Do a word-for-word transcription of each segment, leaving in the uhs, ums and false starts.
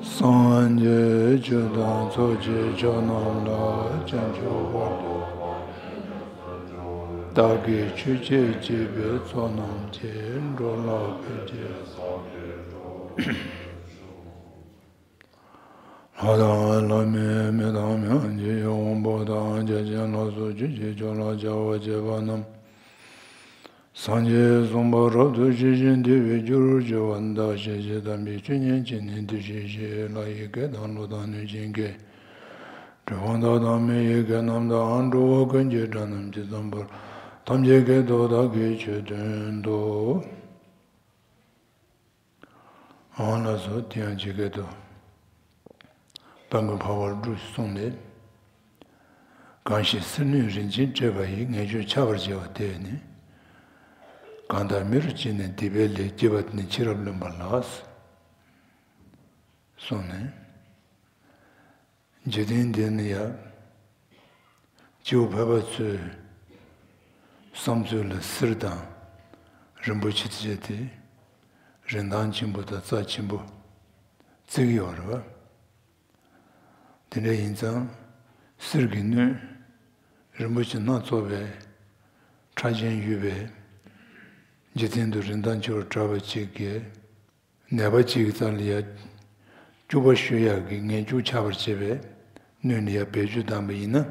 སངས་རྒྱས་ཆོས་དང་ཚོགས་ཀྱི་མཆོག་རྣམས་ལ། བྱང་ཆུབ་བར་དུ་བདག་གིས་ཆོས་བྱེད་ཅེས་པའི་ཚོགས་རྣམས་ཀྱིས། འགྲོ་ལ་ཕན་ཕྱིར་བསམས་པའི་བློས། ལྷ་དང་ལྷ་མིན་མི་དང་མི་དབང་ཆོས་ཀྱི་དབང་པོ་དང་། བརྒྱ་བྱིན་ལ་སོགས་ཆོས་ཀྱི་མཆོག་ལ་སྦྱར་བར་བྱེད་པ་རྣམས། སངས་རྒྱས་གསུངས་པ་རབ་ཏུ་ཞི་ཞིང་དད་པས་བསྒྱུར་གྱུར་པ། བདག་གཞན་ཞེ་སྡང་འབད་ཆོས་ཉིད་ཀྱིས་ནི། དེ་བཞིན་གཤེགས་ལྷ་ཡི་སྐད་དང་། ཀླུ་དང་གནོད་སྦྱིན་སྐད། གྲུལ་བུམ་དག་དང་མི་ཡི་སྐད་རྣམས་དང་། འགྲོ་བ་ཀུན་གྱི་སྒྲ་རྣམས་ཇི་ཙམ་པར། ཐམས་ཅད་སྐད་དུ་བདག་གིས་ཆོས་བསྟན་ཏོ། ཨང་ལགས་སོ། དེ་ཡང་ཇི་སྐད་དུ། དཔལ་མགོན་འཕགས་པ་སྤྲུལ་གསུངས་ནས། གང་ཞིག་གསེར་སྣོད་རིན་ཆེན་སྤྲས་པ་ཡིས། ངེས་འབྱུང་ཆགས་པར་བྱ་བ་དེ་ནི། གང་དག་མི་རུ་སྐྱེས་ནས་སྡིག་པའི་ལས། བགྱིས་པ་དེ་ནི་ཕྱི་རབས་བླུན་པ་ལགས། གསུངས་ནས། འཇིག་རྟེན་འདི་ནི་ཡང་། སྐྱེ་བོ་ཕལ་པ་ཚོའི་བསམ་ཚུལ་ལ་གསེར་དང་རིན་པོ་ཆེ་བཅས་དེ་རིན་ཐང་ཆེན་པོ་དང་རྩ་ཆེན་པོ་བརྩི་གི་ཡོད་རེད་བ། དེ་འདྲ་ཡིན་ཙང་གསེར་གྱི་སྣོད་རིན་པོ་ཆེ་སྣ་ཚོགས་པའི་ཕྲ་ཞིང་ཡོད་པའི་འཇིག་རྟེན་དུ་རིན་ཐང་ཆེ་བར་གྲགས་པ་ཅིག་གིས། ནད་པ་གཅིག་གི་རྩ་ལ་ཡ། སྐྱུག་པ་གཞུ་ཡག་གི་ངེས་འབྱུང་ཆགས་པར་བྱེད་པའི་སྣོད་ལ་ཡ་བེད་སྤྱོད་བཏང་པ་ཡིན་ན།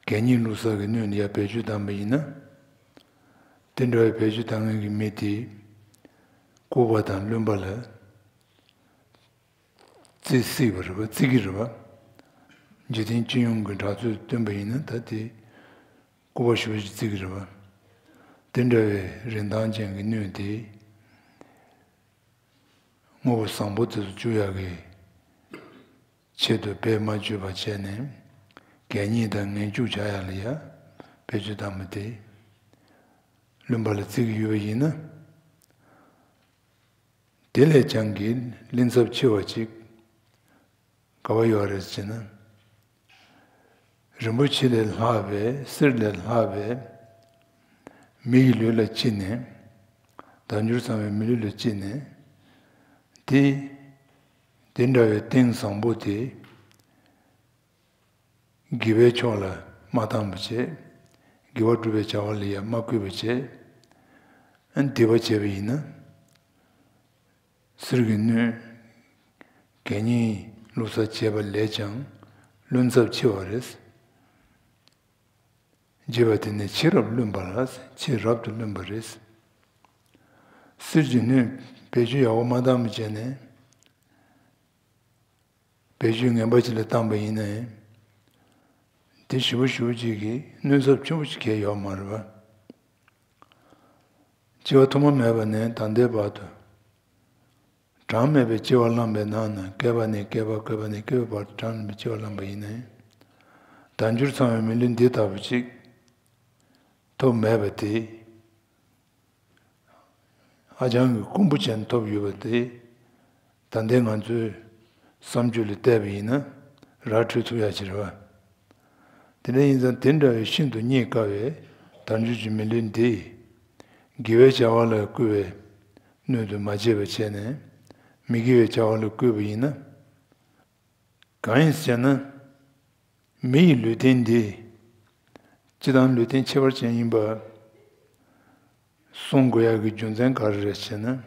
གད་སྙིགས་བླུགས་ས་གི་སྣོད་ལ་ཡ་བེད་སྤྱོད་བཏང་པ་ཡིན་ན། དེ་འདྲ་བའི་བེད་སྤྱོད་བཏང་མཁན་གྱི་མི་དེ། ལྐུགས་པ་དང་བླུན་པ་ལ། བརྩི་སྲིད་པ་རེད་པ། བརྩི་གི་རེད་པ། འཇིག་རྟེན་སྤྱི་ཡོངས་ཀྱི་འགྲོ་སྟངས་སྟོན་པ་ཡིན་ན་ད་དེ། ལྐུགས་པ་ཞེ་པོ་ཅིག་བརྩི་གི་རེད་པ། དེ་འདྲ་བའི་རིན་ཐང་ཅན་གྱི་སྣོད་དེ། དངོས་པོ་བཟང་པོ་དེ་ཚོ་བཅུག་ཡག་གི་ཆེད་དུ་བེད་མ་སྤྱོད་པ་བྱས་ནས། གད་སྙིགས་དང་ངན་སྐྱུག་བྱ་ཡག་ལ་ཡ་བེད་སྤྱོད་བཏང་བ་དེ། བླུན་པ་ལ་བརྩི་གི་ཡོད་པ་ཡིན་ན། དེ་ལས་ཀྱང་གི་ལན་ཚབས་ཆེ་བ་ཅིག་ག་བ་ཡོད་རེད་ཅེ་ན། རིན་པོ་ཆེ་ལས་ལྷག་པའི་གསེར་ལས་ལྷག་པའི་མི་ཡི་ལུས་ལ་སྐྱེས་ནས། དལ་འབྱོར་ཚང་བའི་མི་ལུས་ལ་སྐྱེས་ནས། དེ་དེ་འདྲ་བའི་རྟེན་བཟང་པོ་དེ་དགེ་བའི་ཕྱོགས་ལ་མ་བཏང་བ་བྱས། དགེ་བ་སྒྲུབ་པའི་བྱ་བ་ལ་ཡང་མ་བཀོལ་བ་བྱས། ཨ་ནི་སྡིག་པ་བྱས་པ་ཡིན་ན། གསེར་གྱི་སྣོད་གད་སྙིགས་བླུགས་ས་བྱས་པ་ལས་ཀྱང་བླུན་ཚབས་ཆེ་བ་རེད། བགྱིས་པ་དེ་ནི་ཕྱི་རབས་བླུན་པ་ལ། ཕྱི་རབ་ཏུ་བླུན་པ་རེད། གསེར་གྱི་སྣོད་བེད་སྤྱོད་ཡག་པོ་མ་བཏང་བ་བྱས་ནས། བེད་སྤྱོད་ངན་པ་ཅིག་ལ་བཏང་པ་ཡིན་ན་ཡང་། དེ་ཞེ་པོ་ཞེ་པོ་ཅིག་གིས་གནོད་ཚབས་ཆེན་པོ་ཞིག་གང་ཡང་ཡོད་མ་རེད་པ། སྐྱེ་བ་ཐོག་མ་མེད་པ་ནས་ད་ལྟའི་བར་དུ། གྲངས་མེད་པའི་སྐྱེ་བ་བླངས་པའི་ནང་ན། བསྐལ་པ་ནས་བསྐལ་པ། བསྐལ་པ་ནས་བསྐལ་པའི་བར་དུ་གྲངས་མེད་པའི་སྐྱེ་བ་བླངས་པ་ཡིན་ན་ཡང་། དལ་འབྱོར་ཚང་བའི་མི་ལུས་འདི་ལྟ་བུ་ཅིག་ཐོབ་མེད་པ་དེ། ཧ་ཅང་གི་དཀོན་པོ་ཅན་ཐོབ་ཡོད་པ་དེ། ད་ལྟའི་ང་ཚོའི་བསམ་སྤྱོད་ལ་བལྟས་པ་ཡིན་ན་ར་འཕྲོད་ཐུབ་ཡ་ཅིག་རེད་པ། དེ་འདྲ་ཡིན་ཙང་དེ་འདྲ་བའི་ཤིན་ཏུ་རྙེད་དཀའ་བའི་དལ་འབྱོར་གྱི་མི་ལུས་འདི། དགེ་བའི་བྱ་བ་ལ་བཀོལ་བའི་སྣོད་དུ་མ་བྱས་པ་བྱས་ནས། མི་དགེ་བའི་བྱ་བ་ལ་བཀོལ་བ་ཡིན་ན། གང་ཡིན་ཟེར་ན། མི་ཡི་ལུས་རྟེན་འདི། སྤྱིར་བཏང་ལུས་རྟེན་ཁྱད་པར་ཅན་ཡིན་པ་གསུང་དགོས་ཡག་གི་རྒྱུ་མཚན་ག་རེ་རེད་ཟེར་ན།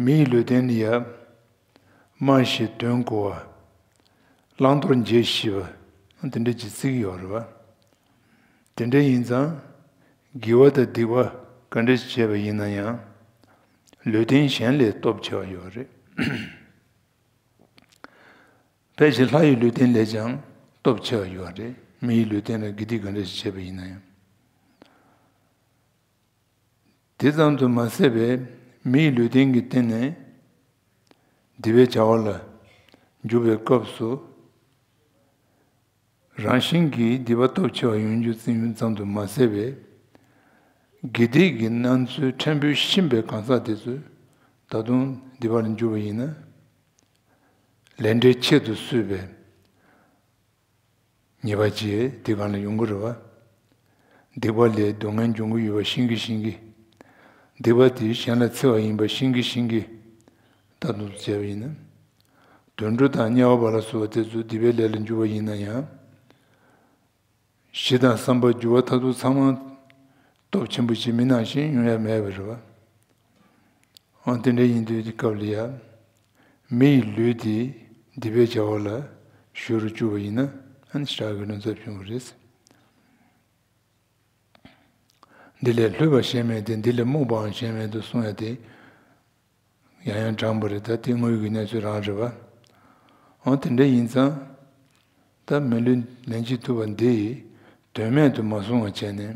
མི་ཡི་ལུས་རྟེན་འདི་ཡ། སྨྲ་ཤེས་དོན་གོ་བ། བླང་དོར་འབྱེད་ཤེས་པ། དེ་འདྲ་ཅིག་བརྩི་གི་ཡོད་རེད་པ། དེ་འདྲ་ཡིན་ཙང་། དགེ་བ་དང་སྡིག་པ་ག་འདྲ་ཞིག་བྱས་པ་ཡིན་ན་ཡང་། ལུས་རྟེན་གཞན་ལས་སྟོབས་ཆེ་བ་ཡོད་རེད། ཕལ་ཆེར་ལྷ་ཡི་ལུས་རྟེན་ལས་ཀྱང་སྟོབས་ཆེ་བ་ཡོད་རེད། མི་ཡི་ལུས་རྟེན་ལ་དགེ་སྡིག་ག་འདྲ་ཞིག་བྱས་པ་ཡིན་ན་ཡང་། དེ་ཙམ་དུ་མ་ཟད་པའི་མི་ཡི་ལུས་རྟེན་གྱི་སྟེང་ནས་སྡིག་པའི་བྱ་བ་ལ་འཇུག་པའི་སྐབས་སུ། རང་བཞིན་གྱིས་སྡིག་པ་སྟོབས་ཆེ་བ་ཡོང་རྒྱུ་ཙམ་ཙམ་དུ་མ་ཟད་པའི། དགེ་སྡིག་གི་སྣང་ཚུལ་ཕྲན་བུ་ཤེས་པའི་གང་ཟག་དེ་ཚོས་ད་དུང་སྡིག་པ་ལ་འཇུག་པ་ཡིན་ན། ལས་འབྲས་ཆེད་དུ་གསོས་པའི་ཉེས་པ་ཅིག་དེ་གང་ལ་ཡོང་གི་རེད་པ། སྡིག་པ་ལས་སྡུག་བསྔལ་འབྱུང་གི་ཡོད་པ་ཤེས་ཀྱི་ཤེས་ཀྱི། སྡིག་པ་དེ་གཞན་ལ་འཚེ་བ་ཡིན་པ་ཤེས་ཀྱི་ཤེས་ཀྱི། ད་དུང་བྱས་པ་ཡིན་ན། དུད་འགྲོ་དང་དམྱལ་བ་ལ་སོགས་པ་དེ་ཚོ་སྡིག་པའི་ལས་ལ་འཇུག་པ་ཡིན་ན་ཡང་། གཞི་དང་བསམ་པ་འགྱུར་བ་མཐར་ཐུག་ཚང་མ་སྟོབས་ཆེན་པོ་ཞིག་མི་ནང་བཞིན་ཡོང་ཡ་མེད་པ་རེད་བ། ཨང་དེ་འདྲ་ཡིན་དུས་ཀྱི་སྐབས་ལ་ཡ། མི་ཡི་ལུས་དེ་སྡིག་པའི་བྱ་བ་ལ་གཞོལ་རུ་བཅུག་པ་ཡིན་ན་ཨ་ནི་ཞེ་དྲག་གི་ལོ་ཙཱ་བྱུང་བ་རེད། འདི་ལས་ལྷོད་པ་གཞན་མེད་དེ། འདི་ལས་རྨུགས་པའང་གཞན་མེད་དུ་གསུང་ཡ་དེ། ཡང་ཡང་དྲངས་པ་རེད། ད་དེ་དངོས་ཡོད་ཀྱི་གནས་ཚུལ་རང་རེད་བ། འོ་དེ་འདྲ་ཡིན་ཙང་། ད་མི་ལུས་ལན་གཅིག་ཐུབ་པ་འདི་དོན་མེད་དུ་མ་བཟུང་བ་བྱས་ནས།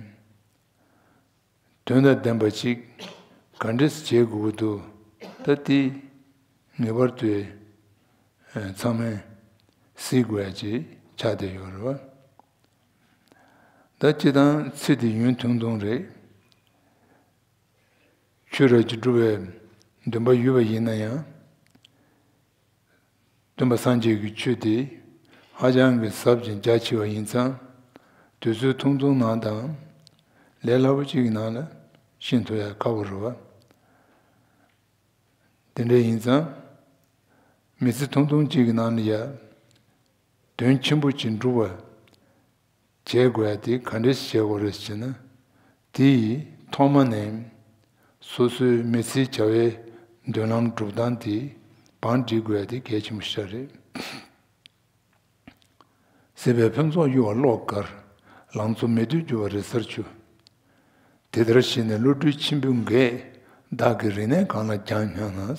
དོན་དང་ལྡན་པ་ཅིག་ག་འདྲས་བྱེད་དགོས་ཀྱི་འདུག་ད་དེ་ངེས་པར་དུ་ཚང་མས་གཟིགས་དགོས་ཡ་ཅིག་ཆགས་བསྡད་ཡོད་རེད་བ། ད་སྤྱིར་བཏང་ཚེ་འདི་ཡུན་ཐུང་ཐུང་རེད། ཆོས་རབ་ཀྱི་སྒྲུབ་པའི་འདུན་པ་ཡོད་པ་ཡིན་ན་ཡང་། སྟོན་པ་སངས་རྒྱས་ཀྱི་ཆོས་དེ་ཧ་ཅང་གི་ཟབ་ཅིང་རྒྱ་ཆེ་བ་ཡིན་ཙང་། དུས་ཚོད་ཐུང་ཐུང་ནང་དང་ལས་སླ་པོ་གཅིག་གི་ནང་ལ་ཤེས་ཐུབ་ཡ་ཁག་པོ་རེད་བ། དེ་འདྲ་ཡིན་ཙང་། མི་ཚེ་ཐུང་ཐུང་གཅིག་གི་ནང་ལ་ཡ། དོན་ཆེན་པོ་ཅིག་འགྲུབ་པ། བྱེད་དགོས་ཡ་དེ་ག་འདྲས་བྱེད་དགོས་རེད་ཟེར་ན། དེ་ཡིས་ཐོག་མ་ནས་སོ་སོའི་མི་ཚེའི་བྱ་བའི་མདུན་ལམ་སྒྲུབ་སྟངས་དེ་བང་སྒྲིག་དགོས་ཡ་དེ་གལ་ཆེན་པོ་ཞིག་རེད། སྲིད་པའི་ཕུན་ཚོགས་གཡོ་བ་བློ་དཀར། ལང་ཚོ་མི་སྡོད་རྒྱུ་བ་རེ་སར་འཁྱུ། དེ་ལྟར་ཞིག་ནས་བློ་གྲོས་ཆེན་པོའི་འགས། བདག་གི་རིག་གནས་གང་ལ་བྱང་སྙམ་ན།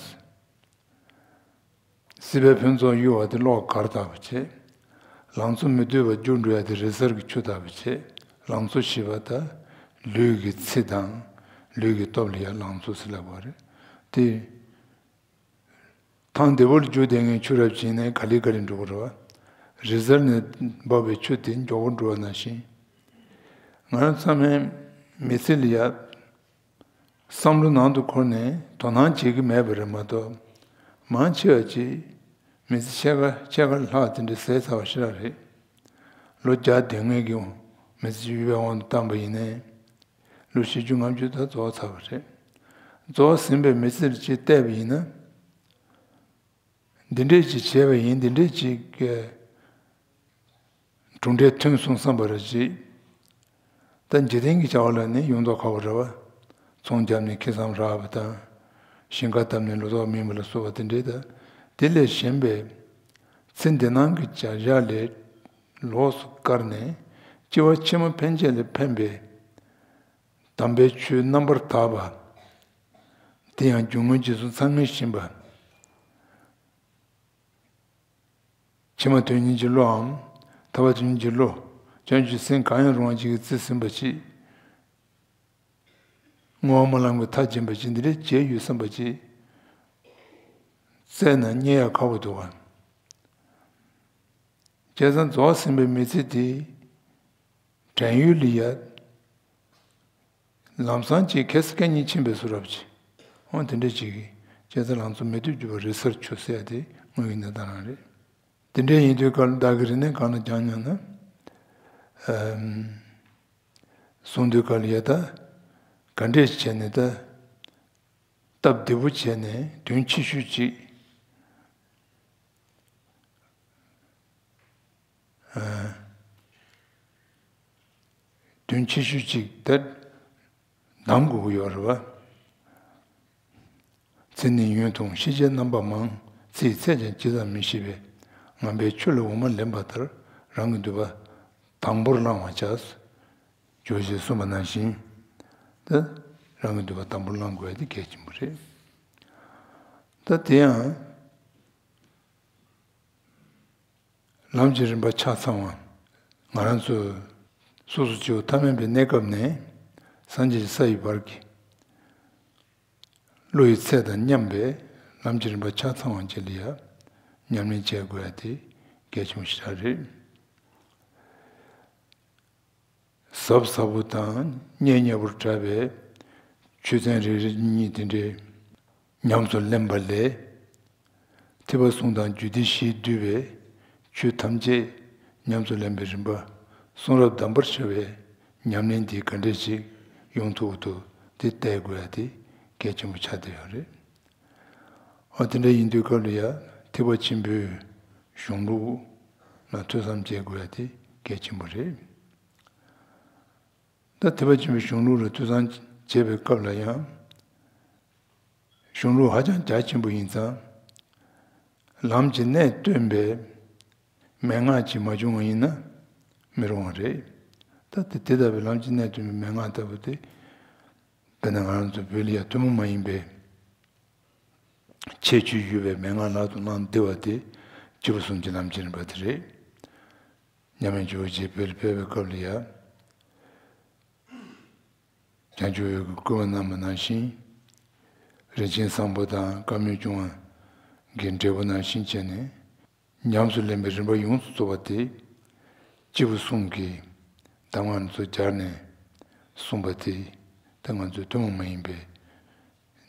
སྲིད་པའི་ཕུན་ཚོགས་གཡོ་བ་དེ་གློག་གར་ལྟ་བུ་བྱེད། ལང་ཚོ་མི་སྡོད་པར་འགྱུར་འགྲོ་ཡ་དེ་རེ་སར་གྱི་ཆུ་ལྟ་བུ་བྱེད། ལང་ཚོ་ཞེས་པ་ད་ལུས་ཀྱི་ཚེ་དང་ལུས་ཀྱི་སྟོབས་ལ་ཡང་ལང་ཚོ་ཟེར་ལབ་པ་རེད། དེ་ཐང་བདེ་བོར་རྒྱུག་བསྡད་མཁན་ཆུ་རབ་ཅིག་ནས་ག་ལེ་ག་ལེ་འགྲོ་གི་རེད་བ། རེ་སར་ནས་འབབ་པའི་ཆུ་དེ་མགྱོགས་པོ་འགྲོ་བ་ནང་བཞིན། ང་རང་ཚང་མའི་མི་ཚེ་ལ་ཡ། བསམ་བློ་ནང་དུ་འཁོར་ནས་དོ་སྣང་བྱེད་ཀྱི་མེད་པ་རེད་མ་གཏོགས། མང་ཆེ་བ་ཅིག་མི་ཚེ་ཕྱེད་ཀ་ཕྱེད་ཀ་ལྷག་དེ་འདྲ་ཟད་ཚར་བ་ཞིག་རང་རེད། ལོ་བརྒྱ་དོན་ལྔའི་གི་མི་ཚེ་ཡོད་པའི་དབང་དུ་བཏང་པ་ཡིན་ནའི། ལོ་བཞི་བཅུ་ལྔ་བཅུ་ད་རྫོགས་ཚར་བ་རེད། རྫོགས་ཟིན་པའི་མི་ཚེ་ལ་ཅིག་བལྟས་པ་ཡིན་ན། འདི་འདྲས་ཅིག་བྱས་པ་ཡིན། འདི་འདྲས་ཅིག་གི་གྲུབ་འབྲས་ཐོན་སོང་བསམ་པ་རེ་ཅིག་ད་འཇིག་རྟེན་གྱི་བྱ་བ་ལ་ནི་ཡོང་མདོག་ཁ་པོ་རེད་བ། ཚོང་བརྒྱབ་ནས་ཁེ་བཟང་རག་པ་དང་། ཞིང་ཁ་བཏབ་ནས་ལོ་ཏོག་སྨིན་པ་ལ་སོགས་པ་དེ་འདྲས་དང་། དེ་ལས་གཞན་པའི་ཚེ་འདི་སྣང་གི་བྱ་བཞག་ལས་ལོགས་སུ་བཀར་ནས་སྐྱེ་བ་ཕྱི་མ་ཕན་ཆད་ལ་ཕན་པའི་དམ་པའི་ཆོས་རྣམ་པར་དག་པ། དེ་ཡང་རྒྱུ་དངོས་རྗེས་སུ་ཚང་ངེས་བཞིན་པ། ཕྱི་མ་དོན་གཉེར་གྱི་བློའམ། ཐར་པ་དོན་གཉེར་གྱི་བློ། བྱང་ཆུབ་སེམས་གང་ཡང་རུང་བ་ཅིག་གིས་རྩིས་ཟིན་པ་ཅིག་བསྔོ་བ་སྨོན་ལམ་གྱི་མཐའ་འཇིམ་པ་ཅིག་འདི་འདྲའི་བྱས་ཡོད་བསམ་པ་ཅིག་བཙལ་ན་རྙེད་ཡག་ཁག་པོ་འདུག་ག་བྱས་ཙང་རྫོགས་ཟིན་པའི་མི་ཚེ་དེ། བྲན་གཡོག་ལ་ཡ། ལམ་སང་ཅིག་ཁེ་སི་སྐད་གཉིས་ཕྱིན་པའི་བཟོ་འདྲ་ཅིག་འོ་དེ་འདྲ་ཅིག་གིས་བྱས་ཙང་ལང་ཚོ་མི་སྡོད་རྒྱུ་བ་རེ་སར་འཁྱུ་ཟེར་ཡ་དེ་དངོས་ཡོད་གནས་སྟངས་རང་རེད། དེ་འདྲ་ཡིན་དུས་སྐབས་ལ་བདག་གི་རིག་གནས་གང་ལ་སྦྱང་སྙམ་ན། ཨམ། གསུང་དུས་སྐབས་ལ་ཡ་ད། ག་འདྲས་བྱས་ནས་ད། སྟབས་བདེ་པོ་བྱས་ནས་དོན་ཆེ་ཤོས་ཅིག་དོན་ཆེ་ཤོས་ཅིག་དེར་གདམ་དགོས་ཀྱི་ཡོད་རེད་བ། ཚེ་ནི་ཡུན་ཐུང་ཤེས་བྱའི་རྣམ་པ་མང་། ཚེ་ཡི་ཚད་ཀྱང་ཇི་ཙམ་མི་ཤེས་པས། ངན་པའི་ཆུ་ལ་འོ་མ་ལེན་པ་ལྟར་རང་གི་འདོད་པ་དང་པོར་བླང་བར་བྱ། ཇོ་བོས་གསུངས་པ་ནང་བཞིན་དུ་རང་གི་འདོད་པ་དང་པོར་བླང་དགོས་ཡ་དེ་གལ་ཆེན་པོ་རེད། ད་དེ་ཡང་། ལམ་གྱི་རིམ་པ་ཆ་ཚང་བ། ང་རང་ཚོ་སོ་སོ་སྐྱེ་བོ་ཐ་མལ་པའི་གནས་སྐབས་ནས་སངས་རྒྱས་ཀྱི་ས་ཡི་བར་གྱི་བློ་ཡི་ཚད་དང་མཉམ་པའི་ལམ་གྱི་རིམ་པ་ཆ་ཚང་བ་ཅིག་ལ་ཡང་ཉམས་ལེན་བྱེད་དགོས་ཡ་དེ་གལ་ཆེན་པོ་ཞིག་རེད། གཟབ་གཟབ་པོ་དང་མཉེལ་མཉེལ་པོར་བྲལ་བའི་ཆོས་ཚན་རེ་རེ་གཉིས་དེ་འདྲའི་ཉམས་སུ་ལེན་པ་ལས། ཐེག་པ་གསུམ་དང་རྒྱུད་སྡེ་བཞིས་བསྡུས་པའི་ཆོས་ཐམས་ཅད་ཉམས་སུ་ལེན་པའི་རིམ་པ་གསུང་རབ་གདམས་པར་བྱ་བའི་ཉམས་ལེན་འདི་ག་འདྲས་ཞིག་ཡོང་ཐུབ་ཐུབ་དེ་བལྟ་དགོས་ཡ་དེ་གལ་ཆེན་པོ་ཆགས་བསྡད་ཡོད་རེད། འོ་དེ་འདྲ་ཡིན་དུས་སྐབས་ལ་ཡ་ ཐེག་པ་ཆེན་པོའི་གཞུང་ལུགས་ལ་ཐོས་བསམ་བྱེད་དགོས་ཡ་དེ་གལ་ཆེན་པོ་རེད། ད་ཐེག་པ་ཆེན་པོའི་གཞུང་ལུགས་ལ་ཐོས་བསམ་བྱེད་པའི་སྐབས་ལ་ཡང་། གཞུང་ལུགས་ཧ་ཅང་རྒྱ་ཆེན་པོ་ཡིན་ཙང་། ལམ་གྱི་གནད་སྟོན་པའི་མན་ངག་ཅིག་མ་བྱུང་བ་ཡིན་ན་མི་རུང་བ་རེད། ད་དེ་དེ་ལྟ་བུའི་ལམ་གྱི་གནད་སྟོན་པའི་མན་ངག་ལྟ་བུ་དེ། དཔེར་ན་ང་རང་ཚོ་བོད་ལ་ཡ་ཐུན་མོང་མ་ཡིན་པའི་ཁྱད་ཆོས་ཡོད་པའི་མན་ངག་ལག་ཏུ་བླངས་བསྡད་པ་དེ་སྐྱེས་བུ་གསུམ་གྱི་ལམ་གྱི་རིམ་པ་དེ་རེད། མཉམ་མེད་ཇོ་བོ་རྗེ་བོད་ལ་ཕེབས་པའི་སྐབས་ལ་ཡ། བྱང་ཆུབ་འོད་ཀྱི་བསྐུལ་བ་གནང་བ་ནང་བཞིན། རིན་ཆེན་བཟང་པོ་དང་བཀའ་མོལ་སྐྱོང་བ་གི་འབྲས་བུ་ནང་བཞིན་བྱས་ནས། ཉམས་སུ་ལེན་པའི་རིམ་པ་ཡོངས་སུ་རྫོགས་པ་དེ། སྐྱེས་བུ་གསུམ་གྱི་གདམས་ངག་ཚོ་སྦྱར་ནས་གསུངས་པ་དེ། ད་ང་ཚོའི་ཐུན་མོང་མ་ཡིན་པའི་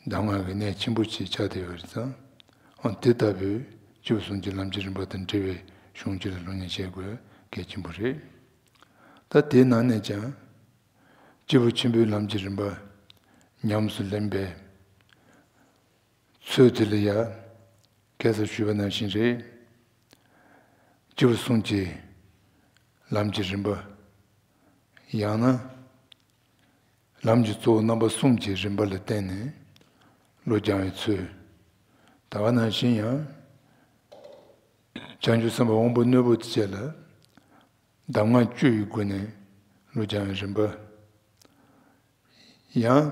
གདམས་ངག་གི་གནད་ཆེན་པོ་ཅིག་ཆགས་བསྡད་ཡོད་རེད་ཙང་། འོ་དེ་ལྟ་བུའི་སྐྱེས་བུ་གསུམ་གྱི་ལམ་གྱི་རིམ་པ་དང་འབྲེལ་བའི་གཞུང་ཅིག་ལ་སློབ་གཉེར་བྱེད་དགོས་གལ་ཆེན་པོ་རེད། ད་དེའི་ནང་ནས་ཀྱང་། སྐྱེས་བུ་ཆེན་པོའི་ལམ་གྱི་རིམ་པ་ཉམས་སུ་ལེན་པའི་ཚུལ་དེ་ལ་ཡང་ཁ་སང་ཞུས་པ་ནང་བཞིན་རེད། སྐྱེས་བུ་གསུམ་གྱི་ལམ་གྱི་རིམ་པ། ཡང་ན་ལམ་གྱི་གཙོ་བོ་རྣམ་པ་གསུམ་གྱི་རིམ་པ་ལ་བརྟེན་ནས་བློ་སྦྱང་བའི་ཚུལ། ད་ག་ནང་བཞིན་ཡང་། བྱང་ཆུབ་སེམས་དཔའ་དབང་པོ་རྣོན་པོ་དེ་བཅས་ལ་གདམས་ངག་བཅུ་ཡི་སྒོ་ནས་བློ་སྦྱང་བའི་རིམ་པ། ཡང་།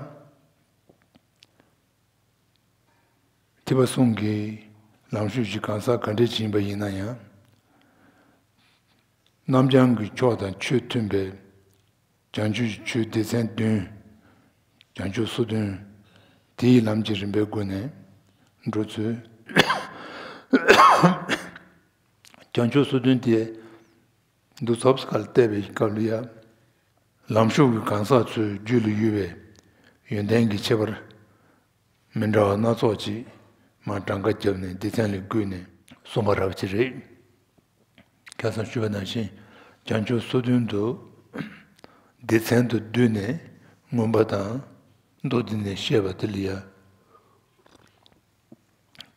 ཐེག་པ་གསུམ་གྱི་ལམ་ཤུགས་ཀྱི་གང་ཟག་ག་འདྲ་ཞིག་ཡིན་པ་ཡིན་ན་ཡང་། རྣམ་བྱང་གི་ཕྱོགས་དང་ཆོས་མཐུན་པའི་བྱང་ཆུབ་ཀྱི་ཆོས་སྡེ་ཚན་བདུན། བྱང་ཆུབ་སོ་བདུན། དེའི་ལམ་གྱི་རིམ་པའི་སྒོ་ནས་འགྲོ་ཚུལ། བྱང་ཆུབ་སོ་བདུན་དེ། འདུག་ཚབ་ཁ་ལ་བལྟས་པའི་སྐབས་ལ་ཡང་། ལམ་ཤུགས་ཀྱི་གང་ཟག་ཚོའི་རྒྱུད་ལ་ཡོད་པའི་ཡོན་ཏན་གྱི་ཁྱད་པར་མི་འདྲ་བ་སྣ་ཚོགས་ཅིག་མར་གྲངས་ཀ་བརྒྱབ་ནས་སྡེ་ཚན་ལ་བགོས་ནས་གསུངས་པ་འདྲ་བ་ཅིག་རེད། ཁ་སང་ཞུས་པ་ནང་བཞིན་བྱང་ཆུབ་སོ་བདུན་དུ་སྡེ་ཚན་དུ་བསྡུས་ནས་མངོན་པ་དང་མདོ་སྡེ་ནས་བཤད་པ་དེ་ལ་ཡང་།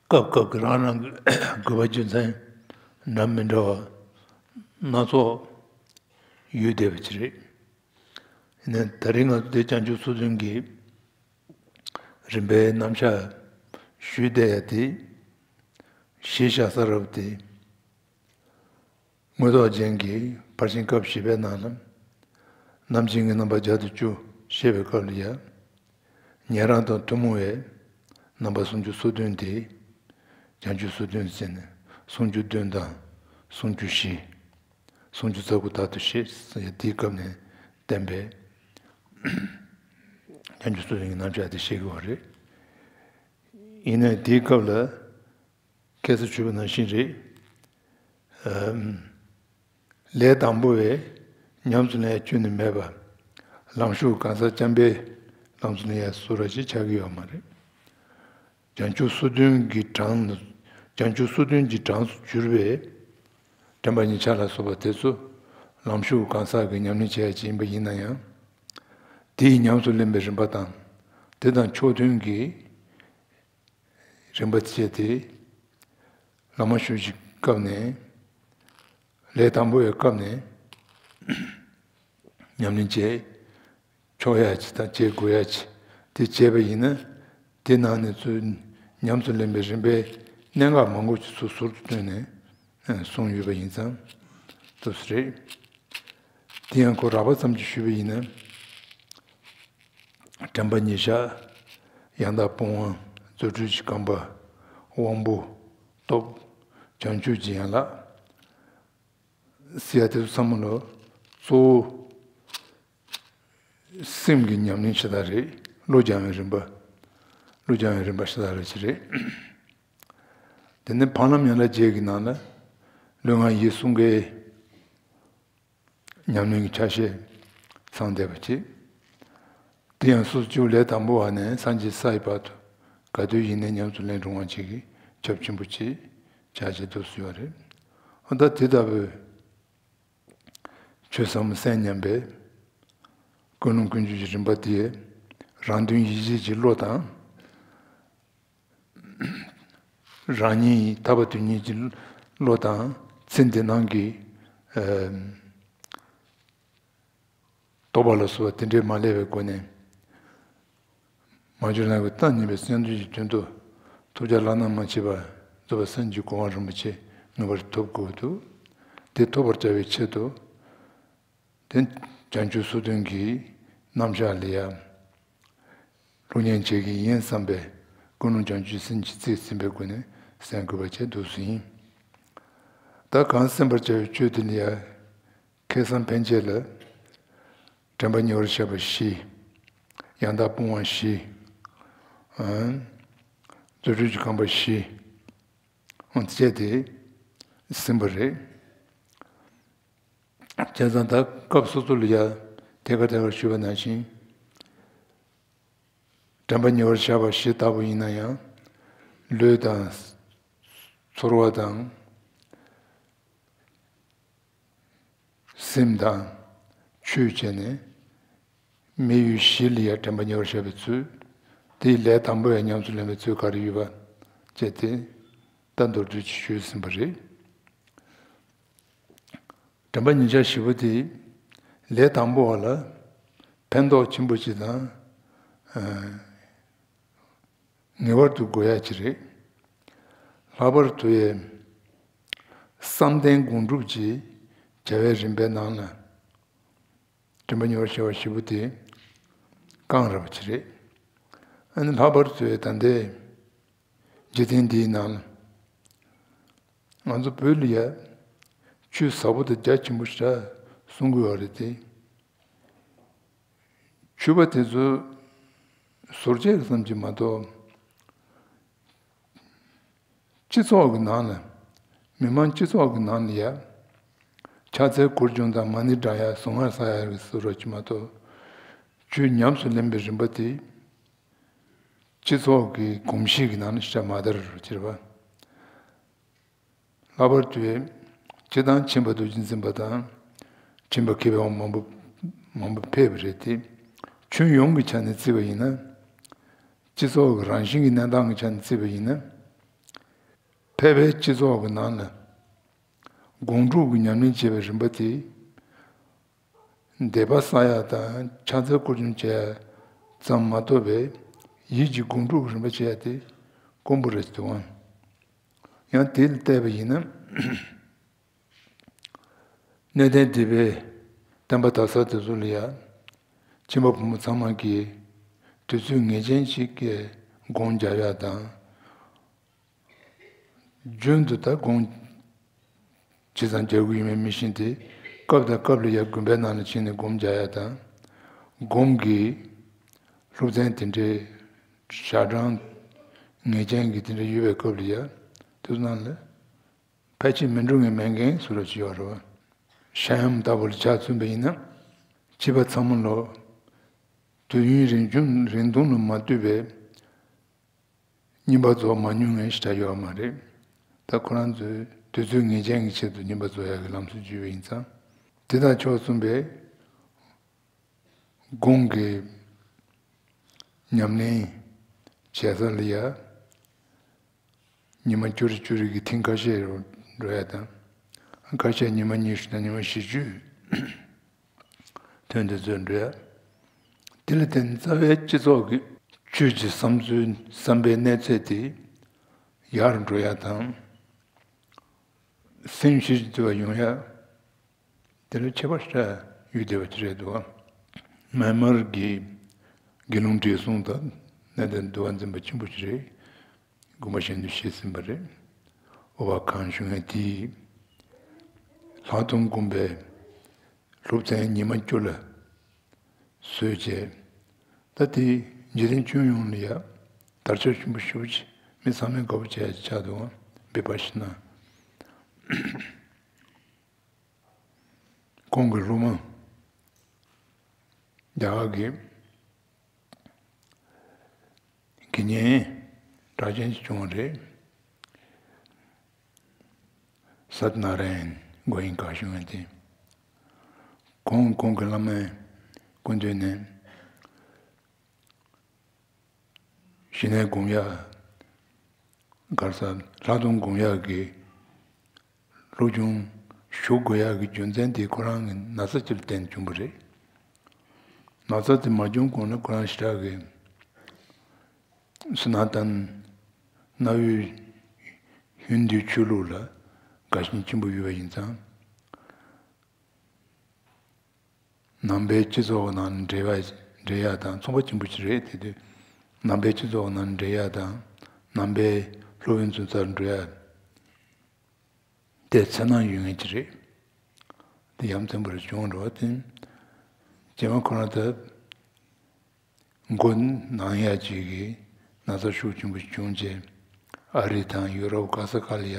སྐབས་སྐབས་ཀྱི་རང་རང་གི་དགོས་པ་རྒྱུ་མཚན་འདྲ་མི་འདྲ་བ་སྣ་ཚོགས་ཡོད་བསྡད་པ་ཅིག་རེད། ཡིན་ནའི་ད་རིང་ང་ཚོ་འདི་བྱང་ཆུབ་སོ་བདུན་གྱི་རིམ་པའི་རྣམ་གཞག་ཞུས་བསྡད་ཡ་དེ་གཞི་བཞག་ས་རབ་དེ། དངོས་ཐོག་རྒྱན་གྱི་ཕར་ཕྱིན་སྐབས་བཞི་པའི་ནང་ལ། རྣམ་མཁྱེན་གྱི་རྣམ་པ་བརྒྱ་དང་བཅུ་བཤད་པའི་སྐབས་ལ་ཡང་། ཉན་རང་དང་ཐུན་མོང་བའི་རྣམ་པ་སུམ་ཅུ་སོ་བདུན་དེ། བྱང་ཆུབ་སོ་བདུན་ཟེར་ནས་སུམ་ཅུ་བདུན་དང་སུམ་ཅུ་བཞི། སུམ་ཅུ་རྩ་དགུ་དག་ཏུ་བཤད་ཟེར་དེའི་སྐབས་ནས་བསྟན་པའི། བྱང་ཆུབ་སོ་བདུན་གྱི་རྣམ་གཞག་དེ་བཤད་དགོས་པ་རེད། ཡིན་ནའི་དེའི་སྐབས་ལ། ཁ་སང་ཞུས་པ་ནང་བཞིན་རེད། ཨམ། ལས་དང་པོ་བས་ཉམས་སུ་ལེན་ཡ་ཁྱོན་ནས་མེད་པ། ལམ་ཤུགས་གང་ཟག་རྐྱང་པས་ཉམས་སུ་ལེན་ཡ་བཟོ་འདྲ་ཞིག་ཆགས་ཀྱི་ཡོད་མ་རེད། བྱང་ཆུབ་སོ་བདུན་གྱི་གྲངས་ལ། བྱང་ཆུབ་སོ་བདུན་གྱི་གྲངས་སུ་གྱུར་པའི་དྲན་པ་ཉིད་ཆར་ལ་སོགས་པ་དེ་ཚོ་ལམ་ཤུགས་གང་ཟག་གིས་ཉམས་ལེན་བྱེད་ཡ་ཅིག་ཡིན་པ་ཡིན་ན་ཡང་། དེའི་ཉམས་སུ་ལེན་པའི་རིམ་པ་དང་། དེ་དང་ཕྱོགས་མཐུན་གྱི་རིམ་པ་བཅས་ཏེ། བླ་མ་ཞུ་བའི་སྐབས་ནས། ལས་དང་པོའི་སྐབས་ནས། ཉམས་ལེན་བྱེད་ཆོག་ཡ་ཅིག་དང་བྱེད་དགོས་ཡ་ཅིག་དེ་བྱས་པ་ཡིན་ན། དེ་ནང་ནས་ཚུར་ཉམས་སུ་ལེན་པའི་རིམ་པའི་གནད་འགག་མང་པོ་ཅིག་ཚུར་ཟུར་དུ་བཏོན་ནས་གསུངས་ཡོད་པ་ཡིན་ཙང་། དུ་རེད། དེ་ཡང་ཁོ་རགས་པ་ཙམ་ཅིག་ཞུས་པ་ཡིན་ན། དྲན་པ་ཉེར་བཞག་ཡང་དག་སྤོང་བ། རྫུ་འཕྲུལ་གྱི་རྐང་པ། དབང་པོ། སྟོབས། བྱང་ཆུབ་ཀྱི་ཡན་ལག་ཟེར་ཡ་དེ་ཚོ་ཚང་མ་ལོ། གཙོ་བོ། སེམས་ཀྱི་ཉམས་ལེན་ཞེ་དྲག་རེད། བློ་སྦྱང་བའི་རིམ་པ། བློ་སྦྱང་བའི་རིམ་པ་ཞེ་དྲག་རེད་ཅི་རེད། དེ་ནས་འཕགས་ལམ་ཡན་ལག་བརྒྱད་ཀྱི་ནང་ལ། ལུས་ངག་ཡིད་གསུམ་ཀའི་ཉམས་ལེན་གྱི་ཆ་ཤས་ཚང་བསྡད་པ་ཅིག་དེ་ཡང་སོ་སོ་སྐྱེ་བོ་ལས་དང་པོ་བ་ནས་སངས་རྒྱས་ས་ཡི་བར་དུ་ག་དུས་ཡིན་ནའི་ཉམས་སུ་ལེན་རུང་བ་ཅིག་གི་ཁྱབ་ཆེན་པོ་ཅིག་ཆ་ཆེ་དུ་བཟོས་པ་རེད། ཨ་ད་དེ་ལྟ་བུའི་ཆོས་ཟབ་མོ་གསན་སྙམ་པའི་ཀུན་སློང་ཀུན་སྤྱོད་ཀྱི་རིམ་པ་དེ་རང་དོན་ཡིད་བྱེད་ཀྱི་བློ་དང་། རང་ཉིད་ཐར་པ་དོན་གཉིས་ཀྱི་བློ་དང་ཚེ་འདི་སྣང་གི་ཨ་རྟོགས་པ་ལ་སོགས་པ་དེ་འདྲའི་མ་བསླད་པའི་སྒོ་ནས། མ་གྱུར་ནམ་མཁའི་གཏན་ཉིད་པའི་སེམས་རྟོགས་ཀྱི་དོན་དུ་ཐོབ་བྱ་བླ་ན་མ་མཆིས་པ་རྫོགས་པའི་སངས་རྒྱས་གོ་འཕང་རིན་པོ་ཆེ་ངེས་པར་ཐོབ་དགོས་འདུག་དེ་ཐོབ་པར་བྱ་བའི་ཆེད་དུ། དེ་བྱང་ཆུབ་སོ་བདུན་གྱི་རྣམ་གཞག་ལ་ཡང་། ཀླུ་གཉན་བྱེད་ཀྱི་ཡིན་བསམ་པའི་ཀུན་སློང་བྱང་ཆུབ་སེམས་ཀྱི་རྩིས་ཟིན་པའི་སྒོ་ནས་གསན་དགོས་པ་བཅས་འདུག་སེ་ཡིན། ད་གང་གསན་པར་བྱ་བའི་ཆོས་དེ་ལ་ཡང་། ཁ་སང་ཕན་ཆད་ལ། དྲན་པ་ཉེ་བར་བཞག་པ་བཞི། ཡང་དག་སྤོང་བ་བཞི། ཨ། རྫུ་འཕྲུལ་གྱི་ཁང་པ་བཞི། ཨང་བཅས་ཏེ་ཟིན་པ་རེད། བྱས་ཙང་ད་སྐབས་སོ་སོ་ལ་ཡང་ཐད་ཀར་ཐད་ཀར་ཞུས་པ་ནང་བཞིན། དྲན་པ་ཉེ་བར་བཞག་པ་བཞི་ལྟ་བུ་ཡིན་ན་ཡང་། ལུས་དང་། ཚོར་བ་དང་། སེམས་དང་། ཆོས་བཅས་ནས། དམིགས་ཡུལ་བཞི་ལ་ཡང་དྲན་པ་ཉེ་བར་བཞག་པའི་ཚུལ། དེའི་ལས་དང་པོ་ཡང་ཉམས་སུ་ལེན་པའི་ཚུལ་ག་རེ་ཡོད་པ། བཅས་ཏེ། ད་མདོར་བསྡུས་ཀྱིས་ཞུས་ཟིན་པ་རེད། དྲན་པ་ཉེར་བཞི་པོ་དེ། ལས་དང་པོ་བ་ལ། ཕན་ཐོགས་ཆེན་པོ་ཅིག་དང་། ཨ། ངེས་པར་དུ་དགོས་ཡ་ཅིག་རེད། ལྷག་པར་དུ་ཡང་། བསམ་གཏན་སྒོམ་སྒྲུབ་ཀྱི་བྱ་བའི་རིམ་པའི་ནང་ལ། དྲན་པ་ཉེ་བར་བཞག་པ་བཞི་པོ་དེ་རྐང་ར་བ་ཅིག་རེད། ཨ་ནི་ལྷག་པར་དུ་ད་ལྟའི་འཇིག་རྟེན་འདིའི་ནང་ལ་ང་ཚོ་བོད་ལ་ཡ་ཆོས་ཟབ་པོ་དང་རྒྱ་ཆེན་པོ་ཞིག་གསུང་གི་ཡོད་རེད་དེ། ཆོས་པ་དེ་ཚོ་ཟུར་བཅད་ཙམ་གྱིས་མ་གཏོགས། སྤྱི་ཚོགས་ཀྱི་ནང་ལ། མི་མང་སྤྱི་ཚོགས་ཀྱི་ནང་ལ་ཡ། ཕྱག་འཚལ་སྐོར་སྦྱོང་དང་མ་ཎི་བགྲང་ཡ་གཟུངས་སྔགས་བསགས་ཡ་གི་བཟོ་འདྲ་ཅིག་མ་གཏོགས། ཆོས་ཉམས་སུ་ལེན་པའི་རིམ་པ་དེ། སྤྱི་ཚོགས་ཀྱི་གོམས་གཤིས་ཀྱི་ནང་ལ་ཤ་མ་དར་ཅེས་པ། ལྷག་པར་དུ། སྤྱིར་བཏང་ཁྱིམ་པ་རྡོ་རྗེ་འཛིན་པ་དང་། ཁྱིམ་པ་མཁས་པའི་དབང་མང་པོ་མང་པོ་ཕེབས་པ་རེད་དེ། ཁྱོན་ཡོངས་ཀྱི་ཆ་ནས་བརྩིས་པ་ཡིན་ན། སྤྱི་ཚོགས་ཀྱི་རང་བཞིན་གྱི་གནས་སྟངས་ཀྱི་ཆ་ནས་བརྩིས་པ་ཡིན་ན། ཕལ་པའི་སྤྱི་ཚོགས་ཀྱི་ནང་ལ། སྒོམ་སྒྲུབ་ཀྱི་ཉམས་ལེན་བྱེད་པའི་རིམ་པ་དེ། བཟླས་པ་བསགས་ཡ་དང་ཕྱག་འཚལ་སྐོར་སྦྱོང་བྱེད་ཡ་ཙམ་མ་གཏོགས་པའི་ཡིད་ཀྱི་སྒོམ་སྒྲུབ་ཀྱི་རིམ་པ་བྱེད་ཡ་དེ་དཀོན་པོ་རེད་འདུག་ཨང་། ཡང་དེ་ལ་བལྟས་པ་ཡིན་ན། གནས་བརྟན་སྡེ་པའི་བསྟན་པ་དར་ས་དེ་ཚོ་ལ་ཡ། ཁྱིམ་པ་ཕོ་མོ་ཚང་མ་གིས་དུས་ཚོད་ངེས་ཅན་ཞིག་གི་སྒོམ་རྒྱག་ཡ་དང་། རྒྱུན་དུ་ད་སྒོམ་ཇི་ཙམ་རྒྱག་གི་ཡོད་མེད་མི་ཤེས་ཏེ། སྐབས་དང་སྐབས་ལ་ཡ་དགོན་པའི་ནང་ལ་ཕྱིན་ནས་སྒོམ་རྒྱག་ཡ་དང་། སྒོམ་གྱི་སློབ་ཚན་དེ་འདྲའི་ཞག་གྲངས་ངེས་ཅན་གྱི་དེ་འདྲ་ཡོད་པའི་སྐབས་ལ་ཡ། དེ་ཚོ་ནང་ལ་ཕལ་ཆེར་མི་འགྲོ་མཁན་མེད་མཁན་བཟོ་འདྲ་ཅིག་ཡོད་རེད་བ། ཤ་ཡམ་ལྟ་བུ་ལ་ཆ་མཚོན་པ་ཡིན་ན། སྐྱེས་པ་ཚང་མ་ལོ། དུས་ཡུན་རིང་ཆུང་རིང་ཐུང་ལ་མ་ལྟོས་པའི། རྙིང་པ་རྫོགས་མ་མྱོང་མཁན་ཞིག་ད་ཡོད་མ་རེད། ད་ཁོ་རང་ཚོས་དུས་ཚོད་ངེས་ཅན་གྱི་ཆེད་དུ་རྙིང་པ་རྫོགས་ཡག་གི་ལམ་སྲོལ་བརྒྱུད་པ་ཡིན་ཙང་། དེ་དང་ཕྱོགས་མཚུངས་པའི་སྒོམ་གྱི་ཉམས་ལེན་བྱེད་ས་ལ་ཡ། ཉི་མ་བཅུ་རེ་བཅུ་རེ་གི་ཐེངས་ཁ་ཤས་འགྲོ་ཡ་དང་། ཁ་ཤས་ཉི་མ་ཉི་ཤུ་དང་ཉི་མ་བཞི་བཅུ། ཐོན་དུས་ཚོད་འགྲོ་ཡ། དེ་ལ་བརྟེན་རྩ་བའི་སྤྱི་ཚོགས་ཀྱི་ཆོས་ཀྱི་བསམ་ཚུལ་བསམ་པའི་གནས་ཚད་དེ་ཡར་འགྲོ་ཡ་དང་། སེམས་ཤེས་ཀྱི་འདུ་བ་ཡོང་ཡ། དེ་ལ་ཁྱད་པར་ཞེ་དྲག་ཡོད་བསྡད་པ་ཅིག་རེད་འདུག་མན་མར་གྱི་དགེ་སློང་བགྲེས་སོང་དང་གནས་བརྟན་འདུལ་བ་འཛིན་པ་ཆེན་པོ་ཅིག་རེད། དགོངས་པ་བཞེས་འདུག་བཤད་ཟིན་པ་རེད། ཨོ་བ་གང་ཞུ་མཁན་དེས། ལྷག་མཐོང་སྒོམ་པའི་སློབ་ཚན་ཉི་མ་བཅུ་ལ་བཟོས་བྱས། ད་དེ་འཇིག་རྟེན་ཁྱོན་ཡོངས་ལ་ཡ་དར་ཁྱབ་ཆེན་པོ་ཞེ་པོ་ཅིག་མི་ཚང་མས་དགའ་པོ་བྱས་ཆགས་འདུག་འབད་པ་ཞིག་ན། ཁོང་གི་སློབ་མ་རྒྱ་གར་གྱི་དགེ་བསྙེན་གྲགས་ཅན་ཞིག་བྱུང་བ་རེད། སཏ་ནཱ་ར་ཡན་མགོན་ཡིན་ག་ཞུ་མཁན་དེ། ཁོང་ཁོང་གི་བླ་མའི་སྐུ་མདུན་ནས། ཞི་གནས་སྒོམ་ཡ། ག་རེ་ཟེར། ལྷག་མཐོང་སྒོམ་ཡག་གི་སློབ་སྦྱོང་ཞུགས་དགོས་ཡག་གི་རྒྱུ་མཚན་དེ་ཁོ་རང་གི་ན་ཚ་ཅིག་ལ་བརྟེན་བྱུང་བ་རེད། ན་ཚ་དེ་མ་བྱུང་གོང་ལ་ཁོ་རང་ཞེ་དྲག་གི་སོ་ན་ཏན་གནའ་བོའི་ཧིན་དུའི་ཆོས་ལུགས་ལ་དགའ་ཞེན་ཆེན་པོ་ཡོད་པ་ཡིན་ཙང་། ནང་པའི་སྤྱི་ཚོགས་ནང་འབྲེལ་བ་འབྲེལ་ཡག་དང་ཚོང་པ་ཆེན་པོ་ཞིག་རེད། དེ་དུས་ནང་པའི་སྤྱི་ཚོགས་ནང་འབྲེལ་ཡག་དང་ནང་པའི་སློབ་དཔོན་ཚོའི་རྩར་འགྲོ་ཡག་དེ་འཚེར་སྣང་ཡོད་མཁན་ཅིག་རེད། དེ་ཡ་མཚན་པོ་རེ་བྱུང་འགྲོ་བ་དེ། རྗེས་མ་ཁོ་རང་ད་མགོ་ན་ཡག་ཅིག་གི་ན་ཚ་ཤུགས་ཆེན་པོ་བྱུང་རྗེས་ཨ་རི་དང་ཡུ་རོབ་ག་ས་ག་ལ་ཡ་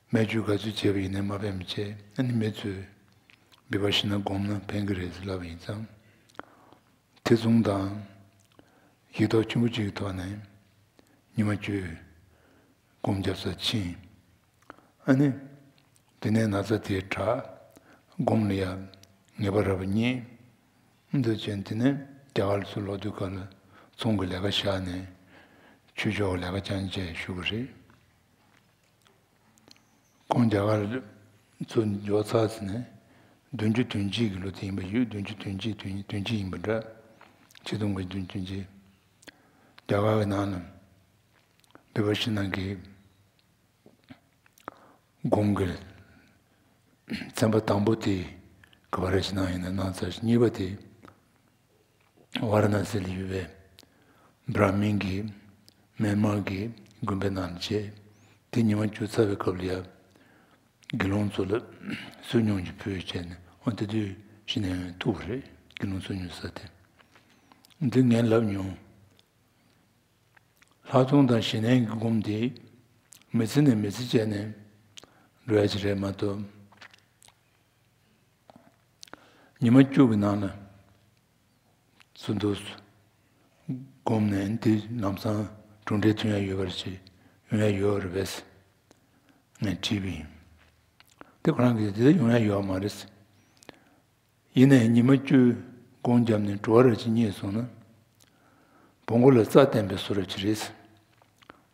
སྨན་བཅོས་ག་ཚོད་བྱས་པ་ཡིན་ནའི་མ་ཕན་པ་བྱས། ཨ་ནི་མི་ཚོས་བི་པ་ཤི་ན་སྒོམ་ན་ཕན་གི་རེད་ཟེར་ལབ་པ་ཡིན་ཙང་། ཐེ་ཚོམ་དང་ཡིད་རྟོག་ཆེན་པོ་ཅིག་གི་ཐོག་ནས་ཉི་མ་བཅུ་སྒོམ་རྒྱབ་སར་ཕྱིན། ཨ་ནི་དེ་ནས་ན་ཚ་དེ་དྲག་སྒོམ་ལ་ཡ་ངེས་པ་ར་བ་རྙེད། འདི་བྱས་དེ་ནས་རྒྱ་གར་ཚུར་ལོག་དུས་སྐབས་ལ་ཚོང་གི་ལས་ཀ་བཞག་ནས་ཆོས་ཕྱོགས་ལས་ཀ་རྐྱང་བྱས་བཞུགས་པ་རེད། ཁོང་རྒྱ་གར་ཚུར་འབྱོར་ཚར་ཟིན་ནས་བདུན་ཅུ་དོན་གཅིག་གི་ལོ་དེ་ཡིན་པ་ཡོད། བདུན་ཅུ་དོན་གཅིག་དོན་གཉིས་དོན་གཅིག་ཡིན་པ་འདྲ། ཆིག་སྟོང་དགུ་བརྒྱ་བདུན་ཅུ་དོན་གཅིག་རྒྱ་གར་གྱི་ནང་ལ་བི་པ་ཤི་ན་གི་སྒོམ་གྱི་ཚན་པ་དང་པོ་དེ་ག་པར་ཞིག་གནང་ཡིན་ན་གནང་ཚར། གཉིས་པ་དེ་ཝཱ་ར་ཎ་སི་ལ་ཡོད་པའི་བྲ་མིན་གྱི་སྨན་མར་གྱི་དགོན་པའི་ནང་ལ་བྱས། དེ་ཉི་མ་བཅུ་ཚར་བའི་སྐབས་ལ་ཡ་དགེ་སློང་ཚོ་ལ་བསོད་སྙོམས་ཀྱི་ཕུལ་བྱས་ནས། འོ་དེ་དུས་ཤི་ནས་ཐུག་པ་རེད། དགེ་སློང་བསོད་སྙོམས་ཟ་དེ། འདི་ངས་ལབ་མྱོང་། ལྷག་མཐོང་དང་ཞི་གནས་ཀྱི་སྒོམ་དེ་མི་ཚེ་ནས་མི་ཚེ་བྱས་ནས་འགྲོ་ཡ་ཅིག་རེད་མ་གཏོགས། ཉི་མ་བཅུ་གི་ནང་ལ་ཚུར་འདུག་སྒོམ་ནས་འདི་ལམ་སང་གྲུབ་འབྲས་ཐོན་ཡ་ཡོད་པ་ཞིག་ཡོང་ཡ་ཡོད་རེད་པས་ངས་དྲིས་པ་ཡིན། དེ་ཁོ་རང་གིས་དེ་ལྟར་ཡོང་ཡ་ཡོད་མ་རེད། ཡིན་ནའི་ཉི་མ་བཅུ་སྒོམ་བརྒྱབ་ནས་གྲོ་བ་ར་ཅིག་རྙེད་སོང་ན། བོང་གུ་ལ་རྩྭ་བསྟན་པའི་བཟོ་འདྲ་ཅིག་རེད།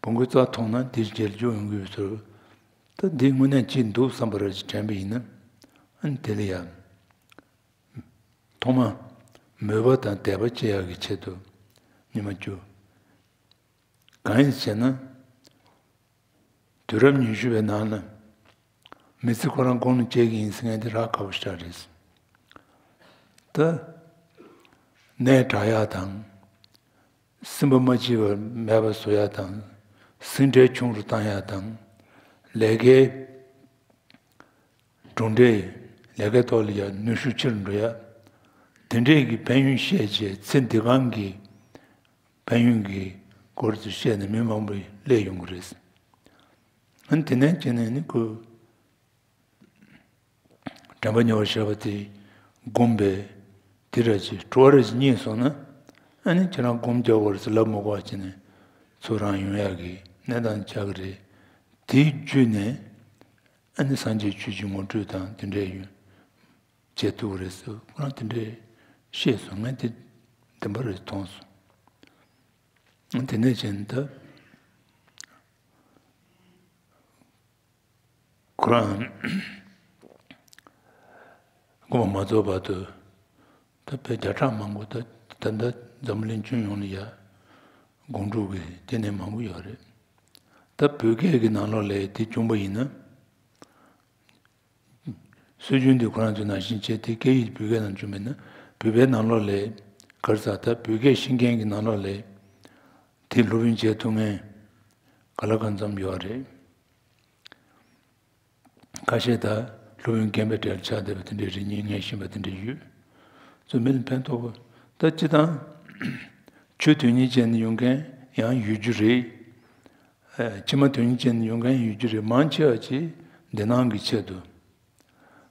བོང་གུའི་རྩྭ་མཐོང་ན་དེའི་རྗེས་ལ་རྒྱུ་ཡོང་གི་ཡོད་ཚུལ། ད་འདི་དངོས་གནས་ཅིག་འདུག་བསམ་པ་ར་ཅིག་དྲན་པ་ཡིན་ན། ཨ་ནི་དེ་ལ་ཡ། ཐོག་མ་མོས་པ་དང་དད་པ་སྐྱེ་ཡག་གི་ཆེད་དུ་ཉི་མ་བཅུ། གང་ཡིན་ཟེར་ན། དུས་རབས་ཉི་ཤུ་པའི་ནང་ལ་མི་ཚེ་ཁོ་རང་སྒོམ་ལ་སྤྱད་ཀྱི་ཡིན་ཟེར་མཁན་དེ་རག་དཀའ་པོ་ཞེ་དྲག་རེད། ད་ནད་དྲག་ཡག་དང་། སེམས་པ་མ་སྐྱིད་པ་མེད་པ་བཟོ་ཡག་དང་། སེམས་ཁྲལ་ཆུང་རུ་བཏང་ཡག་དང་། ལས་ཀའི་གྲུབ་འབྲས། ལས་ཀའི་ཐོག་ལ་ཡང་ནུས་ཤུགས་ཆེ་རུ་འགྲོ་ཡ། དེ་འདྲས་ཀྱི་ཕན་ཡོན་བཤད་བྱས་ཚེ་འདི་གང་གི་ཕན་ཡོན་གྱི་སྐོར་དུ་བཤད་ནས་མི་མང་པོ་སླེབས་ཡོང་གི་རེད། ཨ་ནི་དེ་ནས་བྱས་ནས་ནི་ཁོ་དྲན་པ་ཉེ་བར་བཞག་པ་དེ་སྒོམ་པས་དེ་ར་ཅིག་གྲོ་བ་ར་ཅིག་རྙེད་སོང་ན། ཨ་ནི་ཁྱེད་རང་སྒོམ་རྒྱག་དགོས་རེད་ཟེར་ལབ་མ་དགོས་པ་བྱས་ནས་ཚུར་རང་ཡོང་ཡག་གི་གནས་སྟངས་ཆགས་ཀྱི་རེད། དེའི་བརྒྱུད་ནས། ཨ་ནི་སངས་རྒྱས་ཆོས་ཀྱི་ངོ་སྤྲོད་དང་དེ་འདྲའི་ཡོད་བྱེད་ཐུབ་རེད་ཟེར། ཁོ་རང་དེ་འདྲའི་བཤད་སོང་། ངས་དེ་བདེན་པ་རེད་མཐོང་སོང་། དེ་ནས་ཕྱིན་ད་ཁོ་རང་དགོངས་པ་མ་རྫོགས་བར་དུ་ད་དཔེ་བརྒྱ་ཕྲག་མང་པོ་ད་ད་ལྟ་འཛམ་བུ་གླིང་ཁྱོན་ཡོངས་ལ་ཡ་སྒོམ་སྒྲུབ་ཀྱི་དེ་ནས་མང་པོ་ཡོད་རེད། ད་བོད་སྐད་ཀྱི་ནང་ལོགས་ལ་དེ་བྱུང་པ་ཡིན་ན། སྲོལ་རྒྱུན་དེ་ཁོ་རང་ཚོའི་ནང་བཞིན་བྱས་ཏེ་སྐད་ཡིག་བོད་སྐད་ནང་བྱུང་མེད་ན། བོད་པའི་ནང་ལོགས་ལ་ག་རེ་ཟེར། ད་བོད་སྐད་ཤེས་མཁན་གྱི་ནང་ལོགས་ལ་དེ་སློབ་ཡོན་བྱེད་ཐུབ་མཁན་ག་ལ་གང་འཚམ་ཡོད་རེད། ཁ་ཤས་ད་སློབ་ཡོན་རྒན་པའི་གྲས་ལ་ཆགས་བསྡད་པ་དེ་འདྲའི་རིགས་གཉིས་ངས་ཤེས་པ་དེ་འདྲ་ཡོད། ཚོ་མི་ལ་ཕན་ཐོགས་པ། ད་སྤྱི་བཏང་ཆོས་དོན་གཉིས་བྱས་ནས་ཡོང་མཁན་ཡང་ཡོད་རྒྱུ་རེད། ཨ། ཕྱི་མ་དོན་གཉིས་བྱས་ནས་ཡོང་མཁན་ཡོད་རྒྱུ་རེད། མང་ཆེ་བ་ཅིག་བདེ་སྣང་གི་ཆེད་དུ།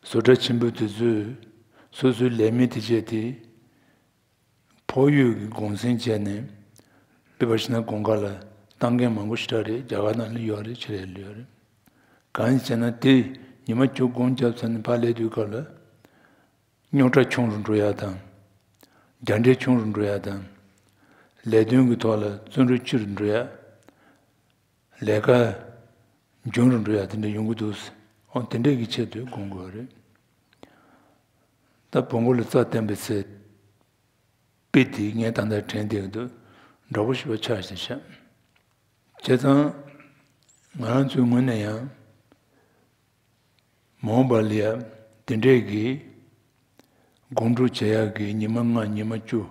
བཟོ་གྲྭ་ཆེན་པོ་དེ་ཚོས་སོ་སོའི་ལས་མི་དེ་བྱས་ཏེ། ཕོགས་ཡོད་ཀྱི་གུང་སེང་བྱས་ནས་བི་པ་ཤི་ན་དགོན་ཁག་ལ་བཏང་མཁན་མང་པོ་ཞེ་དྲག་རེད། རྒྱ་གར་ནང་ལ་ཡོད་རེད། ཕྱི་རྒྱལ་ལ་ཡོད་རེད། གང་ཡིན་ཟེར་ན་དེ་ཉི་མ་བཅུ་སྒོམ་རྒྱབ་ཚར་ནས་ཕར་སླེབས་དུས་སྐབས་ལ་རྙོག་དྲ་ཆུང་རུ་འགྲོ་ཡ་དང་། རྒྱ་འདྲེ་ཆུང་རུ་འགྲོ་ཡ་དང་། ལས་དོན་གྱི་ཐོག་ལ་བརྩོན་འགྲུས་ཆེ་རུ་འགྲོ་ཡ། ལས་ཀ་འབྱུང་རུ་འགྲོ་ཡ་དེ་འདྲ་ཡོང་གི་འདུག་འོ་དེ་འདྲས་ཀྱི་ཆེད་དུ་སྒོམ་དགོས་རེད། ད་བོང་གུ་ལ་རྩྭ་བསྟན་པའི་ཚེ། དཔེ་དེ་ངས་ད་ལྟ་དྲན་བསྡད་ཀྱི་འདུག་འདྲ་པོ་ཞིག་པ་ཆགས་བཞག་བྱས་ཙང་། ང་རང་ཚོའི་ངོས་ནས་ཡང་། མ་འོངས་པ་ལ་ཡང་དེ་འདྲས་ཀྱི་སྒོམ་སྒྲུབ་བྱེད་ཡག་གི་ཉི་མ་ལྔ་ཉི་མ་བཅུ་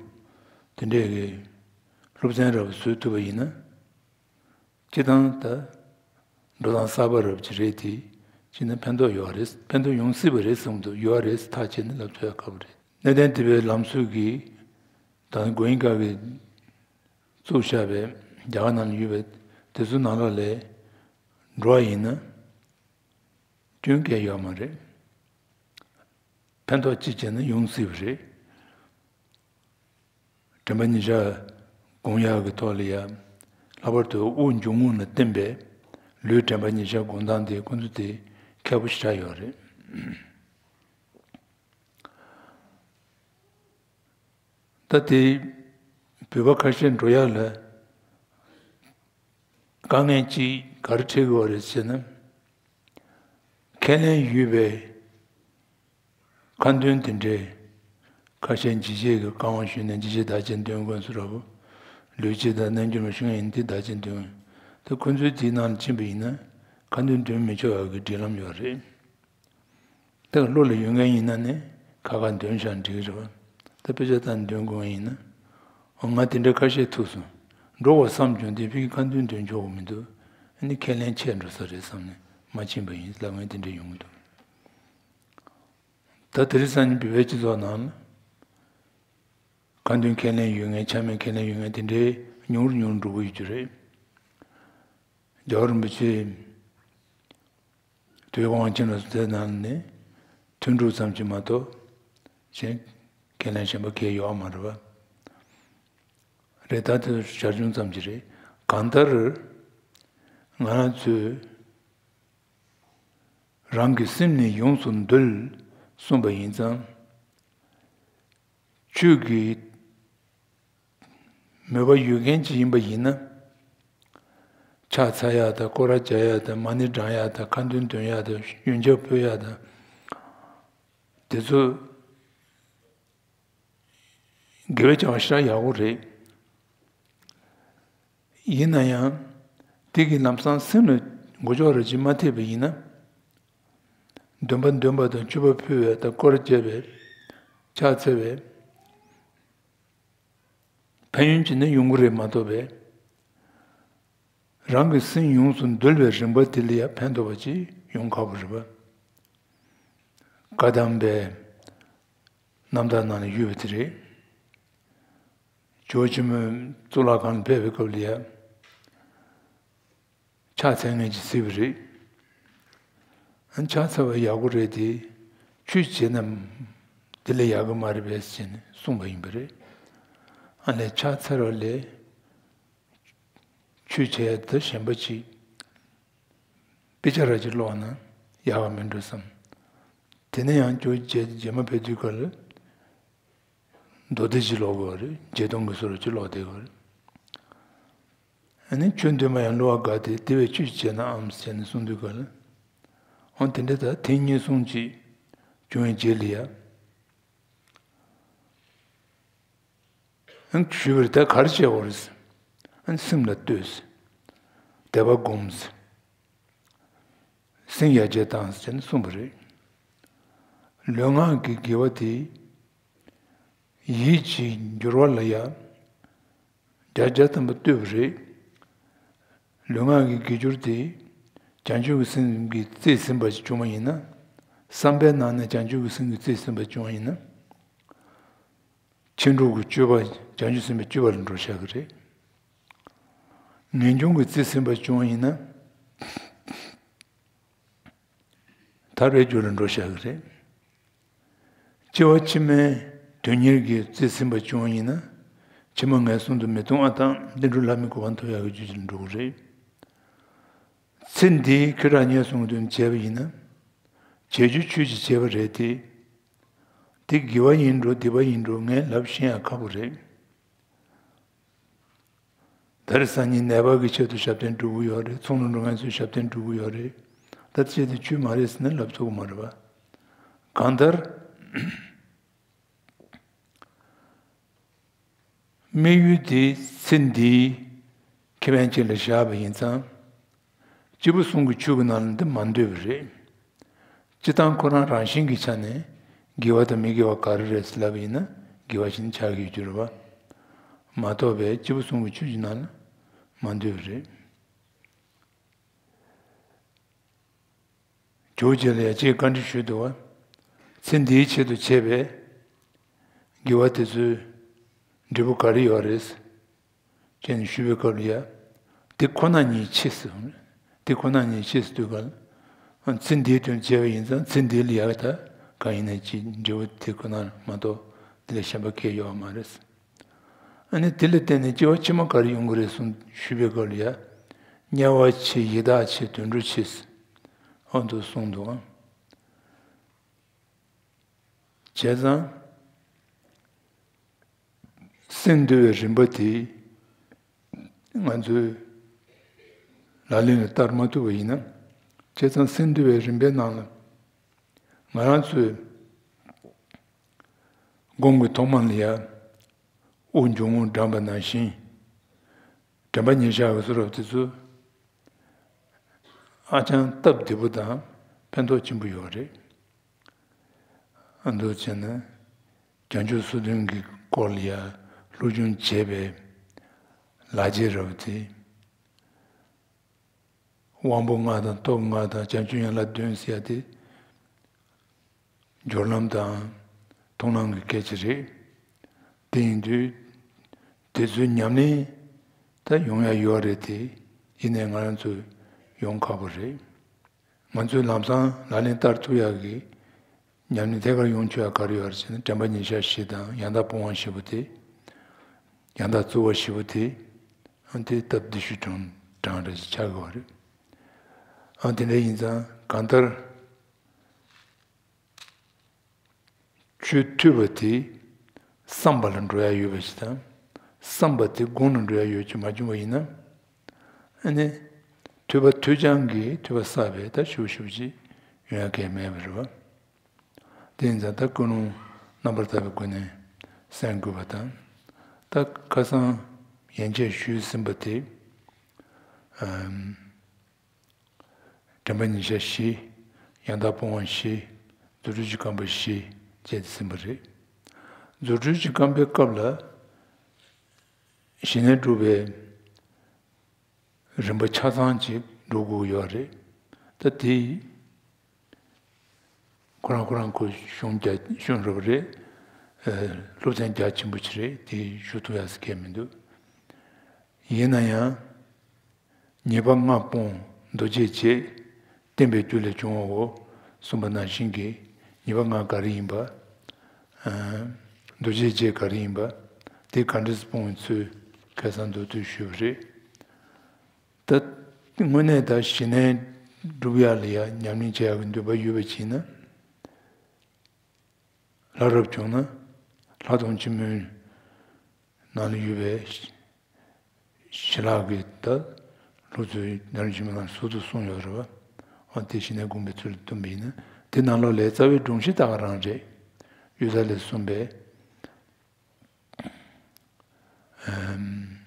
དེ་འདྲས་ཀྱི་སློབ་ཚན་འདྲ་པོ་བཟོས་ཐུབ་པ་ཡིན་ན། སྤྱིར་བཏང་ད་འགྲོ་སྟངས་གསར་པ་འདྲ་པོ་ཅིག་རེད་དེ། སྤྱིར་ན་ཕན་ཐོགས་ཡོད་རེད། ཕན་ཐོགས་ཡོང་སྲིད་པ་རེད་བསམ་འདུག་ཡོད་རེད་ཐག་བཅད་ནས་ལབ་ཐུབ་ཡག་ཁག་པོ་རེད། གནས་བརྟན་དེ་བས་ལམ་སྲོལ་གྱི་ད་ལྟ་མགོ་དབྱིངས་དཀར་གྱིས་བཙུགས་བཞག་པའི་རྒྱ་གར་ནང་ལ་ཡོད་པའི་དེ་ཚོའི་ནང་ལོགས་ལ་འགྲོ་བ་ཡིན་ན། སྐྱོན་གང་ཡང་ཡོད་མ་རེད། ཕན་ཐོགས་ཅི་བྱས་ན་ཡོང་སྲིད་པ་རེད། དྲན་པ་ཉེར་བཞག་སྒོམ་ཡག་གི་ཐོག་ལ་ཡང་། ལྷག་པར་དུ་དབུགས་འབྱུང་རྔུབ་ལ་བརྟེན་པའི་ལུས་དྲན་པ་ཉེར་བཞག་སྒོམ་སྟངས་དེ་ཁོང་ཚོ་དེ་མཁས་པོ་ཞེ་དྲག་ཡོད་རེད། ད་དེ་བོད་པ་ཁ་ཤས་འགྲོ་ཡག་ལ་དཀའ་ངལ་གཅིག་ག་རེ་འཕྲད་ཀྱི་ཡོད་རེད་ཟེར་ན། ཁས་ལེན་ཡོད་པའི་ཁ་འདོན་དེ་འདྲའི་ཁ་ཤས་འཇིགས་བྱེད་ཀྱི་བཀའ་དབང་ཞུས་ནས་འཇིགས་བྱེད་བདག་བསྐྱེད་འདོན་དགོས་སུ་ར་བོ། ལུས་བསྐྱེད་དང་རྣལ་འབྱོར་མ་ཞུ་ཡིན་ཏེ་བདག་བསྐྱེད་འདོན། ད་ཁོ་ཚོའི་དེའི་ནང་ལ་ཕྱིན་པ་ཡིན་ན་ཁ་འདོན་འདོན་མི་ཆོག་ཡག་གི་སྒྲིག་ལམ་ཡོད་རེད། ད་བློ་ལ་ཡོད་མཁན་ཡིན་ན་ནི་ཁ་ཁ་འདོན་བཞག་འགྲིག་གི་རེད་བ། ད་དཔེ་ཆ་ལྟ་འདོན་དགོས་མཁན་ཡིན་ན། འོ་ང་དེ་འདྲ་ཁ་ཤས་ཐུག་སོང་། འགྲོ་བ་བསམ་བྱུང་དེ་ཕ་གི་ཁ་འདོན་འདོན་ཆོག་གི་མི་འདུག་ཨ་ནི་ཁས་ལེན་ཆད་འགྲོ་ས་རེད་བསམ་ནས་མ་ཕྱིན་པ་ཡིན་ལབ་མཁན་དེ་འདྲ་ཡོང་གི་འདུག་ད་དེ་རིང་སང་ཉིན་བོད་པའི་སྤྱི་ཚོགས་ནང་ལ་ཁ་འདོན་ཁས་ལེན་ཡོད་མཁན་ཆ་མེད་ཁས་ལེན་ཡོད་མཁན་དེ་འདྲའི་ཉུང་རུ་ཉུང་རུ་འགྲོ་གི་ཡོད་རྒྱུ་རེད། རྒྱལ་བ་རིན་པོ་ཆེ་དུས་དབང་ཆེན་ལ་སོགས་དེ་ནང་ནས་ཐུན་དྲུག་ཙམ་གྱིས་མ་གཏོགས་གཞན་ཁས་ལེན་གཞན་པ་གང་ཡང་ཡོད་མ་རེད་བ། རེད་ད་དེ་ཞར་བྱུང་ཙམ་གྱིས་རེད། གང་ལྟར་ང་རང་ཚོས་རང་གི་སེམས་ནི་ཡོངས་སུ་འདུལ་གསུངས་པ་ཡིན་ཙང་། ཆོས་ཀྱི་མོས་པ་ཡོད་མཁན་ཅིག་ཡིན་པ་ཡིན་ན། ཕྱག་འཚལ་ཡག་དང་སྐོར་ར་རྒྱག་ཡག་དང་མ་ཎི་བགྲང་ཡག་དང་ཁ་འདོན་འདོན་ཡག་དང་ཡོན་ཆབ་ཕུལ་ཡག་དང་། དེ་ཚོ་དགེ་བའི་བྱ་བ་ཞེ་དྲག་ཡག་པོ་རེད། ཡིན་ན་ཡང་། དེ་གི་ལམ་སང་སེམས་ལ་མགོ་ལྕོག་ར་ཅིག་མ་ཐེབས་པ་ཡིན་ན། འདོན་པ་འདོན་པ་དང་མཆོད་པ་ཕུལ་བས་དང་སྐོར་ར་རྒྱབ་པས། ཕྱག་འཚལ་བས། ཕན་ཡོན་ཅིག་ནི་ཡོང་གི་རེད་མ་གཏོགས་པས། རང་གི་སེམས་ཡོངས་སུ་འདུལ་བའི་རིམ་པ་དེ་ལ་ཡང་ཕན་ཐོགས་པ་ཅིག་ཡོང་ཁག་པོ་རེད་པ། བཀའ་གདམས་པའི་རྣམ་ཐར་ནང་ལ་ཡོད་པ་དེ་རེད། ཇོ་བོ་ཆེན་མོའི་གཙུག་ལག་ཁང་ལ་ཕེབས་པའི་སྐབས་ལ་ཡང་། ཕྱག་འཚལ་མཁན་ཅིག་གཟིགས་པ་རེད། ཨ་ནི་ཕྱག་འཚལ་བ་ཡག་པོ་རེད་དེ། ཆོས་བྱེད་ན་དེ་ལས་ཡག་གི་མ་རེད་པས་ཟེར་ནས་གསུངས་པ་ཡིན་པ་རེད། ཨ་ལས་ཕྱག་འཚལ་བ་ལས་ཆོས་བྱེད་ཡ་དེ་གཞན་པ་ཅིག་དཔེ་ཆ་ར་ཅིག་ཀློག་ན་ཡག་ག་མིན་འགྲོ་བསམ། དེ་ནས་ཡང་ཁྱོད་རྗེས་རྗེས་མ་ཕེབས་དུས་སྐབས་ལ། མདོ་སྡེ་ཅིག་ཀློག་དགོས་རེད། བརྒྱད་སྟོང་གི་སོར་ཅིག་ཀློག་བསྡད་དགོས་རེད། ཨ་ནི་ཆོས་འདོན་པ་ཡང་བསླུ་བ་དགའ་སྟེ་དེ་བས་ཆོས་ཅིག་བྱས་ན་ཨམ་ཟེར་ནས་གསུངས་དུས་སྐབས་ལ། འོ་དེ་འདྲ་ད་དེ་གཉིས་གསུང་ཅིག་བྱུང་བའི་རྗེས་ལ་ཡ། ཨ་ནི་ཞུས་པ་རེད། ད་ག་རེ་བྱས་པ་རེད། ཨ་ནི་སེམས་ལ་ལྟོས། དད་པ་སྒོམས། སེམས་ཡར་རྒྱས་བཏང་ཟེར་ནས་གསུངས་པ་རེད། ལུས་ངག་གི་དགེ་བ་དེ་ཡིད་ཀྱི་འགྱུར་བ་ལ་ཡང་བརྒྱ་བརྒྱ་ཐམ་པ་ལྟོས་པ་རེད། ལུས་ངག་གི་དགེ་སྦྱོར་དེ་བྱང་ཆུབ་ཀྱི་སེམས་ཀྱིས་རྩིས་ཟིན་པ་ཞིག་བྱུང་བ་ཡིན་ན། བསམ་པའི་ནང་ནས་བྱང་ཆུབ་ཀྱི་སེམས་ཀྱིས་རྩིས་ཟིན་པ་བྱུང་བ་ཡིན་ན། ཕྱིན་དྲུག་གི་སྤྱོད་པ་བྱང་ཆུབ་སེམས་དཔའི་སྤྱོད་པ་ལ་འགྲོ་བཞག་གི་རེད། ངེས་འབྱུང་གི་རྩིས་ཟིན་པ་བྱུང་བ་ཡིན་ན། ཐར་པའི་རྒྱུ་ལ་འགྲོ་བཞག་གི་རེད། སྐྱེ་བ་ཕྱི་མའི་དོན་གཉེར་གྱི་རྩིས་ཟིན་པ་བྱུང་བ་ཡིན་ན། ཕྱི་མ་ངན་སོང་དུ་མི་ལྟུང་བ་དང་བདེ་འགྲོ་ལྷ་མིའི་གོ་འཕང་ཐོབ་ཡག་གི་རྒྱུ་ལ་འགྲོ་གི་རེད། ཚེ་འདིའི་ཁེ་གྲགས་ཉེན་སྲུང་གི་དོན་བྱས་པ་ཡིན་ན། བྱེད་རྒྱུ་ཆོས་ཀྱི་བྱེད་པ་རེད་དེ། དེ་དགེ་བ་ཡིན་འགྲོ་སྡིག་པ་ཡིན་འགྲོ་ངས་ལབ་ཤེས་ཡ་ཁག་པོ་རེད། ད་རེས་སང་ཉིན་ནད་པ་གི་ཆེད་དུ་ཞབས་བརྟན་སྒྲུབ་ཀྱི་ཡོད་རེད། ཚོགས་ལ་འགྲོ་མཁན་ཚོས་ཞབས་བརྟན་སྒྲུབ་ཀྱི་ཡོད་རེད། ད་ཆེད་དུ་ཆོས་མ་རེད་ཟེར་ནས་ལབ་ཐུབ་ཀྱི་མ་རེད་པ། གང་ལྟར། དམིགས་ཡུལ་དེ་ཚེ་འདིའི་ཁེ་ཕན་ཅིག་ལ་བཞག་པ་ཡིན་ཙང་། སྐྱེས་བུ་གསུམ་གྱི་ཆོས་ཀྱི་ནང་ལ་འདི་མ་འདུས་པ་རེད། སྤྱིར་བཏང་ཁོ་རང་རང་བཞིན་གྱི་ཆ་ནས་དགེ་བ་དང་མི་དགེ་བ་ག་རེ་རེད་ལབ་པ་ཡིན་ན་དགེ་བ་ཞིག་ཆགས་ཀྱི་ཡོད་རྒྱུ་རེད་པ། མ་གཏོགས་པའི་སྐྱེས་བུ་གསུམ་གྱི་ཆོས་ཀྱི་ནང་ལ་མ་འདུས་པ་རེད། ཇོ་བོ་རྗེ་ལ་ཡང་ཅིག་བཀའ་འདྲི་ཞུས་འདུག་པ། ཚེ་འདིའི་ཆེད་དུ་བྱས་པའི་དགེ་བ་དེ་ཚོའི་འབྲས་བུ་ག་རེ་ཡོད་རེད། ཅེས་ནས་ཞུས་པའི་སྐབས་ལ་ཡ། དེ་ཁོ་ན་ཉིད་ཆེ་ཟེར། དེ་ཁོ་ན་ཉིད་ཆེ་ཟེར་དུས་ག་ལ། ཚེ་འདིའི་དོན་བྱས་པ་ཡིན་ཙང་ཚེ་འདི་ལ་ཡ་ད་གང་ཡིན་ན་ཅིག་འབྲས་བུ་དེ་ཁོ་ན་མ་གཏོགས་དེ་ལས་གཞན་པ་གང་ཡོད་མ་རེད། ཨ་ནི་དེ་ལ་བརྟེན་ནས་སྐྱེ་བ་ཕྱི་མ་ག་རེ་ཡོང་གི་རེད་གསུངས་ཞུས་པའི་སྐབས་ལ་ཡ། དམྱལ་བ་ཆེ། ཡི་དྭགས་ཆེ། དུད་འགྲོ་ཆེ། ཨ་འདུག་གསུངས་འདུག་ཨང་། བྱས་ཙང་། སེམས་འདུལ་བའི་རིམ་པ་དེ་ང་ཚོས་ལག་ལེན་ལ་བསྟར་མ་ཐུབ་པ་ཡིན་ན། བྱས་ཙང་སེམས་འདུལ་བའི་རིམ་པའི་ནང་ལ་ང་རང་ཚོས་སྒོམ་གྱི་ཐོག་མ་ལ་ཡ། དབུགས་འབྱུང་རྔུབ་འགྲངས་པ་ནང་བཞིན། དྲན་པ་ཉེར་བཞག་གི་གསུང་རབ་དེ་ཚོ་ཧ་ཅང་སྟབས་བདེ་པོ་དང་ཕན་ཐོགས་ཆེན་པོ་ཡོད་རེད། ཨ་འདུག་བྱས་ན་བྱང་ཆུབ་སོ་བདུན་གྱི་སྐོར་ལ་ཡ་སློབ་སྦྱོང་བྱས་པའི་ལག་རྗེས་རབ་དེ། དབང་པོ་ལྔ་དང་སྟོབས་ལྔ་དང་བྱང་ཆུབ་ཡན་ལག་བདུན་ཟེར་ཡ་དེ། སྦྱོར་ལམ་དང་མཐོང་ལམ་གྱི་སྐད་ཆ་རེད། དེ་ཡིན་དུས་དེ་ཚོའི་ཉམས་ལེན་ད་ཡོང་ཡ་ཡོད་རེད་དེ། ཡིན་ནའི་ང་རང་ཚོ་ཡོང་ཁག་པོ་རེད། ང་ཚོས་ལམ་སང་ལག་ལེན་བསྟར་ཐུབ་ཡག་གི་ཉམས་ལེན་ཐད་ཀར་ཡོང་ཆོག་ཡག་ག་རེ་ཡོད་རེད་ཟེར་ན། དྲན་པ་ཉེར་བཞག་བཞི་དང་ཡང་དག་སྤོང་བ་བཞི་པོ་དེ། ཡང་དག་རྩོལ་བ་བཞི་པོ་དེ། ཨ་དེ་སྟབས་བདེ་ཤོས་གྲངས་གྲངས་རེ་ཆགས་ཀྱི་ཡོད་རེད། ཨ་དེ་འདྲ་ཡིན་ཙང་གང་ལྟར། ཆོས་ཐོས་པ་དེ་བསམ་པ་ལ་འགྲོ་ཡ་ཡོད་པ་ཞིག་དང་། བསམ་པ་དེ་སྒོམ་ལ་འགྲོ་ཡ་ཡོད་ཅེས་མ་བྱུང་བ་ཡིན་ན། ཨ་ནི། ཐོས་པ་ཐོས་རྐྱང་གིས་ཐོས་པ་བསགས་པའི་ད་ཞུ་ཞུ་ཅིག་ཡོང་ཡ་གང་ཡང་མེད་པ་རེད་པ། དེ་ཡིན་ཙང་ད་ཀུན་སློང་རྣམ་པར་དག་པའི་སྒོ་ནས་གསན་དགོས་པ་དང་། ད་ཁ་སང་ཡན་ཆད་ཞུས་ཟིན་པ་དེ། ཨམ། དྲན་པ་ཉེར་བཞག་བཞི། ཡང་དག་སྤོང་བ་བཞི། རྫུ་འཕྲུལ་གྱི་རྐང་པ་བཞི་བཅས་ཟིན་པ་རེད། རྫུ་འཕྲུལ་གྱི་རྐང་པའི་སྐབས་ལ་ཞི་གནས་སྒྲུབ་པའི་རིམ་པ་ཆ་ཚང་ཅིག་འགྲོ་དགོས་ཡོད་རེད། ད་དེ་ཁོ་རང་ཁོ་རང་ཁོ་གཞུང་རྒྱ་གཞུང་རབ་རེད། སློབ་ཚན་རྒྱ་ཆེན་པོ་ཅིག་རེད། དེ་ཞུ་ཐུབ་ཡག་གི་མི་འདུག་ཡིན་ན་ཡང་། ཉེས་པ་ལྔ་སྤོང་། འདུ་བྱེད་བྱེད། བསྟན་པའི་རྒྱུ་ལས་བྱུང་བའོ་གསུངས་པ་ནང་བཞིན་གྱི་ཉེས་པ་ལྔ་ག་རེ་ཡིན་པ། ཨ། འདུ་བྱེད་བྱེད་ག་རེ་ཡིན་པ། དེ་ག་འདྲས་སྤོང་བའི་ཚུལ་ཁ་སང་མདོར་བསྡུས་ཞུས་པ་རེད། ད་དངོས་གནས་ད་ཞི་གནས་སྒྲུབ་ཡག་ལ་ཡ་ཉམས་ལེན་བྱེད་ཡག་གི་འདུན་པ་ཡོད་པ་ཅིག་ཡིན་ན། ལྷ་རབ་བྱུང་ན་ལྷ་དང་ཕྱི་མོའི་ནང་ལ་ཡོད་པའི་ཞི་ཞི་ལྷག་གི་ད་ལྷུ་ཚུལ་ཉམས་ལེན་བྱེད་མི་ལ་ཟུར་དུ་གསུངས་ཡོད་རེད་པ། འོ་དེ་ཞི་གནས་སྒོམ་པའི་ཚུལ་ལ་བསྟུན་པ་ཡིན་ན་དེ་ནང་ལོགས་ལས་རྩ་བའི་སྒྲོམ་གཞི་ད་ག་རང་རེད། གཡུལ་ས་ལས་གསུངས་པའི། ཨམ།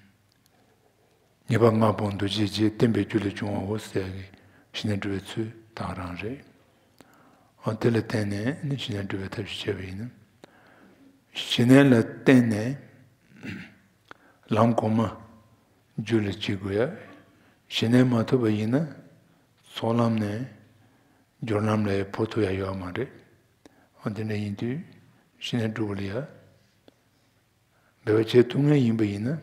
ཉེས་པ་ལྔ་སྤོང་། འདུ་བྱེད་བྱེད། བསྟན་པའི་རྒྱུ་ལས་བྱུང་བའོ་ཟེར་གི་ཞི་གནས་སྒྲུབ་པའི་ཚུལ་ད་ག་རང་རེད། འོ་དེ་ལ་བརྟེན་ནས་ནི་ཞི་གནས་སྒྲུབ་པའི་ཐབས་ཤེས་བྱས་པ་ཡིན་ན། ཞི་གནས་ལ་བརྟེན་ནས་ལམ་གོང་མ་རྒྱུད་ལ་བྱེད་དགོས་ཡ། ཞི་གནས་མ་ཐོབ་པ་ཡིན་ན་ཚོགས་ལམ་ནས་སྦྱོར་ལམ་ལ་འཕོ་ཐུབ་ཡ་ཡོད་མ་རེད། འོ་དེ་འདྲ་ཡིན་དུས་ཞི་གནས་སྒྲུབ་པ་ལ་ཡ། འབད་པ་བྱེད་ཐུབ་མཁན་ཡིན་པ་ཡིན་ན་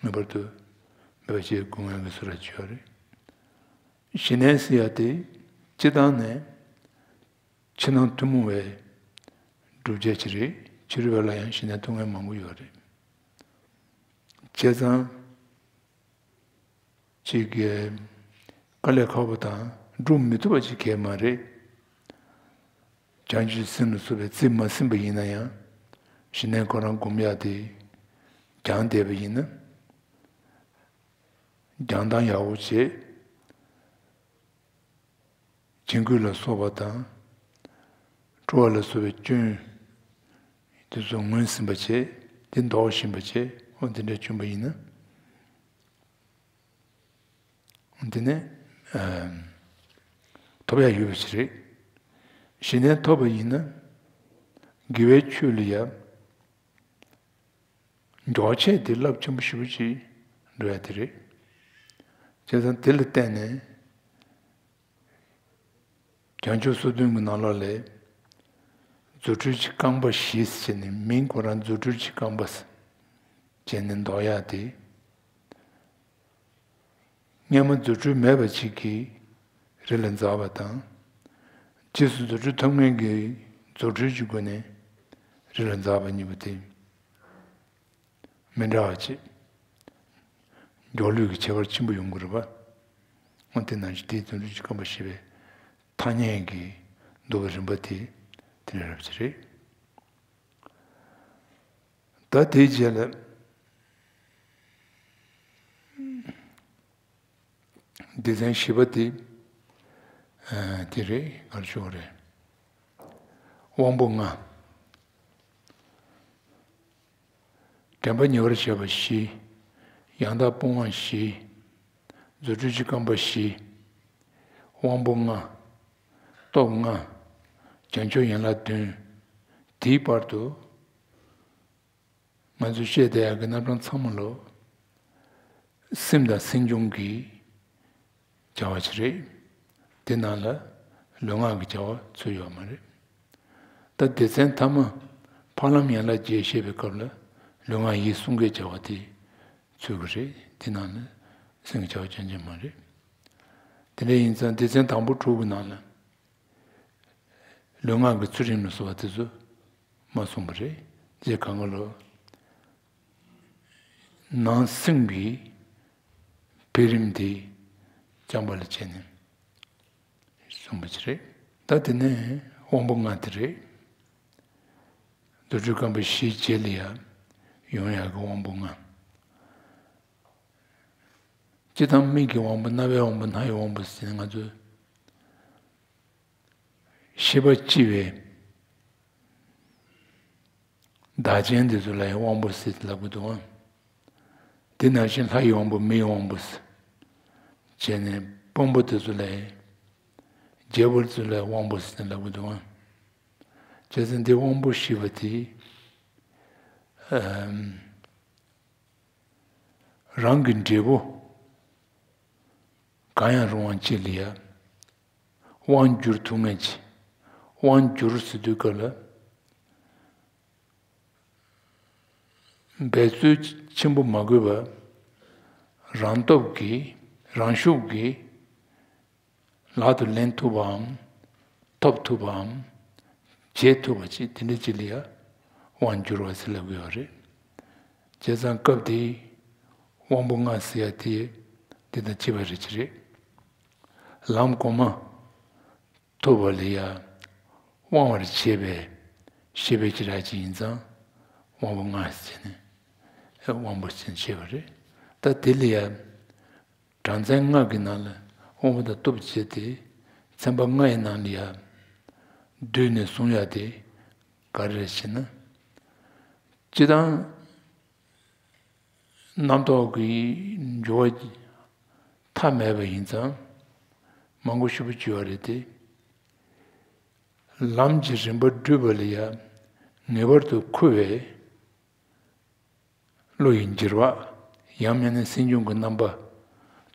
ངེས་པར་དུ་འབད་པ་བྱེད་དགོས་ངེས་ཀྱི་བཟོ་འདྲ་ཅིག་ཡོད་རེད། ཞི་གནས་ཟེར་ཡ་དེ་སྤྱིར་བཏང་ནས་ཕྱི་ནང་ཐུན་མོང་བའི་སྒྲུབ་བྱེད་ཅིག་རེད། ཕྱི་རོལ་པ་ལ་ཡང་ཞི་གནས་ཐུབ་མཁན་མང་པོ་ཡོད་རེད། བྱས་ཙང་། ཅིག་གི་དཀའ་ལས་ཁག་པོ་དང་སྒྲུབ་མི་ཐུབ་པ་ཅིག་གང་ཡང་མ་རེད། བྱང་ཆུབ་སེམས་ལ་སོགས་པའི་རྩིས་མ་ཟིན་པ་ཡིན་ན་ཡང་ཞི་གནས་ཁོ་རང་སྒོམ་ཡག་དེ་སྦྱངས་བསྡད་པ་ཡིན་ན། སྦྱང་སྟངས་ཡག་པོ་བྱེད། བྱིང་རྒོད་ལ་སོགས་པ་དང་། བཀྲུ་བ་ལ་སོགས་པའི་སྐྱོན་དེ་ཚོ་ངོས་ཟིན་པ་བྱེད། དེ་འདོགས་བཞིན་པ་བྱེད། འོ་དེ་འདྲ་བྱུང་པ་ཡིན་ན། འོ་དེ་ནས་ཨམ་ཐོབ་ཡག་ཡོད་པ་ཞིག་རེད། གཞི་ནས་ཐོབ་པ་ཡིན་ན། དགེ་བའི་ཆོས་ལ་ཡ། མགྱོགས་ཆེད་དེ་རླབས་ཆེན་པོ་ཞེ་པོ་ཅིག་འགྲོ་ཡ་དེ་རེད། བྱས་ཙང་དེ་ལ་བརྟེན་ནས་བྱང་ཆུབ་སོ་བདུན་གྱི་ནང་ལོགས་ལས་རྫུ་འཕྲུལ་གྱི་རྐང་པ་བཞི་ཟེར་ནས་མིང་ཁོ་རང་རྫུ་འཕྲུལ་གྱི་རྐང་པ་ཟེར་བྱས་ནས་འདོགས་ཡ་དེ། སྔོན་མ་རྫུ་འཕྲུལ་མེད་པ་ཅིག་གིས་རི་ལ་འཛེགས་པ་དང་། རྗེས་སུ་རྫུ་འཕྲུལ་ཐོབ་མཁན་གྱིས་རྫུ་འཕྲུལ་གྱི་སྒོ་ནས་རི་ལ་འཛེགས་པ་གཉིས་པོ་དེ་མི་འདྲ་བ་བྱེད། མགྱོགས་ལོས་ཀྱི་ཁྱད་པར་ཆེན་པོ་ཡོང་གི་རེད་པ། འོ་དེ་ནང་བཞིན་དེའི་རྫུ་འཕྲུལ་གྱི་རྐང་པ་བཞི་པའི་ཐ་སྙད་ཀྱི་འདོགས་པའི་རིམ་པ་དེ་དེ་འདྲ་རབ་ཅིག་རེད། ད་དེའི་རྗེས་ལ། སྡེ་ཚན་བཞི་པ་དེ། ཨ་དེ་རེད། ག་རེ་ཞུ་དགོས་རེད། དབང་པོ་ལྔ། དྲན་པ་ཉེ་བར་བྱས་པ་བཞི། ཡང་དག་སྤོང་བ་བཞི། རྫུ་འཕྲུལ་གྱི་རྐང་པ་བཞི། དབང་པོ་ལྔ། སྟོབས་ལྔ། བྱང་ཆུབ་ཡན་ལག་བདུན། དེའི་བར་དུ། ང་ཚོས་བཤད་བསྡད་ཡག་གི་རྣམ་གྲངས་ཚང་མ་ལོ། སེམས་དང་སེམས་བྱུང་གི་བྱ་བ་ཞིག་རེད། དེ་ནང་ལ་ལུས་ངག་གི་བྱ་བ་ཚུད་ཡོད་མ་རེད། ད་སྡེ་ཚན་མཐའ་མ་འཕགས་ལམ་ཡན་ལག་བརྒྱད་བཤད་པའི་སྐབས་ལ་ལུས་ངག་ཡིད་གསུམ་ཀའི་བྱ་བ་དེ་ཚུད་ཀྱི་རེད། དེ་ནང་ལ་སེམས་ཀྱི་བྱ་བ་ཅན་ཅན་མ་རེད། དེ་འདྲ་ཡིན་ཙང་སྡེ་ཚན་དང་པོ་དྲུག་གི་ནང་ལ། ལུས་ངག་གི་ཚུལ་ཁྲིམས་ལ་སོགས་པ་དེ་ཚོ་མ་གསུངས་པ་རེད། རྗེས་གང་ག་ལོ། ནང་སེམས་ཀྱི་འཕེལ་རིམ་དེ་རྐྱང་པ་ལ་བྱས་ནས་གསུངས་པ་ཅིག་རེད། ད་དེ་ནས་དབང་པོ་ལྔ་དེ་རེད། རྫུ་འཕྲུལ་རྐང་པ་བཞིའི་རྗེས་ལ་ཡང་ཡོང་ཡག་གི་དབང་པོ་ལྔ། སྤྱིར་བཏང་མིག་གི་དབང་པོ། རྣ་བའི་དབང་པོ། སྣ་ཡི་དབང་པོ་ཟེར་ནས་ང་ཚོས་ཤེས་པ་སྐྱེ་བའི་བདག་ཅན་དེ་ཚོ་ལ་ཡང་དབང་པོ་ཟེར་ལབ་ཀྱི་འདུག་ཨང་། དེ་ནང་བཞིན་ལྷ་ཡི་དབང་པོ། མིའི་དབང་པོ་ཟེར་བྱས་ནས་དཔོན་པོ་དེ་ཚོ་ལ་ཡང་རྒྱལ་པོ་ཚོ་ལ་ཡང་དབང་པོ་ཟེར་ལབ་ཀྱི་འདུག་ཨང་། བྱས་ཙང་འདི་དབང་པོ་ཞེས་པ་དེ། ཨམ། རང་གི་འབྲས་བུ་གང་ཡང་རུང་བ་ཅིག་ལ་ཡ་དབང་བསྒྱུར་ཐུབ་མཁན་ཅིག། དབང་བསྒྱུར་ཟེར་དུས་སྐབས་ལ་འབད་རྩོལ་ཆེན་པོ་མ་དགོས་པར་རང་སྟོབས་ཀྱིས། རང་ཤུགས་ཀྱིས། ལག་ཏུ་ལེན་ཐུབ་པའམ། ཐོབ་ཐུབ་པའམ། བྱེད་ཐུབ་པ་ཅིག། དེ་འདྲ་ཅིག་ལ་ཡ་དབང་བསྒྱུར་བ་ཟེར་ལབ་ཀྱི་ཡོད་རེད། བྱས་ཙང་སྐབས་དེའི་དབང་པོ་ལྔ་ཟེར་ཡ་དེ་དེ་དང་གཅིག་པ་རེད་ཅིག་རེད། ལམ་གོང་མ་ཐོབ་པ་ལ་ཡ་དབང་བར་བྱེད་པའི་ཤེས་པའི་བྱེ་བྲག་ཅིག་ཡིན་ཙང་དབང་པོ་ལྔ་ཟེར་ནས་དབང་པོ་ཟེར་ནས་བཤད་པ་རེད། ད་དེ་ལ་ཡ། སྦྲང་ཚན་ལྔ་གི་ནང་ལ་དབང་པོ་དང་སྟོབས་བྱས་ཏེ། ཚན་པ་ལྔ་ཡི་ནང་ལ་ཡ་བསྡུས་ནས་གསུང་ཡ་དེ་ག་རེ་རེད་ཟེར་ན། སྤྱིར་བཏང་རྣམ་རྟོག་གི་འགྱུ་བ་མཐའ་མེད་པ་ཡིན་ཙང་མང་པོ་ཞེ་པོ་ཅིག་ཡོད་རེད་དེ། ལམ་གྱི་རིམ་པ་བསྒྲུབ་པ་ལ་ཡ་ངེས་པར་དུ་ཁུ་བའི། བློ་ཡི་འགྱུར་བ། ཡང་མིན་ན་སེམས་བྱུང་གི་རྣམ་པ་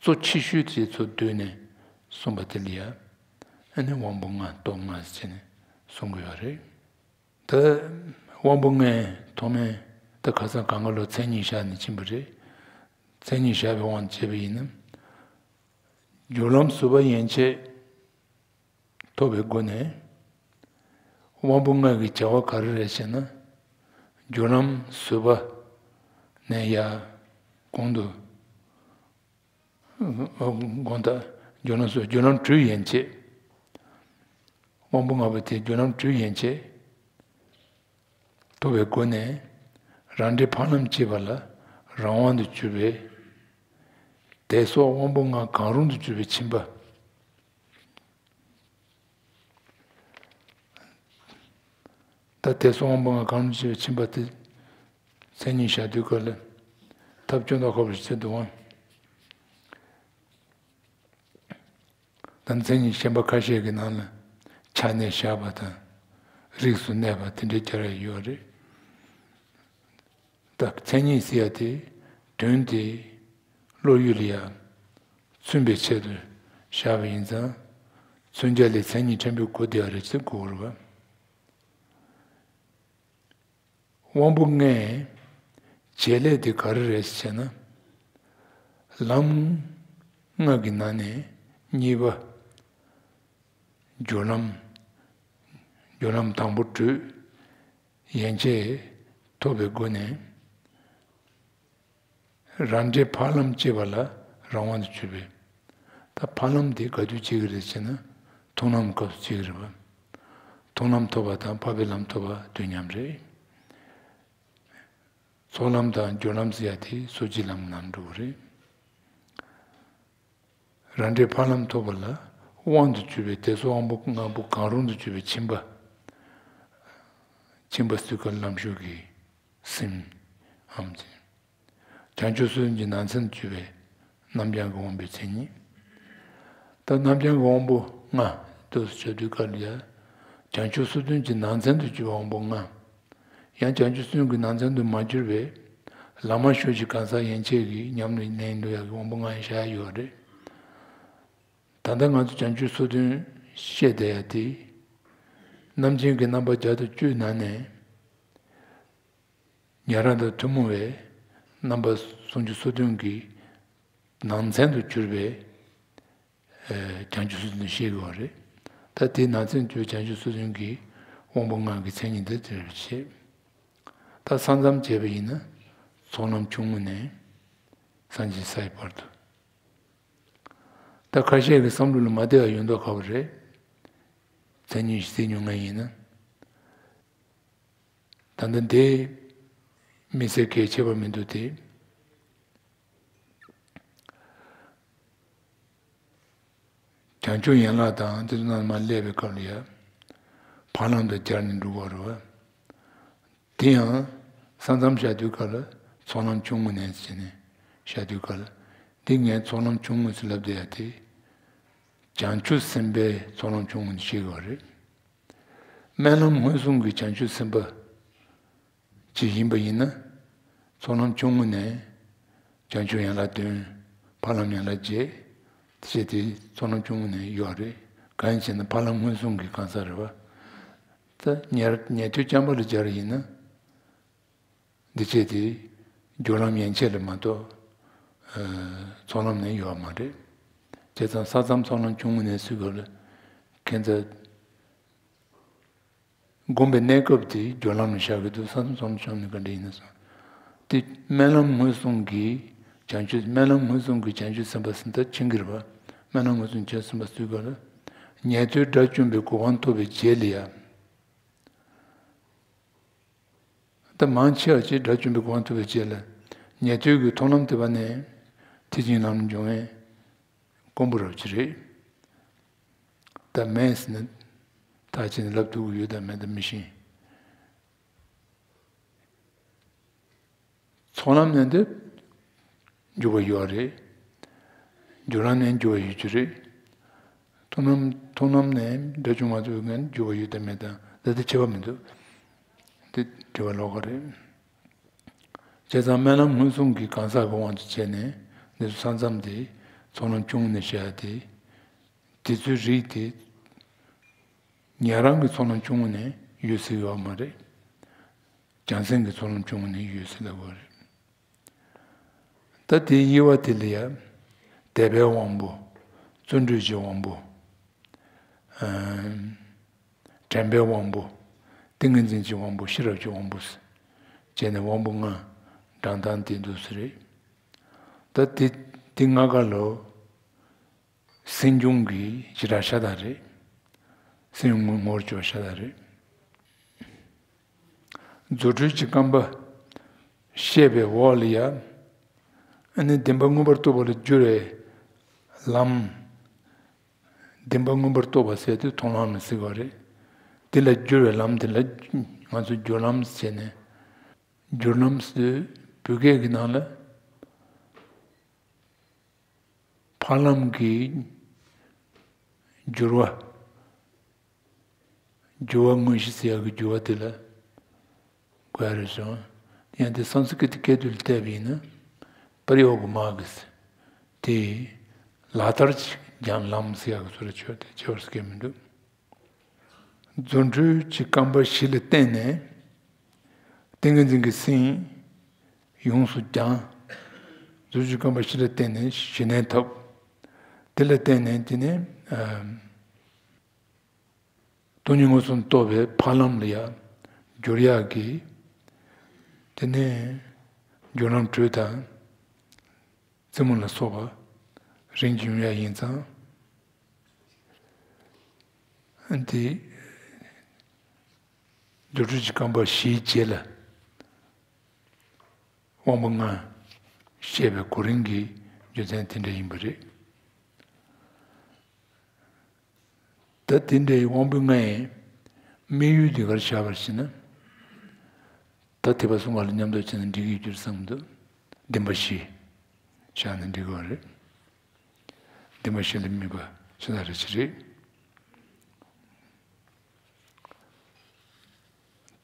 གཙོ་ཆེ་ཤོས་དེ་ཚོ་བསྡུས་ནས་གསུངས་པ་དེ་ལ་ཡ། ཨ་ནི་དབང་པོ་ལྔ་སྟོབས་ལྔ་ཟེར་ནས་གསུང་གི་ཡོད་རེད། ད་དབང་པོ་ལྔའི་ཐོག་མའི་ད་ཁ་སང་གང་ག་ལོ་མཚན་ཉིད་བཞག་ནས་ཕྱིན་པ་རེད། མཚན་ཉིད་བཞག་པའི་དབང་བྱས་པ་ཡིན་ན། སྦྱོར་ལམ་ཟུར་པ་ཡན་ཆད་ཐོབ་པའི་སྒོ་ནས། དབང་པོ་ལྔ་གི་བྱ་བ་ག་རེ་རེད་ཟེར་ན། སྦྱོར་ལམ་ཟུར་པ་ནས་ཡར་གོང་དུ། གོང་དུ་སྦྱོར་ལམ་ཟུར། སྦྱོར་ལམ་དྲུག་ཡན་ཆད། དབང་པོ་ལྔ་པོ་དེ་སྦྱོར་ལམ་དྲུག་ཡན་ཆད། ཐོབ་པའི་སྒོ་ནས་རང་འབྲས་འཕགས་ལམ་སྐྱེས་པ་ལ་རང་དབང་དུ་གྱུར་པའི། དད་སོགས་དབང་པོ་ལྔ་གང་རུང་དུ་གྱུར་པའི་ཁྱིམ་པ། ད་དད་སོགས་དབང་པོ་ལྔ་གང་རུང་དུ་གྱུར་པའི་ཁྱིམ་པ་དེ་མཚན་ཉིད་བཞག་དུས་སྐབས་ལ་ཐབས་སྐྱོ་མདོག་ཁ་པོ་ཞིག་བྱེད་འདུག་ཨང་། ད་མཚན་ཉིད་ཤན་པ་ཁ་ཤས་ཀྱི་ནང་ལ་ཆ་གནས་བཞག་པ་དང་། རིགས་སུ་གནས་པ་དེ་འདྲའི་སྦྱར་ཡ་ཡོད་རེད། ད་མཚན་ཉིད་ཟེར་ཡ་དེ་དོན་དེ་བློ་ཡུལ་ལ་ཡ་མཚོན་པའི་ཆེད་དུ་བཞག་པ་ཡིན་ཙང་། མཚོན་བྱ་ལས་མཚན་ཉིད་ཕྲན་བུའི་གོ་བདེ་བ་རེད་ཟེར་གོ་དགོས་རེད་པ། དབང་པོ་ལྔའི་བྱེད་ལས་དེ་ག་རེ་རེད་ཟེར་ན། ལམ་ལྔ་གི་ནང་ནས་གཉིས་པ། སྦྱོར་ལམ། སྦྱོར་ལམ་དང་པོ་བགྲོད། ཡན་ཆད་ཐོབ་པའི་སྒོ་ནས། རང་འབྲས་འཕགས་ལམ་སྐྱེ་བ་ལ་རང་དབང་དུ་གྱུར་པས། ད་འཕགས་ལམ་དེ་ག་དུས་སྐྱེ་གི་རེད་ཟེར་ན། མཐོང་ལམ་སྐབས་སུ་སྐྱེ་གི་རེད་པ། མཐོང་ལམ་ཐོབ་པ་དང་འཕགས་པའི་ལམ་ཐོབ་པ་དུས་མཉམ་རེད། ཚོགས་ལམ་དང་སྦྱོར་ལམ་ཟེར་ཡ་དེ་སོ་སྐྱེའི་ལམ་ནང་འགྲོ་གི་རེད། རང་འབྲས་འཕགས་ལམ་ཐོབ་པ་ལ་དབང་དུ་གྱུར་པའི་དད་སོགས་དབང་པོ་ལྔ་པོ་གང་རུང་དུ་གྱུར་པའི་ཁྱིམ་པ། ཁྱིམ་པ་ཟེར་སྐབས་ལམ་ཞུགས་ཀྱི་སེམས་ཨམ་ཅིག་བྱང་ཆུབ་སོ་བདུན་གྱི་ནང་ཚན་དུ་གྱུར་པའི་རྣམ་བྱང་གི་དབང་པོའི་མཚན་ཉིད། ད་རྣམ་བྱང་གི་དབང་པོ་ལྔ་འདུག་སེ་བྱ་དུས་སྐབས་ལ་ཡ། བྱང་ཆུབ་སོ་བདུན་གྱི་ནང་ཚན་དུ་གྱུར་པའི་དབང་པོ་ལྔ། ཡང་བྱང་ཆུབ་སོ་བདུན་གྱི་ནང་ཚན་དུ་མ་གྱུར་པའི་བླ་མ་ཞུགས་ཀྱི་གང་ཟག་ཡན་ཆད་ཀྱི་ཉམས་ལ་ལེན་འགྲོ་ཡག་གི་དབང་པོ་ལྔ་ཡང་བཞག་ཡོད་རེད། ད་ལྟ་ང་ཚོ་བྱང་ཆུབ་སོ་བདུན་བཤད་བསྡད་ཡ་དེ། རྣམ་མཁྱེན་གྱི་རྣམ་པ་བརྒྱ་དང་བཅུའི་ནང་ནས། ཉན་རང་དང་ཐུན་མོང་བའི་རྣམ་པ་ཟུང་འཇུག་སོ་བདུན་གྱི་ནང་ཚན་དུ་གྱུར་པའི་ཨ་བྱང་ཆུབ་སོ་བདུན་བཤད་དགོས་པ་རེད། ད་དེའི་ནང་ཚན་དུ་བྱང་ཆུབ་སོ་བདུན་གྱི་དབང་པོ་ལྔ་གི་མཚན་ཉིད་འདི་དེར་བཤད། ད་ས་མཚམས་བྱས་པ་ཡིན་ན་ཚོགས་ལམ་ཆུང་ངུ་ནས་སངས་རྒྱས་སའི་བར་དུ། ད་ཁ་ཤས་ཀྱི་བསམ་བློ་ལ་མ་བདེ་བ་ཡོད་མདོག་ཁ་པོ་རེད། མཚན་ཉིད་ཞིག་ཟེར་མྱོང་ང་ཡིན་ན། ད་ལྟ་འདི་མི་ཚེ་གལ་ཆེ་བ་མི་འདུག་སྟེ། བྱང་ཆུབ་ཡན་ལག་དང་དེ་ཚོ་ནང་མར་སླེབས་པའི་སྐབས་ལ་ཡ། འཕགས་ལམ་དང་སྦྱར་ནས་འགྲོ་དགོས་རེད་པ། དེ་ཡང་ས་མཚམས་བཞག་དུས་སྐབས་ལ་ཚོགས་ལམ་ཆུང་ངུ་ནས་བྱས་ནས་བཞག་དུས་སྐབས་ལ། འདི་ངས་ཚོགས་ལམ་ཆུང་ངུ་ཟེར་ལབ་བསྡད་ཡ་དེ། བྱང་ཆུབ་སེམས་དཔའི་ཚོགས་ལམ་ཆུང་ངུ་ནས་བཤད་དགོས་རེད། སྨོན་ལམ་མངོན་སུམ་གྱི་བྱང་ཆུབ་སེམས་དཔའ་ཅིག་ཡིན་པ་ཡིན་ན། ཚོགས་ལམ་ཆུང་ངུ་ནས་བྱང་ཆུབ་ཡན་ལག་བདུན། འཕགས་ལམ་ཡན་ལག་བརྒྱད། དེ་བྱས་ཏེ་ཚོགས་ལམ་ཆུང་ངུ་ནས་ཡོད་རེད། གང་ཡིན་ཟེར་ན་འཕགས་ལམ་མངོན་སུམ་གྱི་གང་ཟག་རེད་པ། ད་ཉན་ཉན་ཐོས་རྐྱང་པ་ལ་སྦྱར་ཡིན་ན། འདི་བྱས་ཏེ་སྦྱོར་ལམ་ཡན་ཆད་ལ་མ་གཏོགས་ཨ་ཚོགས་ལམ་ནས་ཡོད་པ་མ་རེད། བྱས་ཙང་ས་མཚམས་ཚོགས་ལམ་ཆུང་ངུ་ནས་ཟེར་སྐབས་ལ་ཁྱེད་ཚོ་སྒོམ་པའི་གནས་སྐབས་དེ་སྦྱོར་ལམ་ལ་བཞག་གི་འདུག་ས་མཚམས་ཚོགས་ལམ་ཆུང་ངུ་ནས་ག་འདྲ་ཡིན་ན་སོང་། དེ་སྨོན་ལམ་མངོན་སུམ་གྱི་བྱང་ཆུབ་སྨོན་ལམ་མངོན་སུམ་གྱི་བྱང་ཆུབ་སེམས་དཔའ་ཟེར་ད་ཕྱིན་གྱི་རེད་པ། སྨོན་ལམ་མངོན་སུམ་བྱང་ཆུབ་སེམས་དཔའ་ཟེར་སྐབས་ལ་ཉན་ཐོས་དགྲ་བཅོམ་པའི་གོ་འཕང་ཐོབ་པའི་རྗེས་ལ་ཡ། ད་མང་ཆེ་བ་ཅིག་དགྲ་བཅོམ་པའི་གོ་འཕང་ཐོབ་པའི་རྗེས་ལ་ཉན་ཐོས་ཀྱི་མཐོང་ལམ་དེ་བ་ནས་ཐེག་ཆེན་ལམ་ལ་འབྱོར་མཁན་དཀོན་པོ་རབ་ཅིག་རེད། ད་མེད་ཟེར་ན་ཐག་བཅད་ནས་ལབ་ཐུབ་ཀྱི་ཡོད་དམ་མེད་དམ་མི་ཤེས། ཚོགས་ལམ་ནས་འདི་འགྱུར་བ་ཡོད་རེད། སྦྱོར་ལམ་ནས་འགྱུར་བ་ཡོད་རྒྱུ་རེད། མཐོང་ལམ་མཐོང་ལམ་ནས་དགྲ་བཅོམ་མ་ཐོབ་མཁན་འགྱུར་བ་ཡོད་དམ་མེད་དམ་ད་ལྟ་ཁྱད་པར་མི་འདུག་འདི་དྲི་བ་ལོགས་ཀ་རེད། བྱས་ཙང་སྨོན་ལམ་མངོན་སུམ་གྱི་གང་ཟག་གི་དབང་དུ་བྱས་ནས་འདི་ཚོ་ས་མཚམས་དེ་ཚོགས་ལམ་ཆུང་ངུ་ནས་བཤད་ཡ་དེ། དེ་ཚོའི་རིགས་དེ་ཉན་རང་གི་ཚོགས་ལམ་ཆུང་ངུ་ནས་ཡོད་སྲིད་ཡོད་མ་རེད། བྱང་སེམས་ཀྱི་ཚོགས་ལམ་ཆུང་ངུ་ནས་ཡོད་སྲིད་ལབ་དགོས་རེད། ད་དེའི་དབྱེ་བ་དེ་ལ་ཡ། དད་པའི་དབང་པོ། བརྩོན་འགྲུས་ཀྱི་དབང་པོ། ཨ་དྲན་པའི་དབང་པོ། ཏིང་ངེ་འཛིན་གྱི་དབང་པོ། ཤེས་རབ་ཀྱི་དབང་པོ་ཟེར། བྱས་ནས་དབང་པོ་ལྔ་བགྲང་སྟངས་དེ་འདུག་སེ་རེད། ད་དེ་དེ་ལྔ་ཀ་ལོ། སེམས་བྱུང་གི་ཞེ་དྲག་ཤ་སྟག་རེད། སེམས་ངོ་ངོ་བོར་གྱུར་པ་ཤ་སྟག་རེད། རྫུ་འཕྲུལ་གྱི་རྐང་པ་བཤད་པའི་འོག་ལ་ཡ། ཨ་ནི་བདེན་པ་མངོན་པར་རྟོགས་པ་ལ་སྦྱོར་བའི་ལམ། བདེན་པ་མངོན་པར་རྟོགས་པ་ཟེར་དུས་མཐོང་ལམ་ལ་ཟེར་བ་རེད། དེ་ལ་སྦྱོར་བའི་ལམ་དེ་ལ་ང་ཚོས་སྦྱོར་ལམ་ཟེར་ནས། སྦྱོར་ལམ་ཟེར་དུས་བོད་སྐད་ཀྱི་ནང་ལ་ཕ་ལམ་གྱི་སྦྱོར་བ། སྦྱོར་བ་དངོས་གཞི་ཟེར་ཡག་གི་སྦྱོར་བ་དེ་ལ་གོ་ཡ་རེད་བྱུང་། ཡང་དེ་སཾ་སྐྲྀ་ཏ་སྐད་དུ་བལྟས་པ་ཡིན་ན། པར་ཡོག་གི་མ་གི་ཟེར། དེ་ལག་བསྟར་གྱི་ཀྱང་ལམ་ཟེར་ཡག་གི་ཚུར་ཆོས་དེ་ཆེ་བར་སྐད་མི་འདུག་རྫུ་འཕྲུལ་གྱི་རྐང་པ་བཞི་ལ་བརྟེན་ནས་ཏིང་ངེ་འཛིན་གྱི་སེམས་ཡོངས་སུ་སྦྱངས། རྫུ་འཕྲུལ་གྱི་རྐང་པ་བཞི་ལ་བརྟེན་ནས་ཞི་གནས་ཐོབ། དེ་ལ་བརྟེན་ནས་དེ་ནས། སྟོང་ཉིད་མངོན་སུམ་རྟོགས་པའི་ཕ་ལམ་ལ་ཡང་སྦྱོར་ཡག་གི། དེ་ནས་སྦྱོར་ལམ་དྲུག་དང་རྩེ་མོ་ལ་སོགས་པ་རིམ་གྱིས་ཡོང་ཡག་ཡིན་ཙང་། དེ་རྫུ་འཕྲུལ་གྱི་རྐང་པ་བཞིའི་རྗེས་ལ། དབང་པོ་ལྔ་བཤད་པའི་གོ་རིམ་གྱི་རྒྱུ་མཚན་དེ་འདྲ་ཡིན་པ་རེད། ད་དེ་འདྲའི་དབང་པོ་ལྔ་ཡི་དམིགས་ཡུལ་དེ་ག་རེ་བཞག་པར་བྱས་ན། ད་ཐེག་པ་གསུམ་ཀ་ལ་མཉམ་དུ་བྱས་ན་འགྲིག་གི་ཡོད་རྒྱུར་བསམ་འདུག་བདེན་པ་བཞི། བཞག་ན་འགྲིག་གི་རེད། བདེན་པ་བཞི་ལ་དམིགས་པ་ཤ་སྟག་རེ་ཞིག་རེད།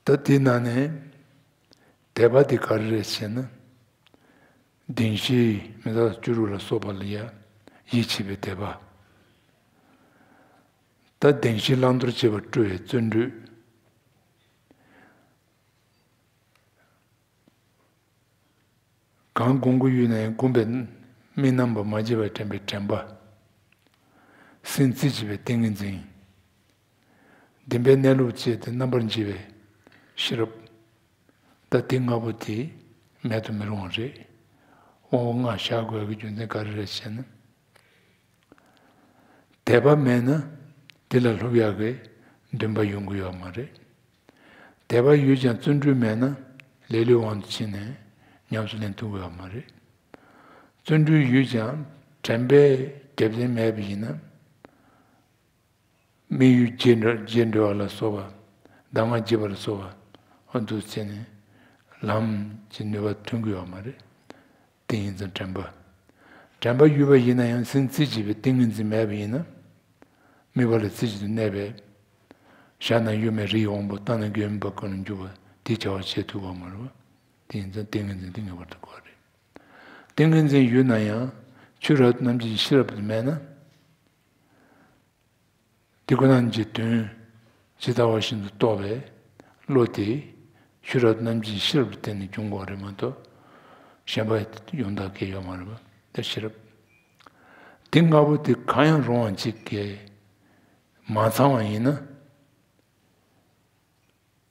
ད་དེའི་ནང་ནས་དད་པ་དེ་ག་རེ་རེད་ཟེར་ན། བདེན་བཞིའི་མི་རྟག་སྤྱོད་རིགས་ལ་སོགས་པ་ལ་ཡང་ཡིད་ཆེས་པའི་དད་པ། ད་བདེན་བཞི་བླང་དོར་བྱེད་པར་སྤྲོ་བའི་བརྩོན་འགྲུས། གང་སྒོམ་གྱི་ཡོད་ན་ཡང་སྒོམ་པའི་དམིགས་རྣམ་པ་མ་བརྗེད་པར་དྲན་པའི་དྲན་པ། སེམས་རྩེ་གཅིག་པའི་ཏིང་ངེ་འཛིན། བདེན་པའི་གནས་ལུགས་བཅས་ཏེ་རྣམ་པར་འབྱེད་པའི་ཤེས་རབ། ད་དེ་ལྔ་པོ་དེ་མེད་དུ་མི་རུང་བ་རེད། དབང་པོ་ལྔ་བཞག་དགོས་ཀྱི་རྒྱུ་མཚན་ག་རེ་རེད་ཟེར་ན། དད་པ་མེད་ན་དེ་ལ་སློབ་ཡག་གི་འདུན་པ་ཡོང་གི་ཡོད་མ་རེད། དད་པ་ཡོད་ཀྱང་བརྩོན་འགྲུས་མེད་ན་ལེ་ལོའི་དབང་དུ་ཕྱིན་ནས་ཉམས་སུ་ལེན་ཐུབ་ཀྱི་ཡོད་མ་རེད། བརྩོན་འགྲུས་ཡོད་ཀྱང་དྲན་པའི་རྒྱབ་རྟེན་མེད་པ་ཡིན་ན། དམིགས་ཡུལ་བརྗེད་འགྲོ་བརྗེད་འགྲོ་བ་ལ་སོགས་པ། གདམས་ངག་བརྗེད་པ་ལ་སོགས་པ། འོ་འདུག་བྱས་ནས་ལམ་གྱི་ནུས་པ་ཐོན་གྱི་ཡོད་མ་རེད། དེ་ཡིན་ཙང་དྲན་པ། དྲན་པ་ཡོད་པ་ཡིན་ན་ཡང་སེམས་རྩེ་གཅིག་པའི་ཏིང་ངེ་འཛིན་མེད་པ་ཡིན་ན། དམིགས་པ་ལ་རྩེ་གཅིག་ཏུ་གནས་པས། བཞག་ན་ཡོད་མེད་རིའི་དབང་པོ། བཏང་ན་འགྱོད་མེད་བ་ཀུན་ལ་འཇུག་པ་དེའི་བྱ་བ་བྱེད་ཐུབ་པ་མ་རེད་པ། དེ་ཡིན་ཙང་ཏིང་ངེ་འཛིན་དེ་ངེས་པར་དུ་དགོས་རེད། ཏིང་ངེ་འཛིན་ཡོད་ན་ཡང་ཆོས་རབ་ཏུ་རྣམ་འབྱེད་ཀྱི་ཤེས་རབ་དེ་མེད་ན། དེ་ཁོ་ན་ཉིད་ཀྱི་དོན་ཇི་ལྟ་བ་བཞིན་དུ་རྟོགས་པའི་བློ་དེ་ཆོས་རབ་ཏུ་རྣམ་འབྱེད་ཀྱི་ཤེས་རབ་ལ་བརྟེན་ནས་འབྱུང་དགོས་རེད་མ་གཏོགས། གཞན་པ་ཡོང་ཐབས་གལ་ཡོད་མ་རེད་པ། དེ་ཤེས་རབ། དེ་ལྔ་པོ་དེ་གང་ཡང་རུང་བ་གཅིག་གིས་མ་ཚང་བ་ཡིན་ན།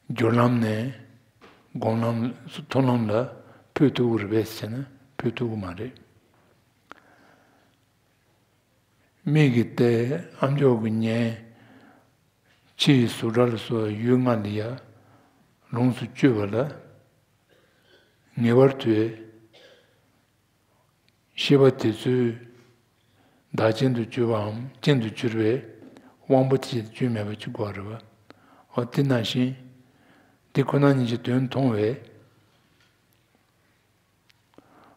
སྦྱོར་ལམ་ནས་སྒོམ་ལམ་མཐོང་ལམ་ལ་འཕོས་ཐུབ་ཀྱི་རེད་པས་ཟེར་ན་འཕོས་ཐུབ་ཀྱི་མ་རེད། མིག་གིས་བལྟས། ཨ་མཆོག་གིས་ཉན། ཕྱི་ཡི་གཟུགས་སྒྲ་ལ་སོགས་པའི་ཡུལ་ལྔ་ལ་ཡང་ལོངས་སུ་སྤྱོད་པ་ལ་ངེས་པར་དུ། ཤེས་པ་དེ་ཚོའི་བདག་རྐྱེན་དུ་གྱུར་པའམ་རྐྱེན་དུ་གྱུར་པའི་དབང་པོ་དེ་བཅུད་མེད་པ་ཅིག་དགོས་རེད་པ། འོ་དེ་ནང་བཞིན་དེ་ཁོ་ན་ཉིད་ཀྱི་དོན་མཐོང་བས།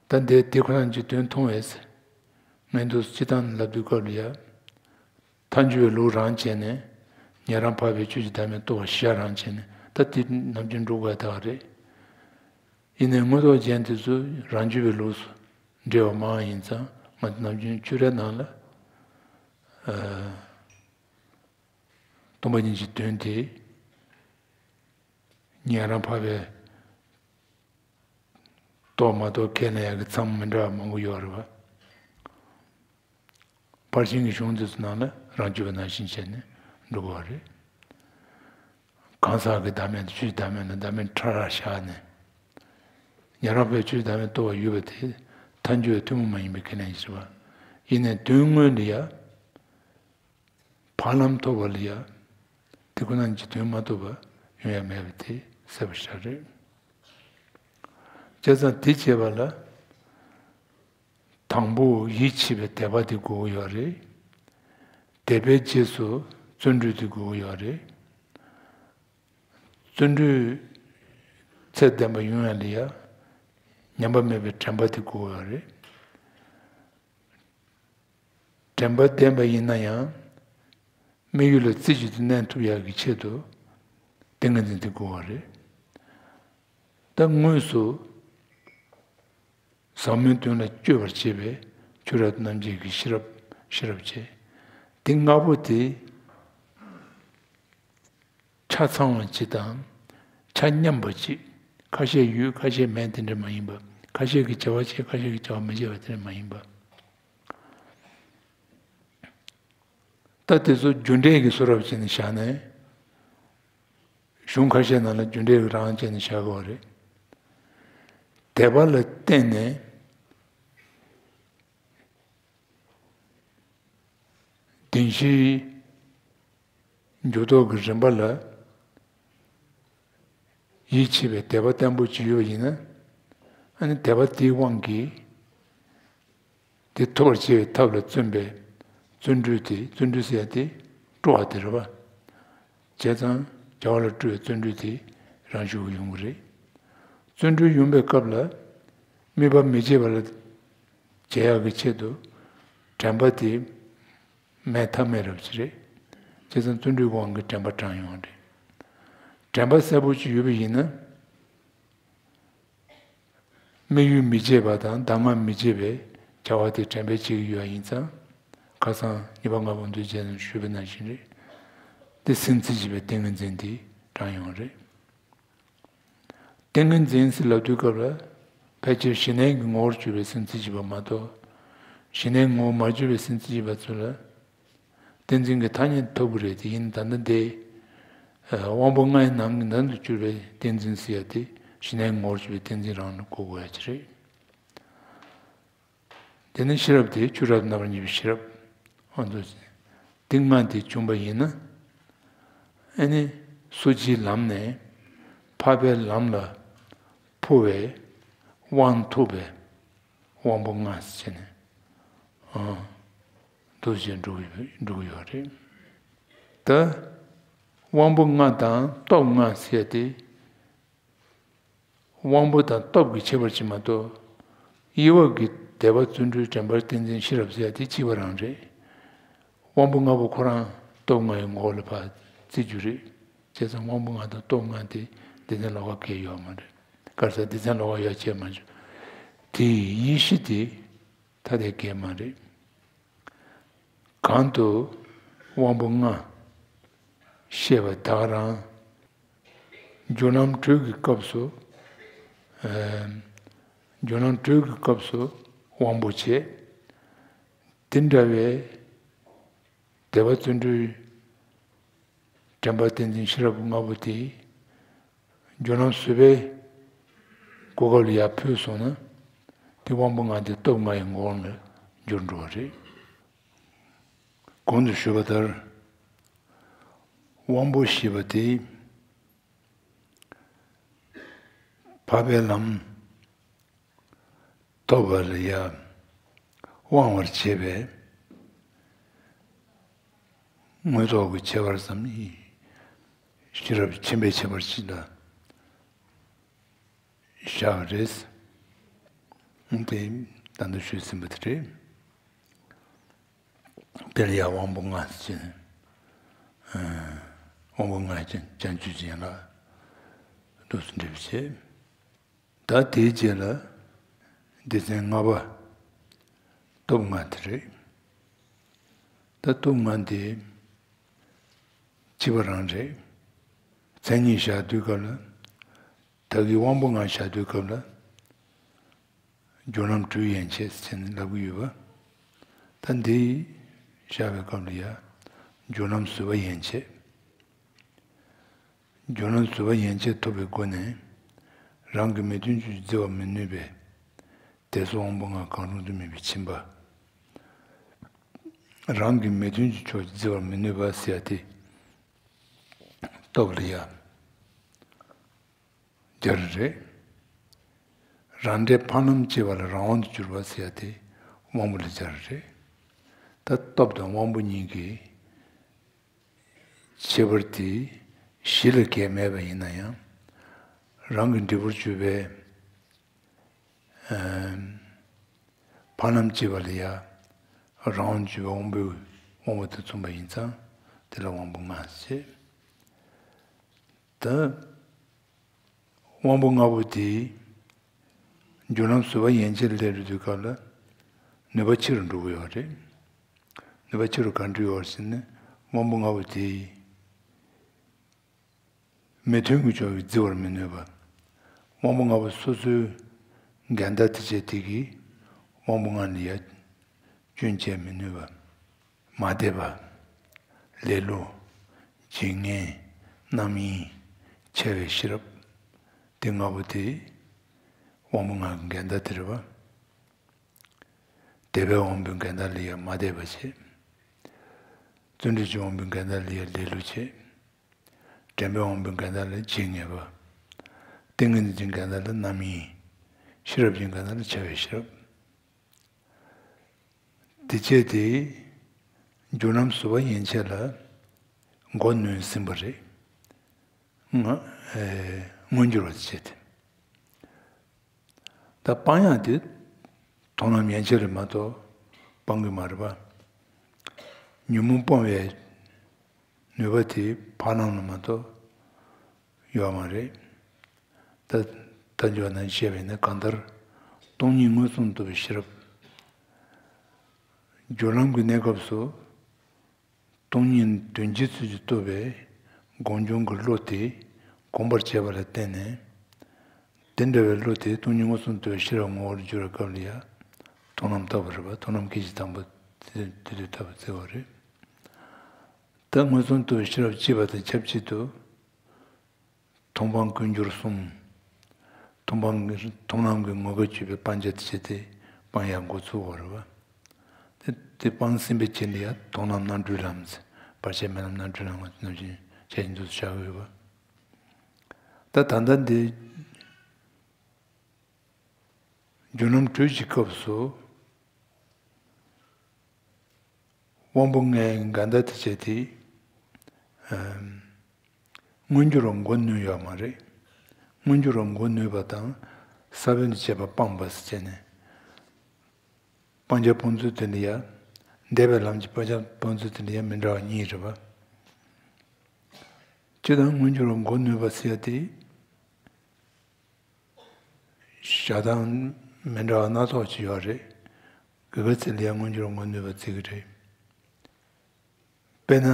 ད་འདིར་དེ་ཁོ་ན་ཉིད་ཀྱི་དོན་མཐོང་བས། ངས་འདུག་སྤྱིར་བཏང་ལབ་དུས་སྐབས་ལ་ཡ། ཐལ་འགྱུར་བའི་ལུགས་རང་བྱས་ནས། ཉན་རང་འཕགས་པའི་ཆོས་ཀྱི་བདག་མེད་རྟོགས་པར་ཤར་རང་བྱས་ནས་ད་དེ་ནམ་རྒྱུན་འགྲོ་དགོས་ད་ག་རེད། ཡིན་ནའི་དངོས་ཐོག་རྒྱན་དེ་ཚོ་རང་རྒྱུད་པའི་ལུགས་སུ་འགྲེལ་བ་མང་བ་ཡིན་ཙང་ང་ཚོ་ནམ་རྒྱུན་ཆོས་རའི་ནང་ལ། ཨ། སྟོང་པ་ཉིད་ཀྱི་དོན་དེ་ཉན་རང་འཕགས་པའི་རྟོགས་མ་རྟོགས་ཁས་ལེན་ཡག་གི་མཚམས་མི་འདྲ་བ་མང་པོ་ཡོད་རེད་པ། ཕར་ཕྱིན་གྱི་གཞུང་འདི་ཚོ་ནང་ལ་རང་རྒྱུད་པ་ནང་བཞིན་བྱས་ནས་འགྲོ་དགོས་པ་རེད། གང་ཟག་གི་བདག་མེད་དང་ཆོས་ཀྱི་བདག་མེད་ལ་བདག་མེད་ཕྲ་རགས་བཞག་ནས། ཉན་རང་འཕགས་པའི་ཆོས་ཀྱི་བདག་མེད་རྟོགས་པ་ཡོད་པ་དེ་ཐལ་འགྱུར་བའི་ཐུན་མོང་མ་ཡིན་པའི་ཁས་ལེན་ཞིག་རེད་པ། ཡིན་ནའི་དོན་དངོས་ལ་ཡ། ཕ་ལམ་ཐོབ་པ་ལ་ཡ། དེ་ཁོ་ན་ཉིད་ཀྱི་དོན་མ་ཐོབ་པ་ཡོང་ཡ་མེད་པ་དེ་གསལ་པོ་ཞིག་རེད། བྱས་ཙང་དེ་བྱས་པ་ལ། དང་པོ་ཡིད་ཆེས་པའི་དད་པ་དེ་དགོས་ཀྱི་ཡོད་རེད། དད་པའི་རྗེས་སུ་བརྩོན་འགྲུས་དེ་དགོས་ཀྱི་ཡོད་རེད། བརྩོན་འགྲུས་ཚད་ལྡན་པ་ཡོང་ཡ་ལ་ཡ། ཉམས་པ་མེད་པའི་དྲན་པ་དེ་དགོས་ཀྱི་ཡོད་རེད། དྲན་པ་ལྡན་པ་ཡིན་ན་ཡང་། དམིགས་ཡུལ་ལ་རྩེ་གཅིག་ཏུ་གནས་ཐུབ་ཡག་གི་ཆེད་དུ་ཏིང་ངེ་འཛིན་དེ་དགོས་པ་རེད། ད་དངོས་སུ་ཟབ་མོའི་དོན་ལ་སྤྱོད་པར་བྱེད་པའི་ཆོས་རབ་རྣམ་འབྱེད་ཀྱི་ཤེས་རབ་ཤེས་རབ་བྱེད། དེ་ལྔ་པོ་དེ། ཆ་ཚང་བ་ཅིག་དང་། ཆ་མཉམ་པ་ཅིག་ཁ་ཤས་ཡོད་ཁ་ཤས་མེད་དེ་འདྲ་མ་ཡིན་པ། ཁ་ཤས་ཀྱིས་བྱ་བ་བྱེད་ཁ་ཤས་ཀྱིས་བྱ་བ་མི་བྱེད་པ་དེ་འདྲ་མ་ཡིན་པ། ད་དེ་ཚོ་རྒྱུ་འབྲས་ཀྱི་བཟོ་འདྲ་བྱས་ནས་བཞག་ནས། གཞུང་ཁ་ཤས་ནང་ལ་རྒྱུ་འབྲས་ཀྱི་རང་བྱས་ནས་བཞག་དགོས་པ་རེད། དད་པ་ལ་བརྟེན་ནས། བདེན་བཞིའི་འཇུག་ལྡོག་གི་རིམ་པ་ལ་ཡིད་ཆེས་པའི་དད་པ་བརྟན་པོ་ཅིག་ཡོད་པ་ཡིན་ན། ཨ་ནི་དད་པ་དེའི་དབང་གིས་དེ་ཐོབ་པར་བྱེད་པའི་ཐབས་ལ་བརྩོན་པའི་བརྩོན་འགྲུས་དེ། བརྩོན་འགྲུས་ཟེར་ཡ་དེ་སྤྲོ་བ་དེ་རེད་པ། བྱས་ཙང་བྱ་བ་ལ་སྤྲོ་བའི་བརྩོན་འགྲུས་དེ་རང་ཤུགས་ཀྱིས་ཡོང་གི་རེད། བརྩོན་འགྲུས་ཡོང་བའི་སྐབས་ལ་དམིགས་པ་མི་བརྗེད་པ་ལ་བྱེད་ཡག་གི་ཆེད་དུ་དྲན་པ་དེ་མེད་ཐབས་མེད་རབ་ཅིག་རེད། བྱས་ཙང་བརྩོན་འགྲུས་ཀྱི་དབང་གིས་དྲན་པ་དྲངས་ཡོང་བ་རེད། དྲན་པ་གསལ་པོ་ཅིག་ཡོད་པ་ཡིན་ན། དམིགས་ཡུལ་མི་བརྗེད་པ་དང་གདམས་ངག་མི་བརྗེད་པའི་བྱ་བ་དེ་དྲན་པས་བྱེད་ཀྱི་ཡོད་པ་ཡིན་ཙང་། ཁ་སང་ཉི་མ་ལྔ་པོ་འདུས་བྱས་ནས་ཞུས་པ་ནང་བཞིན་རེད། དེ་སེམས་རྩེ་གཅིག་པའི་ཏིང་ངེ་འཛིན་དེ་དྲངས་ཡོང་བ་རེད། ཏིང་ངེ་འཛིན་ཟེར་ལབ་དུས་སྐབས་ལ་ཕལ་ཆེར་གཞི་གནས་ཀྱི་ངོ་བོར་གྱུར་པའི་སེམས་རྩེ་གཅིག་པ་མ་གཏོགས། གཞི་གནས་ངོ་བོར་མ་གྱུར་པའི་སེམས་རྩེ་གཅིག་པ་ཚོ་ལ་ཏིང་འཛིན་གྱི་ཐ་སྙད་ཐོབ་ཀྱི་རེད། དེ་ཡིན་ད་ལྟ་འདི་དབང་པོ་ལྔའི་ནང་གི་ནང་དུ་གྱུར་པའི་ཏིང་འཛིན་ཟེར་ཡ་དེ་གཞི་གནས་ངོ་བོར་གྱུར་པའི་ཏིང་འཛིན་རང་ལ་གོ་དགོས་ཡ་ཅིག་རེད། དེ་ནས་ཤེས་རབ་དེ་ཆོས་རབ་རྣམ་པར་གཉིས་པའི་ཤེས་རབ། ཨ་ནི་ཏིང་ལྔ་དེ་བྱུང་བ་ཡིན་ན། ཨ་ནི་སོ་སྐྱེའི་ལམ་ནས་འཕགས་པའི་ལམ་ལ་འཕོ་བའི་དབང་ཐོབ་པའི་དབང་པོ་ལྔ་ཟེར་ནས། ཨ། འདུ་བྱེད་འགྲོ་གི་འགྲོ་གི་ཡོད་རེད། ད་དབང་པོ་ལྔ་དང་སྟོབས་ལྔ་ཟེར་ཏེ། དབང་པོ་དང་སྟོབས་ཀྱི་ཁྱད་པར་ཅིག་མ་གཏོགས། དབྱེ་བ་གི་དད་པ་བརྩོན་འགྲུས་དྲན་པ་ཏིང་འཛིན་ཤེས་རབ་ཟེར་ཡ་དེ་གཅིག་པ་རང་རེད། དབང་པོ་ལྔ་པོ་ཁོ་རང་སྟོབས་ལྔ་ཡི་ངོ་བོ་ལ་ཕར་བརྩི་རྒྱུ་རེད། བྱས་ཙང་དབང་པོ་ལྔ་དང་སྟོབས་ལྔ་དེ་སྡེ་ཚན་ལོགས་ཀ་གང་ཡང་ཡོད་མ་རེད། ག་རེ་ཟེར་སྡེ་ཚན་ལོགས་ཀ་ཡོད་བྱས་མ་བྱུང་། དེའི་ཡེ་ཤེས་དེ་ཐ་དད་གང་ཡང་མ་རེད། གང་དུ་དབང་པོ་ལྔ་ཤེས་པ་དག་རང་། སྦྱོར་ལམ་དྲུག་གི་སྐབས་སུ། ཨ། སྦྱོར་ལམ་དྲུག་གི་སྐབས་སུ་དབང་པོ་བྱེད། དེ་འདྲ་བའི་དད་པ་བརྩོན་འགྲུས་དྲན་པ་ཏིང་འཛིན་ཤེས་རབ་ལྔ་པོ་དེ་སྦྱོར་ལམ་བཟོད་པའི་གོ་སྐབས་ལ་ཡར་ཕུལ་སོང་ན། དེ་དབང་པོ་ལྔ་དེ་སྟོབས་ལྔ་ཡི་ངོ་བོ་ལ་འགྱུར་འགྲོ་བ་རེད། གོང་དུ་ཞུས་པ་ལྟར། དབང་པོ་ཞེས་པ་དེ་འཕགས་པའི་ལམ་ཐོབ་པ་ལ་ཡང་དབང་བར་བྱེད་པའི་དངོས་ཐོག་གི་ཁྱད་པར་ཙམ་ཡིན། ཤེས་རབ་ཆེན་པོའི་ཁྱད་པར་ཅིག་ལ་བཞག་པ་རེད། དེ་ད་ལྟ་ཞུས་ཟིན་པ་དེ་རེད། དེ་ལ་ཡང་དབང་པོ་ལྔ་ཟེར་ནས། དབང་པོ་ལྔ་ཅན་བྱང་ཆུབ་ཀྱི་ཡན་ལག་འདུག་སེ་འགྲེལ་བ་བྱེད། ད་དེའི་རྗེས་ལ་སྡེ་ཚན་ལྔ་པ་སྟོབས་ལྔ་དེ་རེད། ད་སྟོབས་ལྔ་འདི་གཅིག་པ་རང་རེད། མཚན་ཉིད་བཞག་དུས་སྐབས་ལ། ད་གིན་དབང་པོ་ལྔ་བཞག་དུས་སྐབས་ལ། སྦྱོར་ལམ་དྲུག་ཡན་ཆད་ཟེར་ནས་ལབ་ཀྱི་ཡོད་པ། ད་འདི་བཞག་པའི་སྐབས་ལ་ཡང་སྦྱོར་ལམ་བཟོད་པ་ཡན་ཆད། སྦྱོར་ལམ་བཟོད་པ་ཡན་ཆད་ཐོབ་པའི་སྒོ་ནས། རང་གི་མི་མཐུན་ཕྱོགས་བརྫི་བར་མི་ནུས་པས། དེ་སོགས་དབང་པོ་ལྔ་གང་རུང་དུ་དམིགས་པའི་ཕྱིན་པ། རང་གི་མི་མཐུན་གྱི་ཕྱོགས་བརྫི་བར་མི་ནུས་པ་ཟེར་ཡ་དེ། སྟོབས་ལ་ཡ། སྦྱར་རེད། རང་འབྲས་འཕགས་ལམ་སྐྱེ་བ་ལ་རང་དབང་དུ་གྱུར་པ་ཟེར་ཡ་དེ། དབང་པོ་ལ་སྦྱར་རེད། ད་སྟོབས་དང་དབང་པོ་གཉིས་ཀྱི་ཁྱད་པར་དེ་གཞི་ལ་གལ་མེད་པ་ཡིན་ན་ཡང་། རང་གི་འབྲས་བུར་གྱུར་པའི་ཨམ། འཕགས་ལམ་སྐྱེ་བ་ལ་ཡང་རང་དབང་གྱུར་པའི་དབང་པོའི་དབང་པོ་དང་མཚུངས་པ་ཡིན་ཙང་དེ་ལ་དབང་པོ་ལྔ་ཟེར། ད་དབང་པོ་ལྔ་པོ་དེ་རྒྱུ་ལམ་བཟོད་པ་ཡན་ཆད་ལ་སླེབས་དུས་སྐབས་ལ་ནུས་པ་ཆེ་རུ་འགྲོ་གི་ཡོད་རེད། ནུས་པ་ཆེ་རུ་ག་འདྲ་ཡོད་ཟེར་ན། དབང་པོ་ལྔ་པོ་དེ་མི་མཐུན་གྱི་ཕྱོགས་ཀྱིས་བརྫི་བར་མི་ནུས་པ། དབང་པོ་ལྔ་པོ་སོ་སོའི་འགལ་ཟླ་དེ་བྱས་དེ་གིས་དབང་པོ་ལྔ་ལ་ཡ་སྐྱོན་བྱེད་མི་ནུས་པ། མ་དད་པ། ལེ་ལོ། བརྗེད་ངས། རྣམ་གཡེང་། འཆལ་བའི་ཤེས་རབ། དེ་ལྔ་པོ་དེ་དབང་པོ་ལྔ་གི་འགལ་ཟླ་དེ་རེད་པ། དད་པའི་དབང་པོའི་འགལ་ཟླ་ལ་ཡ་མ་དད་པ་བྱེད། བརྩོན་འགྲུས་ཀྱི་དབང་པོའི་འགལ་ཟླ་ལ་ཡ་ལེ་ལོ་བྱེད། དྲན་པའི་དབང་པོའི་འགལ་ཟླ་ལ་བརྗེད་ངས་པ། ཏིང་ངེ་འཛིན་གྱི་འགལ་ཟླ་ལ་རྣམ་གཡེང་། ཤེས་རབ་ཀྱི་འགལ་ཟླ་ལ་འཆལ་བའི་ཤེས་རབ། དེ་བྱས་ཏེ་རྒྱུ་ལམ་བཟོད་པ་ཡན་ཆད་ལ་མགོ་གནོན་ཟིན་པ་རེད། ང་ཨེ་མངོན་གྱུར་བ་བྱས་ཏེ། ད་སྤང་ཡག་དེ་མཐོང་ལམ་ཡན་ཆད་ལ་མ་གཏོགས་སྤང་གི་མ་རེད་པ། ཉོན་མོངས་སྤོང་བའི་ནུས་པ་དེ་འཕགས་ལམ་ལ་མ་གཏོགས་ཡོད་མ་རེད། ད་ད་འཇོག་ན་བཤད་པས་ན། གང་ལྟར་སྟོང་ཉིད་མངོན་སུམ་རྟོགས་པའི་ཤེས་རབ། སྦྱོར་ལམ་གྱི་གནས་སྐབས་སུ་སྟོང་ཉིད་དོན་སྤྱི་ཚུལ་གྱིས་རྟོགས་པའི་སྒོམ་བྱུང་གི་བློ་དེ་གོམས་པར་བྱས་པ་ལ་བརྟེན་ནས། དེ་འདྲ་བའི་བློ་དེ་སྟོང་ཉིད་མངོན་སུམ་རྟོགས་པའི་ཤེས་རབ་ངོ་བོར་གྱུར་པའི་སྐབས་ལ་ཡང་མཐོང་ལམ་བཏབ་པ་རེད་པ། མཐོང་ལམ་སྐད་ཅིག་དང་པོ་དེ་དེ་དུས་བཏབ་པ་བརྩི་བ་རེད། ད་མངོན་སུམ་རྟོགས་པའི་ཤེས་རབ་སྐྱེས་པ་དང་ཆབས་ཅིག་ཏུ། མཐོང་སྤང་ཀུན་སྦྱོར་གསུམ། མཐོང་སྤང་གི་མཐོང་ལམ་གྱི་ངོ་སྐལ་གྱུར་པའི་སྤང་བྱ་དེ་བྱས་ཏེ་སྤང་ཡག་འགོ་ཚུགས་པ་རེད་པ། དེ་དེ་སྤང་ཟིན་པའི་རྗེས་ལ་ཡང་མཐོང་ལམ་རྣམ་གྲོལ་ལམ་ཟེར། བར་ཆད་མེད་ལམ་རྣམ་གྲོལ་ལམ་ཟེར་ནང་བཞིན་བྱས་ཀྱི་འདུག་བྱ་དགོས་པ། ད་ད་ལྟ་འདི་རྒྱུ་ལམ་དྲུག་གི་སྐབས་སུ། དབང་པོ་ལྔའི་འགལ་ཟླ་དེ་བྱས་ཏེ། ཨམ། མངོན་གྱུར་བ་མགོ་གནོན་ཡོད་མ་རེད། མངོན་གྱུར་བ་མགོ་གནོན་པ་དང་ས་བོན་དུ་བྱས་པ་སྤངས་པ་ཟེར་བྱས་ནས། སྤང་བྱ་སྤོང་ཚུལ་དེ་འདྲ་ཡ། འདས་པའི་ལམ་གྱི་སྤང་བྱ་སྤོང་ཚུལ་དེ་འདྲ་ཡ་མི་འདྲ་བ་གཉིས་རེད་པ། སྤྱིར་བཏང་མངོན་གྱུར་བ་མགོ་གནོན་པ་ཟེར་ཡ་དེ། བྱ་སྟངས་མི་འདྲ་བ་སྣ་ཚོགས་ཅིག་ཡོད་རེད། ག་ག་ཚོད་ལ་ཡང་མངོན་གྱུར་མགོ་གནོན་པ་བརྩི་གི་རེད། དཔེར་ན།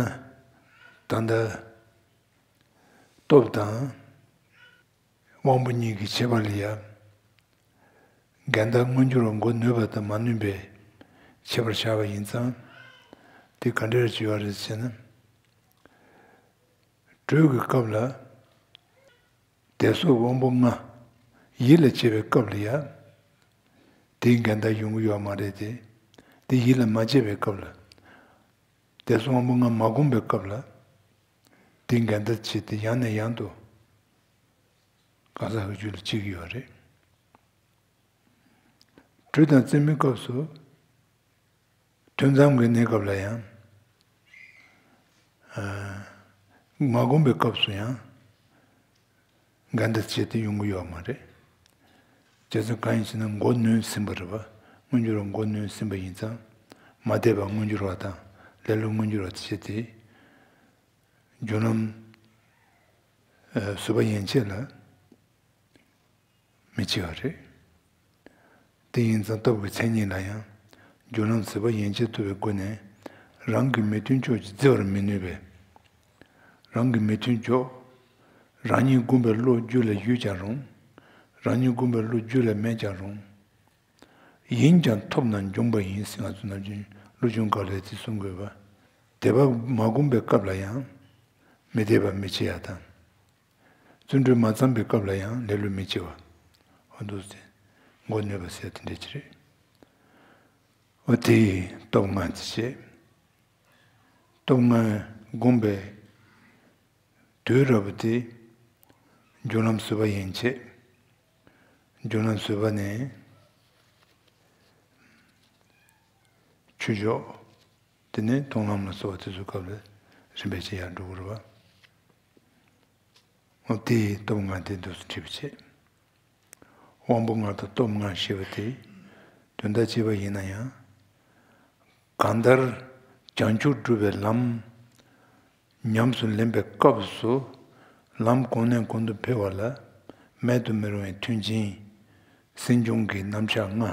ད་ལྟ་སྟོབས་དང་དབང་པོ་གཉིས་ཀྱི་ཁྱད་པར་ལ་ཡང་། འགལ་ཟླ་མངོན་གྱུར་བ་མགོ་གནོན་པ་དང་མ་གནོན་པའི་ཁྱད་པར་བྱ་བ་ཡིན་ཙང་། དེ་ག་འདྲ་ཅིག་ཡོད་རེད་ཟེར་ན། དྲོད་ཀྱི་སྐབས་ལ། དད་སོགས་དབང་པོ་ལྔ་ཡིད་ལ་བྱེད་པའི་སྐབས་ལ་ཡང་། དེའི་འགལ་ཟླ་ཡོང་གི་ཡོད་མ་རེད་དེ། དེ་ཡིད་ལ་མ་བྱེད་པའི་སྐབས་ལ། དད་སོགས་དབང་པོ་ལྔ་མ་བསྒོམས་པའི་སྐབས་ལ། དེའི་འགལ་ཟླ་བྱེད་དེ་ཡང་ནས་ཡང་དུ་གང་ཟག་གི་རྒྱུད་ལ་སྐྱེ་གི་ཡོད་རེད། དྲོད་དང་རྩེ་མོའི་སྐབས་སུ། ཐུན་མཚམས་ཀྱི་གནས་སྐབས་ལ་ཡང་། ཨ། མ་བསྒོམས་པའི་སྐབས་སུ་ཡང་འགལ་ཟླ་བྱེད་དེ་ཡོང་གི་ཡོད་མ་རེད། བྱས་ཙང་གང་ཡིན་ཞེ་ན་མགོ་གནོན་ཟིན་པ་རེད་པ། མངོན་གྱུར་བ་མགོ་གནོན་ཟིན་པ་ཡིན་ཙང་། མ་དད་པ་མངོན་གྱུར་བ་དང་ལེ་ལོ་མངོན་གྱུར་བ་དེ་བྱས་ཏེ། རྒྱུ་ལམ་ཨ་བཟོད་པ་ཡན་ཆད་ལ། མི་བྱེད་པ་རེད། དེ་ཡིན་ཙང་སྟོབས་ཀྱི་མཚན་ཉིད་ལ་ཡང་། རྒྱུ་ལམ་བཟོད་པ་ཡན་ཆད་ཐུབ་པའི་སྒོ་ནས། རང་གི་མི་མཐུན་ཕྱོགས་ཀྱིས་བརྫི་བར་མི་ནུས་པས། རང་གི་མི་མཐུན་ཕྱོགས། རང་ཉིད་བསྒོམས་པའི་བློ་རྒྱུད་ལ་ཡོད་ཀྱང་རུང་། རང་ཉིད་བསྒོམས་པའི་བློ་རྒྱུད་ལ་མེད་ཀྱང་རུང་། ཡིན་ཀྱང་ཐོབ་ན་འཇོམས་པ་ཡིན་ཟེར། ང་ཚོ་ནམ་རྒྱུན་ཀླུ་ཆུང་དཀར་ལས་དེ་གསུང་དགོས་པ། དད་པ་མ་བསྒོམས་པའི་སྐབས་ལ་ཡང་། མི་དད་པ་མི་བྱེད་ཡ་དང་། བརྩོན་འགྲུས་མ་བརྩམས་པའི་སྐབས་ལ་ཡང་ལེ་ལོ་མི་བྱེད་པ། འོ་འདུག་སེ། མགོ་གནོན་པ་ཟེར་དེ་འདྲ་ཅིག་རེད། འོ་དེ་ཡི་སྟོབས་ལྔ་དེ་བྱས། སྟོབས་ལྔ་བསྒོམས་པའི་དུས་རབས་དེ། རྒྱུ་ལམ་བཟོད་པ་ཡན་ཆད། རྒྱུ་ལམ་བཟོད་པ་ནས། ཆུ་ཞོགས། དེ་ནས་མཐོང་ལམ་ལ་སོགས་པ་དེ་ཚོའི་སྐབས་ལ་རིམ་པས་བྱས་ཡར་འགྲོ་དགོས་རེད་པ། འོ་དེ་སྟོབས་ལྔ་དེ་འདུག་སེ་བྲིས་པ་བྱས། དབང་པོ་ལྔ་དང་སྟོབས་ལྔ་ཞེས་པ་དེ་དོན་དག་གཅིག་པ་ཡིན་ན་ཡང་། གང་ལྟར་བྱང་ཆུབ་སྒྲུབ་པའི་ལམ་ཉམས་སུ་ལེན་པའི་སྐབས་སུ་ལམ་གོང་ནས་གོང་དུ་འཕེལ་བ་ལ་མེད་དུ་མི་རུང་བའི་མཐུན་རྐྱེན། སེམས་བྱུང་གི་རྣམ་གཞག་ལྔ།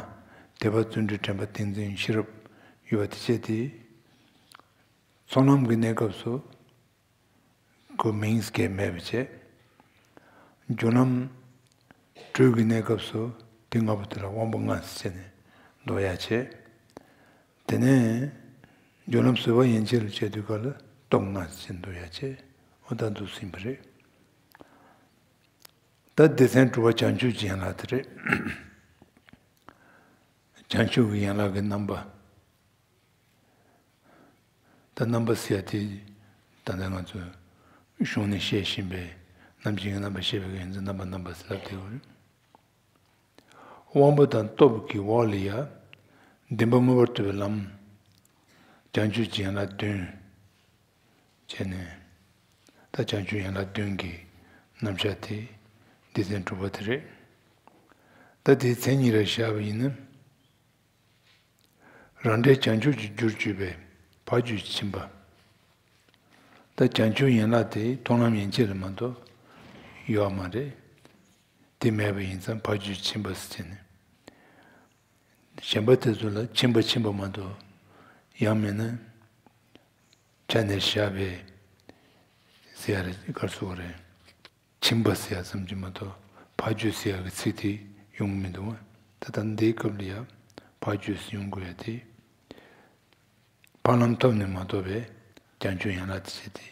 དད་པ་བརྩོན་འགྲུས་དྲན་པ་ཏིང་འཛིན་ཤེས་རབ་ཡོད་པ་དེ་བྱས་ཏེ། ཚོགས་ལམ་གྱི་གནས་སྐབས་སུ་ཁོ་མིང་གས་མེད་པ་བྱས། རྒྱུ་ལམ་དྲོད་ཀྱི་གནས་སྐབས་སུ་དེ་ལྔ་པོ་དེ་ལ་དབང་པོ་ལྔ་ཟེར་ནས་འདོགས་ཡ་བྱས། དེ་ནས་རྒྱུ་ལམ་བཟོད་པ་ཡན་ཆད་ལ་བྱེད་དུས་སྐབས་ལ་སྟོབས་ལྔ་ཟེར་འདོགས་ཡ་བྱས། འོ་ད་འདུག་ཟིན་པ་རེད། ད་སྡེ་ཚན་དྲུག་པ་བྱང་ཆུབ་ཀྱི་ཡན་ལག་དེ་རེད། བྱང་ཆུབ་ཀྱི་ཡན་ལག་གི་རྣམ་པ། ད་རྣམ་པ་ཟེར་ཡ་དེ་ད་ལྟ་ང་ཚོས་གཞུང་ནས་བཤད་བཞིན་པའི་རྣམ་མཁྱེན་གྱི་རྣམ་པར་ཤེས་པའི་ཡོན་ཏན་རྣམ་པ་རྣམ་པ་ཟེར་ལབ་བསྡད་ཡོད་རེད། དབང་པོ་དང་སྟོབས་ཀྱི་འོག་ལ་ཡ། བདེན་པ་མངོན་པར་རྟོགས་པའི་ལམ། བྱང་ཆུབ་ཀྱི་ཡན་ལག་བདུན། བྱས་ནས། ད་བྱང་ཆུབ་ཡན་ལག་བདུན་གྱི་རྣམ་གཞག་དེ་སྡེ་ཚན་དྲུག་པ་དེ་རེད། ད་དེའི་མཚན་ཉིད་ལ་བཞག་པ་ཡིན་ན། རང་འབྲས་བྱང་ཆུབ་ཀྱི་རྒྱུར་གྱུར་པའི་ཕ་རྒྱུད་ཕྱིན་པ། ད་བྱང་ཆུབ་ཡན་ལག་དེ་མཐོང་ལམ་ཡན་ཆད་ལ་མ་གཏོགས་ཡོད་མ་རེད། དེ་མེད་པ་ཡིན་ཙང་ཕ་རྒྱུད་ཕྱིན་པ་ཟེར་ནས། གཞན་པ་དེ་ཚོ་ལ་ཕྱིན་པ་ཕྱིན་པ་མ་གཏོགས་ཡང་མིན་ན་ཆ་ནས་བཞག་པའི་ཟེར་ཡ་རེད། ག་རེ་ཟེར་དགོས་རེད། ཕྱིན་པ་ཟེར་ཡ་ཙམ་གྱིས་མ་གཏོགས་ཕ་རྒྱུད་ཟེར་ཡ་གི་ཚིག་དེ་ཡོང་གི་མི་འདུག་བ། ད་ལྟ་འདིའི་སྐབས་ལ་ཡང་ཕ་རྒྱུད་ཟེར་ཡོང་དགོས་ཡ་དེ། འཕགས་ལམ་ཐོབ་ནས་མ་ཐོབ་པའི་བྱང་ཆུབ་ཡན་ལག་དེ་བྱས་ཏེ།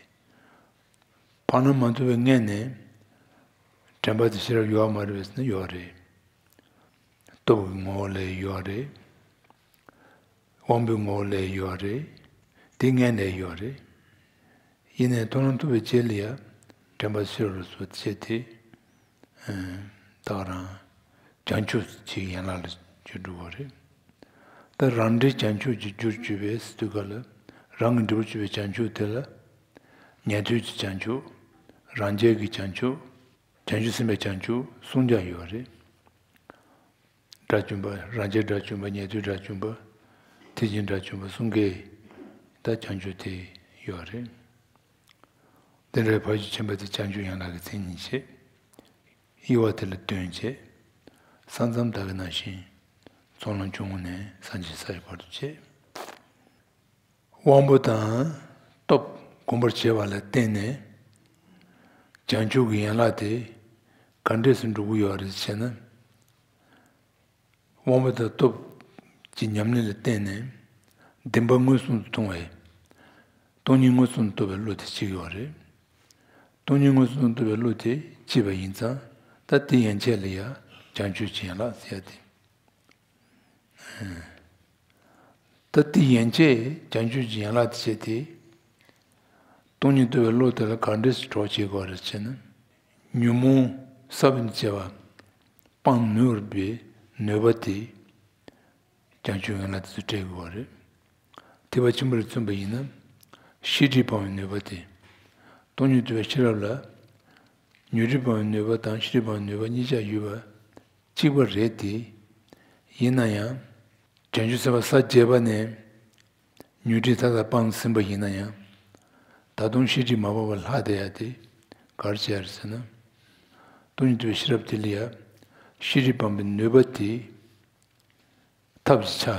འཕགས་ལམ་མ་ཐོབ་པའི་སྔོན་ནས་དྲན་པ་དེ་ཤེས་རབ་ཡོད་མ་རེད་པས་ཟེར་ན་ཡོད་རེད། སྟོབས་ཀྱི་ངོ་བོ་ལས་ཡོད་རེད། དབང་པོའི་ངོ་བོ་ལས་ཡོད་རེད། དེ་སྔོན་ལས་ཡོད་རེད། ཡིན་ནའི་མཐོང་ལམ་ཐོབ་པའི་རྗེས་ལ་ཡང་དྲན་པ་ཤེས་རབ་ལ་སོགས་བྱས་ཏེ། ད་ག་རང་བྱང་ཆུབ་ཀྱི་ཡན་ལག་ལ་ཅིག་འགྲོ་བ་རེད། ད་རང་འབྲས་བྱང་ཆུབ་ཀྱི་རྒྱུར་གྱུར་པའི་ཟེར་དུས་སྐབས་ལ་རང་གི་འབྲས་བུར་གྱུར་པའི་བྱང་ཆུབ་དེ་ལ་ཉན་ཐོས་ཀྱི་བྱང་ཆུབ། རང་རྒྱལ་གྱི་བྱང་ཆུབ། བྱང་ཆུབ་སེམས་དཔའི་བྱང་ཆུབ་གསུམ་ཀ་ཡོད་རེད། དགྲ་བཅོམ་པ། རང་རྒྱལ་དགྲ་བཅོམ་པ། ཉན་ཐོས་དགྲ་བཅོམ་པ། ཐེག་ཆེན་དགྲ་བཅོམ་པ་གསུམ་ཀའི་ད་བྱང་ཆུབ་དེ་ཡོད་རེད། དེ་འདྲའི་ཕ་རྒྱུད་ཆེན་པོ་དེ་བྱང་ཆུབ་ཡན་ལག་གི་མཚན་ཉིད་བྱས། དབྱེ་བ་དེ་ལ་དོན་བྱས། ས་མཚམས་ད་ག་ནང་བཞིན་ཚོགས་ལམ་ཆུང་ངུ་ནས་སངས་རྒྱས་ས་ཡི་བར་དུ་བྱས། དབང་པོ་དང་སྟོབས་གོམས་པར་བྱས་པ་ལ་བརྟེན་ནས་བྱང་ཆུབ་ཀྱི་ཡན་ལག་དེ་ག་འདྲས་སུ་འགྲུབ་ཀྱི་ཡོད་རེད་ཟེར་ན། དབང་པོ་དང་སྟོབས་ཀྱི་ཉམས་ལེན་ལ་བརྟེན་ནས་བདེན་པ་མངོན་སུམ་དུ་མཐོང་བའི་སྟོང་ཉིད་མངོན་སུམ་དུ་རྟོགས་པའི་བློ་དེ་གཅིག་ཡོད་རེད། སྟོང་ཉིད་མངོན་སུམ་དུ་རྟོགས་པའི་བློ་དེ་སྐྱེས་པ་ཡིན་ཙང་ད་དེ་ཡན་ཆད་ལ་ཡང་བྱང་ཆུབ་ཀྱི་ཡན་ལག་ཟེར་ཡ་དེ། ད་དེ་ཡན་ཆད་བྱང་ཆུབ་ཀྱི་ཡན་ལག་དེ་བྱས་ཏེ། སྟོང་ཉིད་རྟོགས་པའི་བློ་དེ་ལ་ག་འདྲས་སུ་གྲོགས་བྱེད་དགོས་རེད་ཟེར་ན། ཉོན་མོངས་ས་བོན་བཅས་པ་སྤང་ནུས་པའི་ནུས་པ་དེ་བྱང་ཆུབ་ཡན་ལག་དེ་ཚོ་སྤྲད་དགོས་པ་རེད། ཐེག་པ་ཆེན་པོ་ལ་བརྩོན་པ་ཡིན་ན། ཤེས་སྒྲིབ་སྤང་བའི་ནུས་པ་དེ། སྟོང་ཉིད་རྟོགས་པའི་ཤེས་རབ་ལ། ཉོན་སྒྲིབ་སྤང་བའི་ནུས་པ་དང་ཤེས་སྒྲིབ་སྤང་བའི་ནུས་པ་གཉིས་ཆ་ཡོད་པ། གཅིག་པ་རེད་དེ། ཡིན་ན་ཡང་། བྱང་ཆུབ་སེམས་དཔའ་ས་བརྒྱད་པ་ནས་ཉོན་སྒྲིབ་མཐའ་དག་སྤངས་ཟིན་པ་ཡིན་ན་ཡང་། ད་དུང་ཤེས་སྒྲིབ་མ་སྤངས་པར་ལྷག་བསྡད་ཡ་དེ་ག་རེ་བྱས་རེད་ཟེར་ན། སྟོང་ཉིད་རྟོགས་པའི་ཤེས་རབ་དེ་ལ་ཡ་ཤེས་སྒྲིབ་སྤངས་པའི་ནུས་པ་དེ་ཐབས་ཀྱི་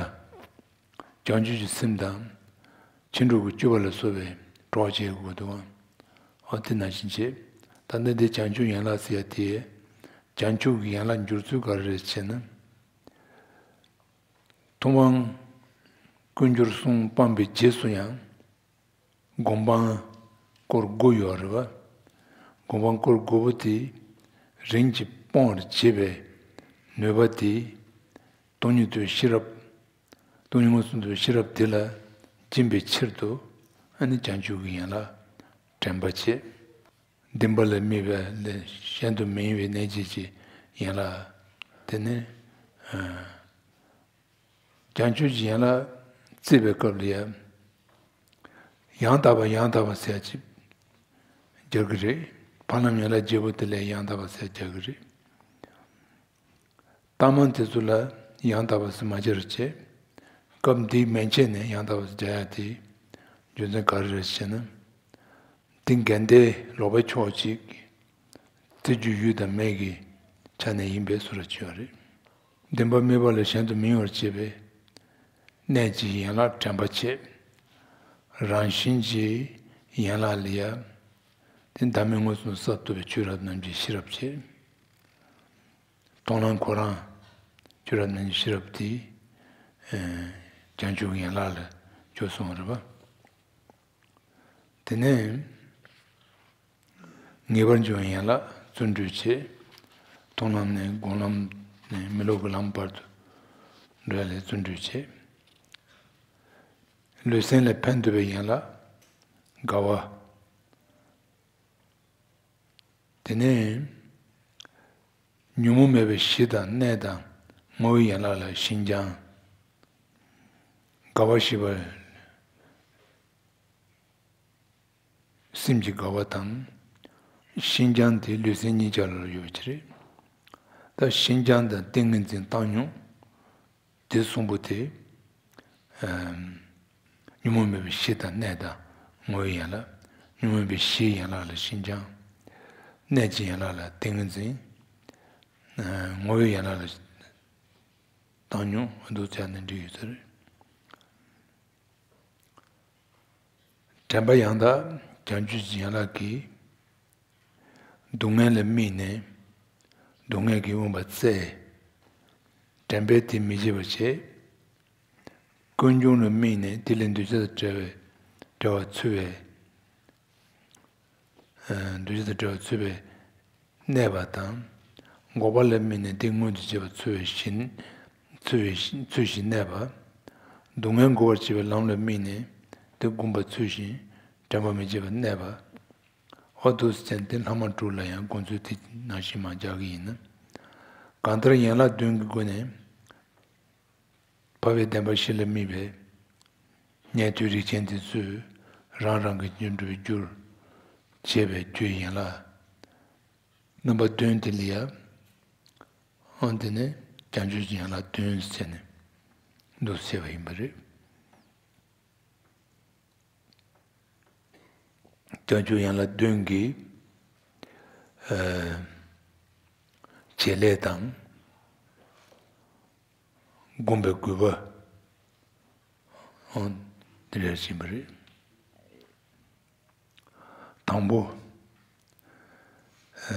ཆ། བྱང་ཆུབ་ཀྱི་སེམས་དང་ཕྱིན་དྲུག་གི་སྤྱོད་པ་ལ་སོགས་པའི་གྲོགས་བྱེད་དགོས་འདུག་ཨ། དེ་ནང་བཞིན་བྱེད། ད་ལྟ་འདི་བྱང་ཆུབ་ཡན་ལག་ཟེར་ཡ་དེ་བྱང་ཆུབ་ཀྱི་ཡན་ལག་འགྱུར་ཚུལ་ག་རེ་རེད་ཟེར་ན། ཐུབ་དབང་བསྐུར་འགྱུར་གསུམ་སྤངས་པའི་རྗེས་སུ་ཡང་སྒོམ་སྤང་སྐོར་དགུ་ཡོད་རེད་བ། སྒོམ་སྤང་སྐོར་དགུ་པོ་དེ་རིམ་གྱིས་སྤོང་བར་བྱེད་པའི་ནུས་པ་དེ་སྟོང་ཉིད་རྟོགས་པའི་ཤེས་རབ། སྟོང་ཉིད་མངོན་སུམ་རྟོགས་པའི་ཤེས་རབ་དེ་ལ་སྦྱིན་པའི་ཕྱིར་དུ་ཨ་ནི་བྱང་ཆུབ་ཀྱི་ཡན་ལག་དྲན་པ་བྱེད། བདེན་པ་ལ་དམིགས་པ་ལས་གཞན་དུ་མི་གཡེང་བའི་གནད་བྱེད་ཀྱི་ཡན་ལག་དེ་ནི། ཨ། བྱང་ཆུབ་ཀྱི་ཡན་ལག་ བརྩིས་པའི་སྐབས་ལ་ཡང་། ཡང་དག་པ་ཡང་དག་པ་ཟེར་ཅིག་སྦྱར་གི་རེད། ཕར་ལམ་ཡན་ལག་བརྒྱད་པོ་དེ་ལ་ཡང་དག་པ་ཟེར་སྦྱར་གི་རེད། ལྟ་མ་དེ་ཚོ་ལ་ཡང་དག་པ་ཟེར་མ་སྦྱར་བྱས། སྐབས་འདིའི་མན་ཆད་ནས་ཡང་དག་པ་ཟེར་སྦྱར་ཡ་དེ་རྒྱུ་མཚན་ག་རེ་རེད་ཟེར་ན། འདི་འགལ་ཟླའི་ལོག་པའི་ཕྱོགས་གཅིག་དེ་རྒྱུ་ཡུལ་དང་མེད་ཀྱི་ཆ་ནས་ཡིན་པའི་བཟོ་འདྲ་ཅིག་ཡོད་རེད། བདེན་པ་དམིགས་པ་ལས་གཞན་དུ་མི་གཡོ་བར་བྱེད་པའི་གནས་ཀྱི་ཡན་ལག་དྲན་པ་བྱེད། རང་བཞིན་གྱི་ཡན་ལག་ལ་ཡ། དེ་བདག་མེད་མངོན་སུམ་གསལ་རྟོགས་པའི་ཆོས་རབ་རྣམ་འབྱེད་ཤེས་རབ་བྱེད། མཐོང་ལམ་ཁོ་རང་ཆོས་རབ་རྣམ་འབྱེད་ཤེས་རབ་དེ་བྱང་ཆུབ་ཡན་ལག་ལ་འཇོག་སོང་བ་རེད་པ། དེ་ནས་ངེས་པར་འབྱུང་བའི་ཡན་ལག་བརྩོན་འགྲུས་བྱེད། མཐོང་ལམ་ནས་སྒོམ་ལམ་ནས་མི་སློབ་ཀྱི་ལམ་བར་དུ་འགྲོ་ཡ་ལ་བརྩོན་འགྲུས་བྱེད། ལུས་སེམས་ལ་ཕན་ཐོགས་པའི་ཡན་ལག་དགའ་བ། དེ་ནས་ཉོན་མོངས་མེད་པའི་གཞི་དང་གནས་དང་ངོ་བོའི་ཡན་ལག་ལ་ཞེན་སྦྱང་། དགའ་བ་ཞེས་པ་སེམས་ཀྱི་དགའ་བ་དང་། ཞེན་སྦྱང་དེ་ལུས་སེམས་གཉིས་ཆར་ལ་ཡོད་པ་ཅིག་རེད། ད་ཞེན་སྦྱང་དང་ཏིང་ངེ་འཛིན་བཏང་སྙོམས། དེ་གསུམ་པོ་དེ། ཉོན་མོངས་མེད་པའི་གཞི་དང་གནས་དང་ངོ་བོའི་ཡན་ལག་ཉོན་མོངས་མེད་པའི་གཞིའི་ཡན་ལག་ལ་ཞེན་སྦྱང་། གནས་ཀྱི་ཡན་ལག་ལ་ཏིང་ངེ་འཛིན། ངོ་བོའི་ཡན་ལག་ལ་བཏང་སྙོམས་འདུག་བྱས་ནས་འགྲིག་ཡོད་ས་རེད། དྲན་པ་ཡང་དག་བྱང་ཆུབ་ཀྱི་ཡན་ལག་གིས། སྡུག་བསྔལ་ལ་དམིགས་ནས་སྡུག་བསྔལ་གྱིས་དབེན་པ་བཙལ། དྲན་པས་དེ་མི་བརྗེད་པར་བྱེད། ཀུན་འབྱུང་ལ་དམིགས་ནས་དེ་ལས་འདུ་བྱེད་དང་བྲལ་བའི་བྲལ་བར་ཚུལ་བའི། འདུ་བྱེད་དང་བྲལ་བར་ཚུལ་བའི་གནས་པ་དང་། འགོག་པ་ལ་དམིགས་ནས་དེ་མངོན་དུ་བྱེད་པར་ཚུལ་བའི་ཞིང་། ཚུལ་བའི་ཞིང་ཚུལ་བཞིན་གནས་པ། སྡུག་བསྔལ་འགོག་པར་བྱེད་པའི་ལམ་ལ་དམིགས་ནས་དེ་བསྒོམ་པར་ཚུལ་བཞིན་དྲན་པ་མི་བརྗེད་པར་གནས་པ། འོ་འདུག་སེ་བྱས་ཏེ་ལྷག་མ་དྲུག་ལ་ཡང་དགོངས་ཚུལ་དེ་ནང་བཞིན་མར་རྒྱག་གི་ཡིན་ན། གང་ལྟར་ཡན་ལག་བདུན་གྱི་སྒོ་ནས་འཕགས་པའི་བདེན་པ་བཞི་ལ་དམིགས་པའི་ཉན་ཐོས་རིགས་ཅན་དེ་ཚོས་རང་རང་གི་རྒྱུ་འགྲུབ་པའི་རྒྱུར་བྱེད་པའི་རྒྱུའི་ཡན་ལག་རྣམ་པ་བདུན་དེ་ལ་ཡང་། ཨང་དེ་ནས་བྱང་ཆུབ་ཀྱི་ཡན་ལག་བདུན་ཟེར་ནས་འདུག་སེ་བྱས་པ་ཡིན་པ་རེད། བྱང་ཆུབ་ཡན་ལག་བདུན་གྱི་ཨ་བྱེད་ལས་དང་། བསྒོམ་པའི་དགོས་པ་དེ་འདྲ་ཡིན་པ་རེད། དང་པོ། ཨ་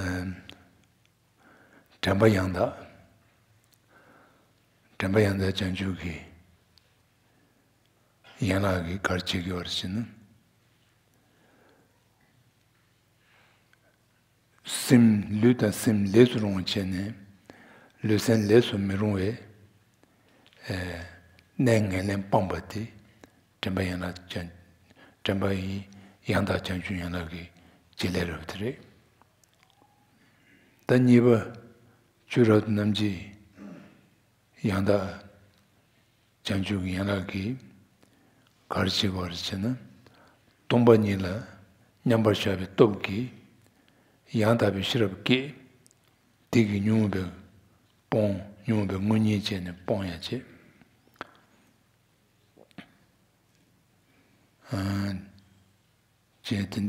དྲན་པ་ཡང་དག་དྲན་པ་ཡང་དག་བྱང་ཆུབ་ཀྱི་ཡན་ལག་གིས་ག་རེ་བྱེད་ཀྱི་ཡོད་རེད་ཟེར་ན། སེམས་ལུས་དང་སེམས་ལས་སུ་རུང་བ་བྱས་ནས་ལུས་སེམས་ལས་སུ་མི་རུང་བའི་ཨེ་གནས་ངན་ལེན་སྤངས་པ་དེ་དྲན་པ་ཡན་ལག་བྱང་དྲན་པ་ཡི་ཡང་དག་བྱང་ཆུབ་ཡན་ལག་གི་བྱེད་ལས་རབ་དེ་རེད། ད་གཉིས་པ་ཆོས་རབ་རྣམ་འབྱེད་ཡང་དག་བྱང་ཆུབ་ཀྱི་ཡན་ལག་གིས་ག་རེ་བྱེད་པ་རེད་ཟེར་ན། སྟོང་པ་ཉིད་ལ་མཉམ་པར་བཞག་པའི་སྟོབས་ཀྱིས་ཡང་དག་པའི་ཤེས་རབ་བསྐྱེད། དེ་གིས་ཉོན་མོངས་པའི་སྤོང་ཉོན་མོངས་པའི་དངོས་གཉེན་བྱས་ནས་སྤོང་ཡང་བྱེད། ཨ། བྱས་ཏེ་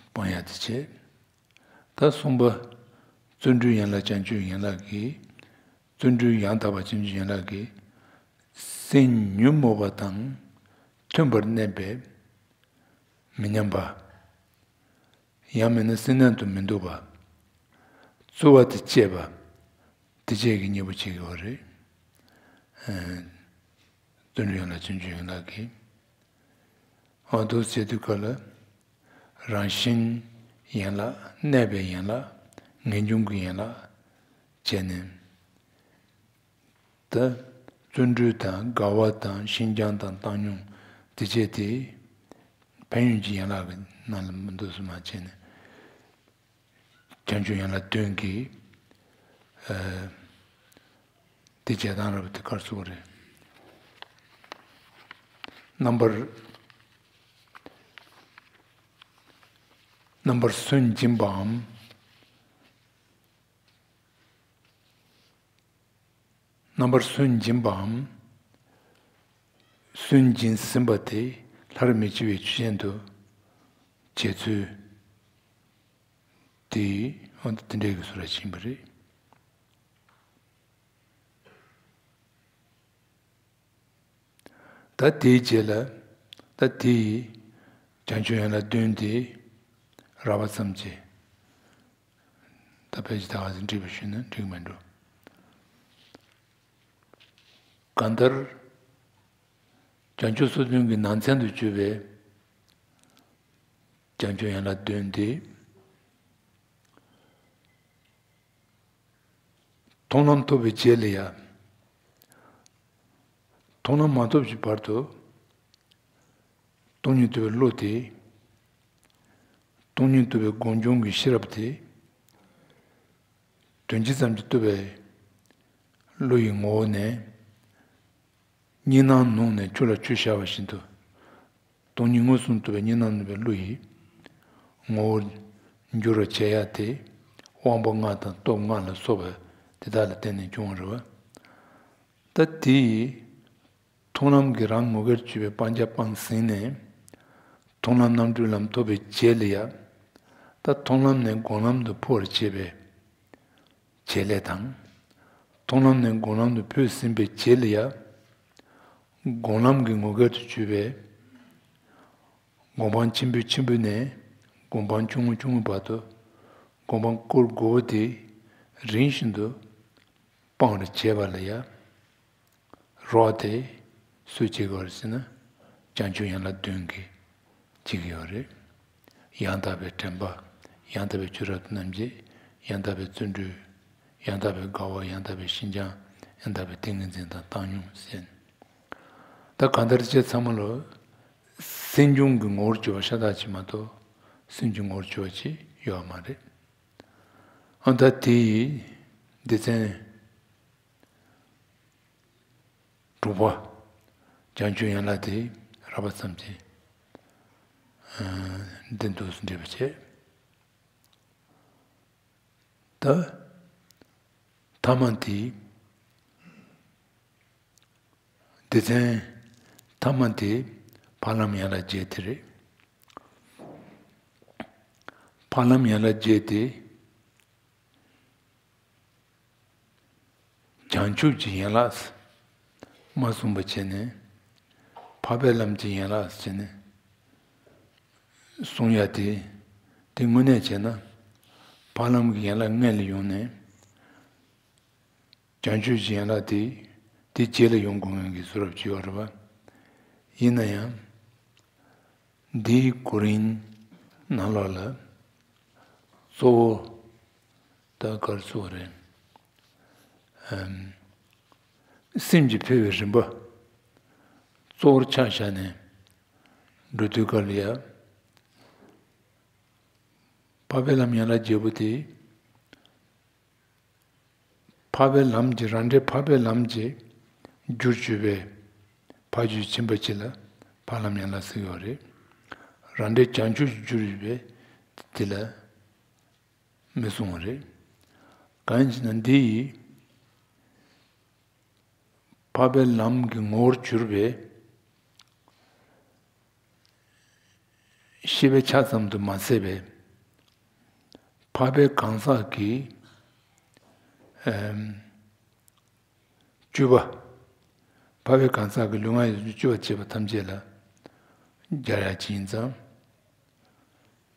སྤང་ཡག་དེ་བྱས། ད་གསུམ་པ། བརྩོན་འགྲུས་ཡན་ལག་བྱང་ཆུབ་ཡན་ལག་གིས། བརྩོན་འགྲུས་ཡང་དག་པ་བྱང་ཆུབ་ཡན་ལག་གིས། སེམས་ཉོན་མོངས་པ་དང་མཐུན་པར་གནས་པའི་མི་མཉམ་པ། ཡང་མིན་ན་སེམས་རྣལ་དུ་མི་འདུག་པ། རྩོལ་བ་དེ་བཅས་པ། དེ་བཅས་ཀྱི་གཉེན་པོ་བྱེད་ཀྱི་ཡོད་རེད། ཨ། བརྩོན་འགྲུས་ཡན་ལག་བྱང་ཆུབ་ཡན་ལག་གིས། འོ་འདུག་ཟེར་དུས་སྐབས་ལ། རང་བཞིན་ཡན་ལག་གནས་པའི་ཡན་ལག་ངེས་འབྱུང་གི་ཡན་ལག་བྱས་ནས། ད་བརྩོན་འགྲུས་དང་དགའ་བ་དང་ཞེན་སྦྱང་དང་བཏང་སྙོམས་དེ་བྱས་ཏེ། ཕན་ཡོན་གྱི་ཡན་ལག་གི་ནང་ལ་མི་འདུག་སེ་མ་བྱས་ནས། བྱང་ཆུབ་ཡན་ལག་བདུན་གྱི་ཨ་དེ་བྱེད་སྟངས་རབ་དེ་ག་རེ་ཟེར་དགོས་རེད། རྣམ་པར་རྣམ་པར་སུན་འབྱིན་པའམ། རྣམ་པར་སུན་འབྱིན་པའམ། སུན་འབྱིན་ཟིན་པ་དེ་སླར་མི་འཆི་བའི་ཆོས་ཅན་དུ་བྱེད་ཚུལ་དེ། འོ་དེ་འདྲའི་གི་བཟོ་འདྲ་ཕྱིན་པ་རེད། ད་དེའི་རྗེས་ལ། ད་དེ་ཡིས་བྱང་ཆུབ་ཡན་ལག་བདུན་དེ་རགས་པ་ཙམ་གྱིས། ད་ཕལ་ཆེར་ད་ག་ཚོད་འགྲིག་པ་ཞུས་ན་འགྲིག་མི་འགྲོ། གང་ལྟར། བྱང་ཆུབ་སོ་བདུན་གྱི་ནང་ཚན་དུ་གྱུར་པའི་བྱང་ཆུབ་ཡན་ལག་བདུན་དེ། མཐོང་ལམ་ཐོབ་པའི་རྗེས་ལ་ཡང་། མཐོང་ལམ་མ་ཐོབ་ཀྱི་བར་དུ། སྟོང་ཉིད་རྟོགས་པའི་བློ་དེ། སྟོང་ཉིད་རྟོགས་པའི་སྒོམ་བྱུང་གི་ཤེས་རབ་དེ། དོན་སྤྱི་ཙམ་གྱིས་རྟོགས་པའི་བློ་ཡི་ངོ་བོ་ནས། གཉིས་སྣང་ནུབ་ནས་ཆུ་ལ་ཆུ་བཞག་པ་བཞིན་དུ། སྟོང་ཉིད་མངོན་སུམ་རྟོགས་པའི་གཉིས་སྣང་ནུབ་པའི་བློ་ཡི་ངོ་བོར་འགྱུར་བར་བྱེད་ཡ་དེ། དབང་པོ་ལྔ་དང་སྟོབས་ལྔ་ལ་སོགས་པ་དེ་དག་ལ་བརྟེན་ནས་བྱུང་བ་རེད་པ། ད་དེ་ཡི་མཐོང་ལམ་གྱི་རང་ངོ་སྐལ་གྱུར་པའི་སྤང་བྱ་སྤངས་ཟིན་ནས། མཐོང་ལམ་རྣམ་གྲོལ་ལམ་ཐོབ་པའི་རྗེས་ལ་ཡང་། ད་མཐོང་ལམ་ནས་སྒོམ་ལམ་དུ་འཕོ་བར་བྱེད་པའི་བྱེད་ལས་དང་། མཐོང་ལམ་ནས་སྒོམ་ལམ་དུ་འཕོས་ཟིན་པའི་རྗེས་ལ་ཡང་། སྒོམ་ལམ་གྱི་ངོ་སྐལ་དུ་གྱུར་པའི་སྒོམ་སྤང་ཆེན་པོའི་ཆེན་པོ་ནས་སྒོམ་སྤང་ཆུང་ངུ་ཆུང་ངུ་བར་དུ་སྒོམ་སྤང་སྐོར་དགུ་པོ་དེ་རིམ་བཞིན་དུ་སྤང་བར་བྱེད་པ་ལ་ཡང་། རོགས་དེ་སུས་བྱེད་དགོས་རེད་ཟེར་ན། བྱང་ཆུབ་ཡན་ལག་བདུན་གྱིས་བྱེད་ཀྱི་ཡོད་རེད། ཡང་དག་པའི་དྲན་པ། ཡང་དག་པའི་ཆོས་རབ་ཏུ་རྣམ་འབྱེད། ཡང་དག་པའི་བརྩོན་འགྲུས། ཡང་དག་པའི་དགའ་བ། ཡང་དག་པའི་ཞེན་ཆགས། ཡང་དག་པའི་ཏིང་ངེ་འཛིན་དང་བཏང་སྙོམས་ཟེར། ད་གང་ལྟར་ཁྱེད་ཚང་མ་ལོ། སེམས་བྱུང་གི་ངོ་བོར་གྱུར་པ་ཤ་སྟག་ཅིག་མ་གཏོགས། སེམས་ཀྱི་ངོ་བོར་གྱུར་པ་ཅིག་ཡོད་མ་རེད། ཨ་ད་དེ་ཡི་སྡེ་ཚན་དྲུག་པ། བྱང་ཆུབ་ཡན་ལག་དེ་རགས་པ་ཙམ་གྱིས་འདི་འདུག་སེ་འགྲེལ་པ་བྱས། ད་ཐ་མ་དེ། སྡེ་ཚན་ཐ་མ་དེ་ཕ་ལམ་ཡན་ལག་བརྒྱད་དེ་རེད། ཕ་ལམ་ཡན་ལག་བརྒྱད་དེ། བྱང་ཆུབ་ཀྱི་ཡན་ལག་མ་གསུངས་པ་བྱས་ནས། འཕགས་པའི་ལམ་གྱི་ཡན་ལག་བྱས་ནས་གསུང་ཡ་དེ། དེ་དངོས་གནས་བྱས་ན། ཕ་ལམ་གྱི་ཡན་ལག་སྔོན་ལ་ཡོང་ནས། བྱང་ཆུབ་ཀྱི་ཡན་ལག་དེ། དེ་རྗེས་ལ་ཡོང་དགོས་ངེས་ཀྱི་བཟོ་འདྲ་ཅིག་ཡོད་རེད་པ། ཡིན་ན་ཡང་། འདིའི་གོ་རིམ་ནང་ལོགས་ལ། གཙོ་བོ། ད་ག་རེ་ཟེར་དགོས་རེད། ཨམ། སེམས་ཀྱི་འཕེལ་བའི་རིམ་པ། གཙོ་བོར་ཆ་བཞག་ནས་འགྲོ་དུས་སྐབས་ལ་ཡ། འཕགས་པའི་ལམ་ཡན་ལག་བརྒྱད་པོ་དེ། འཕགས་པའི་ལམ་གྱི། རང་འབྲས་འཕགས་པའི་ལམ་གྱི་རྒྱུར་གྱུར་པའི་ཕ་རྒྱུད་ཆེན་པོ་ཅིག་ལ་ཕ་ལམ་ཡན་ལག་ཟེར་གྱི་ཡོད་རེད། རང་འབྲས་བྱང་ཆུབ་ཀྱི་རྒྱུར་གྱུར་པའི་དེ་ལ་མི་གསུང་བ་རེད། གང་ཡིན་ཟེར་ན། འདི་ཡིས་འཕགས་པའི་ལམ་གྱི་ངོ་བོར་གྱུར་པའི་ཤེས་པའི་ཆ་ཙམ་དུ་མ་ཟད་པའི། འཕགས་པའི་གང་ཟག་གི། ཨམ། སྤྱོད་པ། འཕགས་པའི་གང་ཟག་གི་ལུས་ངག་ཡིད་གསུམ་གྱི་སྤྱོད་པ་བྱེད་པ་ཐམས་ཅད་ལ་སྦྱར་ཡ་ཅིག་ཡིན་ཙང་།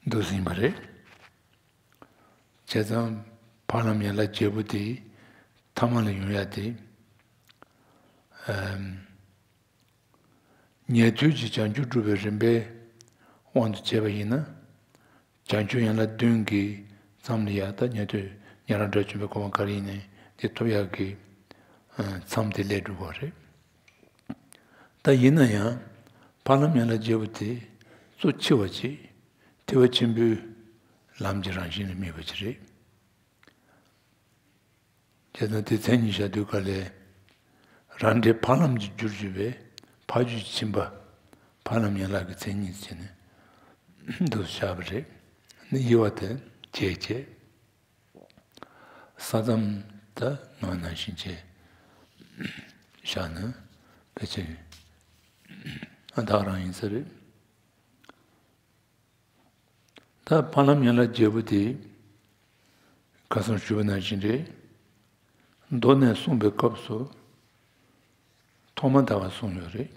འདུག་སེ་ཡིན་པ་རེད། བྱས་ཙང་ཕ་ལམ་ཡན་ལག་བརྒྱད་པོ་དེ་ཐ་མ་ལ་ཡོང་ཡ་དེ། ཨམ། ཉན་ཐོས་ཀྱི་བྱང་ཆུབ་སྒྲུབ་པའི་རིམ་པའི་དབང་དུ་བྱས་པ་ཡིན་ན། བྱང་ཆུབ་ཡན་ལག་བདུན་གྱི་མཚམས་ལ་ཡ། ད་ཉན་ཐོས་ཉན་རང་དགྲ་བཅོམ་པའི་གོ་འཕང་ག་རེ་ཡིན་ནའི་དེ་ཐོབ་ཡག་གི། ཨ། མཚམས་དེ་སླེབས་འགྲོ་གི་རེད། ད་ཡིན་ན་ཡང་ཕ་ལམ་ཡན་ལག་བརྒྱད་པོ་དེ་གཙོ་ཆེ་བ་ཅིག་ཐེག་པ་ཆེན་པོའི་ལམ་གྱི་རང་བཞིན་ལ་དམིགས་པ་ཅིག་རེད། བྱས་ཙང་དེ་མཚན་ཉིད་བཞག་དུས་སྐབས་ལ། རང་འབྲས་འཕགས་ལམ་གྱི་རྒྱུར་གྱུར་པའི་ཕ་རྒྱུད་ཆེན་པོ་ ཕ་ལམ་ཡན་ལག་གི་མཚན་ཉིད་བྱས་ནས་འདུག་བཞག་པ་རེད། ནི་དབྱེ་བ་དེ་བྱས་བྱས། ས་མཚམས་ད་ང་ནང་བཞིན་བྱས་བཞག་ན་ཕལ་ཆེར་ཨ་དག་རང་ཡིན་ས་རེད། ད་ཕ་ལམ་ཡན་ལག་བརྒྱད་པོ་དེ་ཁ་སང་ཞུས་པ་ནང་བཞིན་རེད། མདོ་ནས་གསུངས་པའི་སྐབས་སུ་ཐོག་མ་ད་བར་གསུངས་ཡོད་རེད།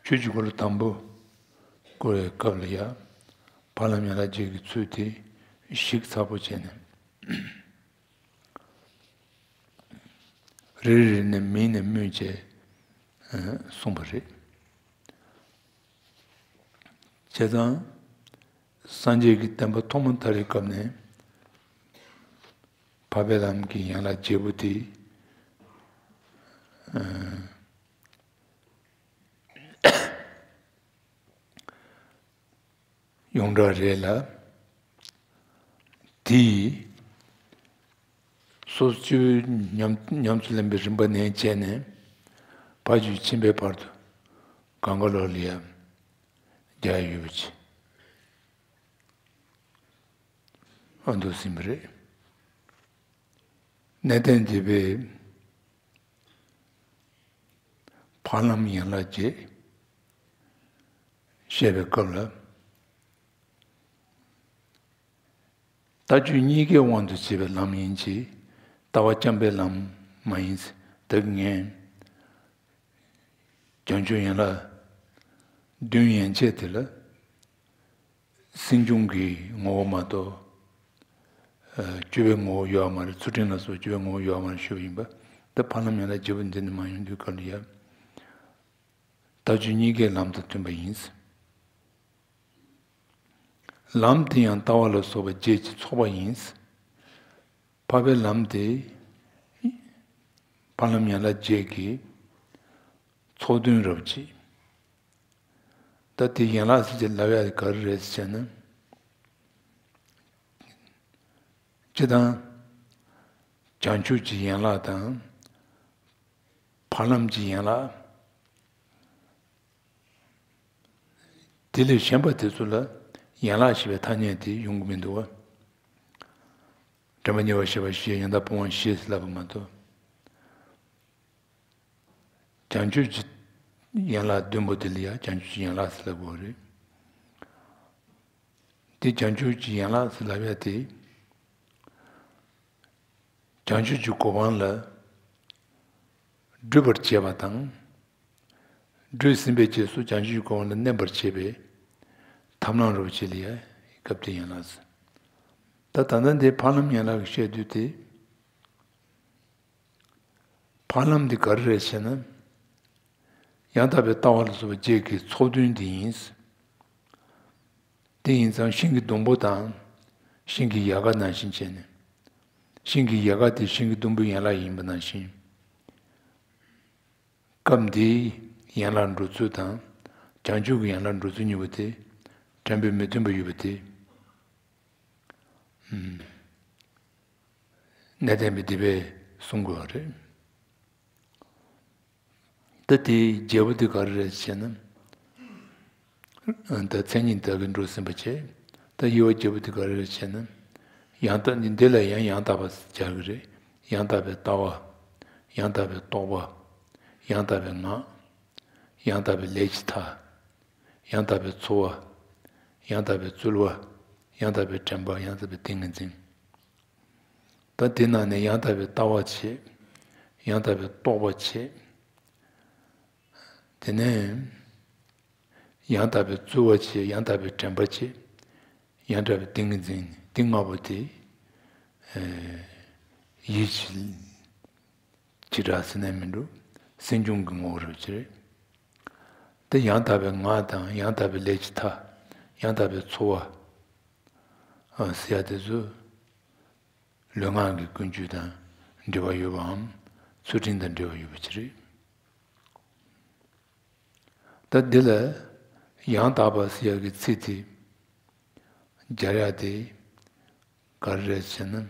ཆོས་ཀྱི་འཁོར་ལོ་དང་པོ་བསྐོར་བའི་སྐབས་ལ་ཡང་ཕ་ལམ་ཡན་ལག་བརྒྱད་ཀྱི་ཚུལ་དེ་ཞིབ་ཚགས་པོ་བྱས་ནས། རེ་རེ་ནས་མིང་ནས་སྨོས་བྱས་གསུངས་པ་རེད། བྱས་ཙང་སངས་རྒྱས་ཀྱི་བསྟན་པ་ཐོག་མ་དར་བའི་སྐབས་ནས་འཕགས་པའི་ལམ་གྱི་ཡན་ལག་བརྒྱད་པོ་དེ། ཡོངས་གྲགས་རེད་ལ། དེ་ཡིས་སོ་སོའི་ཉམས་ཉམས་སུ་ལེན་པའི་རིམ་པ་ནས་བྱས་ནས་ཕ་རྒྱུད་ཕྱིན་པའི་བར་དུ་གང་ག་ལོག་ལ་ཡང་རྒྱ་ཡོད་པ་ཅིག་ཨ་འདུག་ཟིན་པ་རེད། གནས་བརྟན་འདི་པའི་ཕ་ལམ་ཡན་ལག་བརྒྱད་བཤད་པའི་སྐབས་ལ། ལྟ་སྤྱོད་གཉིས་ཀའི་དབང་དུ་བྱས་པའི་ལམ་ཡིན་གྱི། ལྟ་བ་རྐྱང་པའི་ལམ་མ་ཡིན། བདག་གིས་ངས་བྱང་ཆུབ་ཡན་ལག་བདུན་ཡན་ཆད་དེ་ལ། སེམས་བྱུང་གི་ངོ་བོ་མ་གཏོགས། ཨ་སྤྱོད་པའི་ངོ་བོ་ཡོད་མ་རེད། ཚུལ་ཁྲིམས་ལ་སོགས་སྤྱོད་པའི་ངོ་བོ་ཡོད་མ་རེད་ཞུས་པ་ཡིན་པ། ད་ཕ་ལམ་ཡན་ལག་བརྒྱད་པོ་འདི་ནས་མ་ཡོང་དུས་སྐབས་ལ་ཡ། ལྟ་སྤྱོད་གཉིས་ཀའི་ལམ་དང་མཐུན་པ་ཡིན། ལམ་དེ་ཡང་ལྟ་བ་ལ་སོགས་པ་བརྒྱད་ཀྱི་ཚོགས་པ་ཡིན། འཕགས་པའི་ལམ་དེ་ཕ་ལམ་ཡན་ལག་བརྒྱད་ཀྱི་ཚོགས་བདུན་རབ་ཅིག་ད་དེ་ཡན་ལག་ཟེར་གྱི་ལབ་ཡ་ག་རེ་རེད་ཟེར་ན། སྤྱིར་བཏང་བྱང་ཆུབ་ཀྱི་ཡན་ལག་དང་། ཕ་ལམ་གྱི་ཡན་ལག་དེ་ལས་གཞན་པ་དེ་ཚོ་ལ་ཡན་ལག་ཞེས་པའི་ཐ་སྙད་དེ་ཡོང་གི་མི་འདུག་བ། དྲན་པ་ཉེ་བར་ཞི་བ་བཞི། ཡང་དག་སྤོང་བ་བཞི་ལབ་པ་མ་གཏོགས། བྱང་ཆུབ་ཀྱི་ཡན་ལག་བདུན་པོ་དེ་ལ་ཡང་བྱང་ཆུབ་ཀྱི་ཡན་ལག་ཟེར་ལབ་དགོས་རེད། འདི་བྱང་ཆུབ་ཀྱི་ཡན་ལག་ཟེར་ལབ་ཡ་དེ། བྱང་ཆུབ་ཀྱི་གོ་འཕང་ལ་སྒྲུབ་པར་བྱེད་པ་དང་། སྒྲུབ་ཟིན་པའི་རྗེས་སུ་བྱང་ཆུབ་ཀྱི་གོ་འཕང་ལ་གནས་པར་བྱེད་པའི་ཐབས་ལམ་རུ་བྱེད་ལ་ཡ་སྐབས་དེ་ཡན་ལག་ཟེར། ད་ད་ལྟ་འདི་ཕ་ལམ་ཡན་ལག་གི་བཤད་དུས་དེ། ཕ་ལམ་འདི་ག་རེ་རེད་ཟེར་ན། ཡང་དག་པའི་ལྟ་བ་ལ་སོགས་པ་བརྒྱད་ཀྱི་ཚོགས་བདུན་འདི་ཡིན། དེ་ཡིན་ཙང་ཤིང་གི་སྡོང་པོ་དང་། ཤིང་གི་ཡལ་ག་ནང་བཞིན་བྱས་ནས། ཤིང་གི་ཡལ་ག་དེ་ཤིང་གི་སྡོང་པོའི་ཡན་ལག་ཡིན་པ་ནང་བཞིན། སྐབས་འདིའི་ཡན་ལག་འགྲོ་ཚུལ་དང་། བྱང་ཆུབ་ཀྱི་ཡན་ལག་འགྲོ་ཚུལ་གཉིས་པོ་དེ་ཕྲན་བུ་མི་མཐུན་པ་ཡོད་པ་དེ། གནས་བརྟན་པའི་སྡེ་པས་གསུང་དགོས་པ་རེད། ད་དེའི་རྒྱལ་པོ་དེ་ག་རེ་རེད་ཟེར་ན། ད་མཚན་ཉིད་དག་གིས་འགྲོ་ཟིན་པ་བྱས། ད་དབྱེ་བ་རྒྱལ་པོ་དེ་ག་རེ་རེད་ཟེར་ན། ཡང་དག་འདི་ལ་ཡང་ཡང་དག་པ་སྦྱར་གི་རེད། ཡང་དག་པའི་ལྟ་བ། ཡང་དག་པའི་རྟོག་པ། ཡང་དག་པའི་ངག་ཡང་དག་པའི་ལས་ཀྱི་མཐའ། ཡང་དག་པའི་འཚོ་བ། ཡང་དག་པའི་རྩོལ་བ། ཡང་དག་པའི་དྲན་པ། ཡང་དག་པའི་ཏིང་ངེ་འཛིན། ད་དེ་ནང་ནས་ཡང་དག་པའི་ལྟ་བ་བྱེད། ཡང་དག་པའི་རྟོག་པ་བྱེད། དེ་ནས་ཡང་དག་པའི་རྩོལ་བ་བྱེད། ཡང་དག་པའི་དྲན་པ་བྱེད། ཡང་དག་པའི་ཏིང་ངེ་འཛིན། དེ་ལྔ་པོ་དེ་ཡིད་ཀྱི་བྱེ་བྲག་ཟེར་ན་མི་འགྲོ། སེམས་བྱུང་གི་ངོ་བོ་རུ་བྱེད། དེ་ཡང་དག་པའི་ངག་དང་། ཡང་དག་པའི་ལས་ཀྱི་མཐའ། ཡང་དག་པའི་འཚོ་བ། ཨ་ཟེར་ཡ་དེ་ཚོ་ལུས་ངག་གི་ཀུན་སྤྱོད་དང་འབྲེལ་བ་ཡོད་པའམ། ཚུལ་ཁྲིམས་དང་འབྲེལ་བ་ཡོད་པ་ཅིག་རེད། ད་འདི་ལ་ཡང་དག་པ་ཟེར་ཡག་གི་ཚིག་དེ་སྦྱར་ཡག་དེ་ག་རེ་རེད་ཟེར་ན།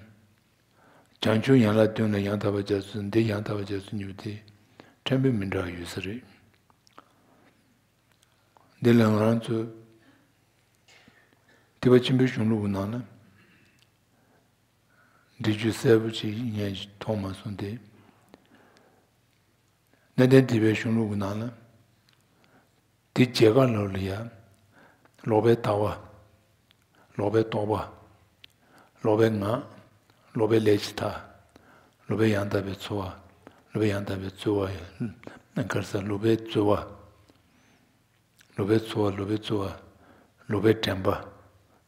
བྱང་ཆུབ་ཡན་ལག་བདུན་ལ་ཡང་དག་པ་སྦྱར་ཚུལ། འདི་ཡང་དག་པ་སྦྱར་ཚུལ་གཉིས་པོ་དེ་ཕྲན་བུ་མི་འདྲ་བ་ཡོད་ས་རེད། འདི་ལ་ང་རང་ཚོས་ཐེག་པ་ཆེན་པོའི་གཞུང་ལུགས་ཀྱི་ནང་ན་འགྲེལ་བརྗོད་གསལ་པོ་ཅིག་ངས་མཐོང་མ་སོང་སྟེ། གནས་བརྟན་སྡེ་པའི་གཞུང་ལུགས་ཀྱི་ནང་ན། དེ་རྗེས་ཀ་ལོ་ལ་ཡ། ལོག་པའི་ལྟ་བ། ལོག་པའི་རྟོག་པ། ལོག་པའི་ངག། ལོག་པའི་ལས་ཀྱི་མཐའ། ལོག་པའི་ཡང་དག་པའི་འཚོ་བ། ལོག་པའི་ཡང་དག་པའི་རྩོལ་བ་ཡ། ག་རེ་ཟེར། ལོག་པའི་རྩོལ་བ། ལོག་པའི་འཚོ་བ། ལོག་པའི་རྩོལ་བ། ལོག་པའི་དྲན་པ།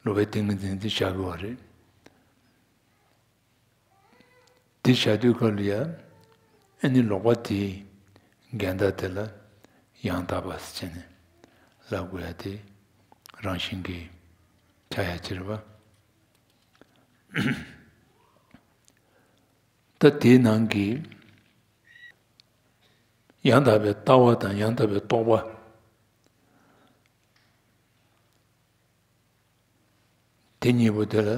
ལོག་པའི་ཏིང་ངེ་འཛིན་དེ་བཞག་དགོས་པ་རེད། དེ་བྱ་དུས་སྐབས་ལ་ཡང་ཨ་ནི་ལོག་པ་དེའི་འགལ་ཟླ་དེ་ལ་ཡང་དག་པ་ཟེར་བྱས་ནས་ལབ་དགོས་ཡ་དེ་རང་བཞིན་གྱིས་ཆགས་ཡ་ཅིག་རེད་པ། ད་དེའི་ནང་གི་ཡང་དག་པའི་ལྟ་བ་དང་ཡང་དག་པའི་རྟོག་པ། དེ་གཉིས་པོ་དེ་ལ་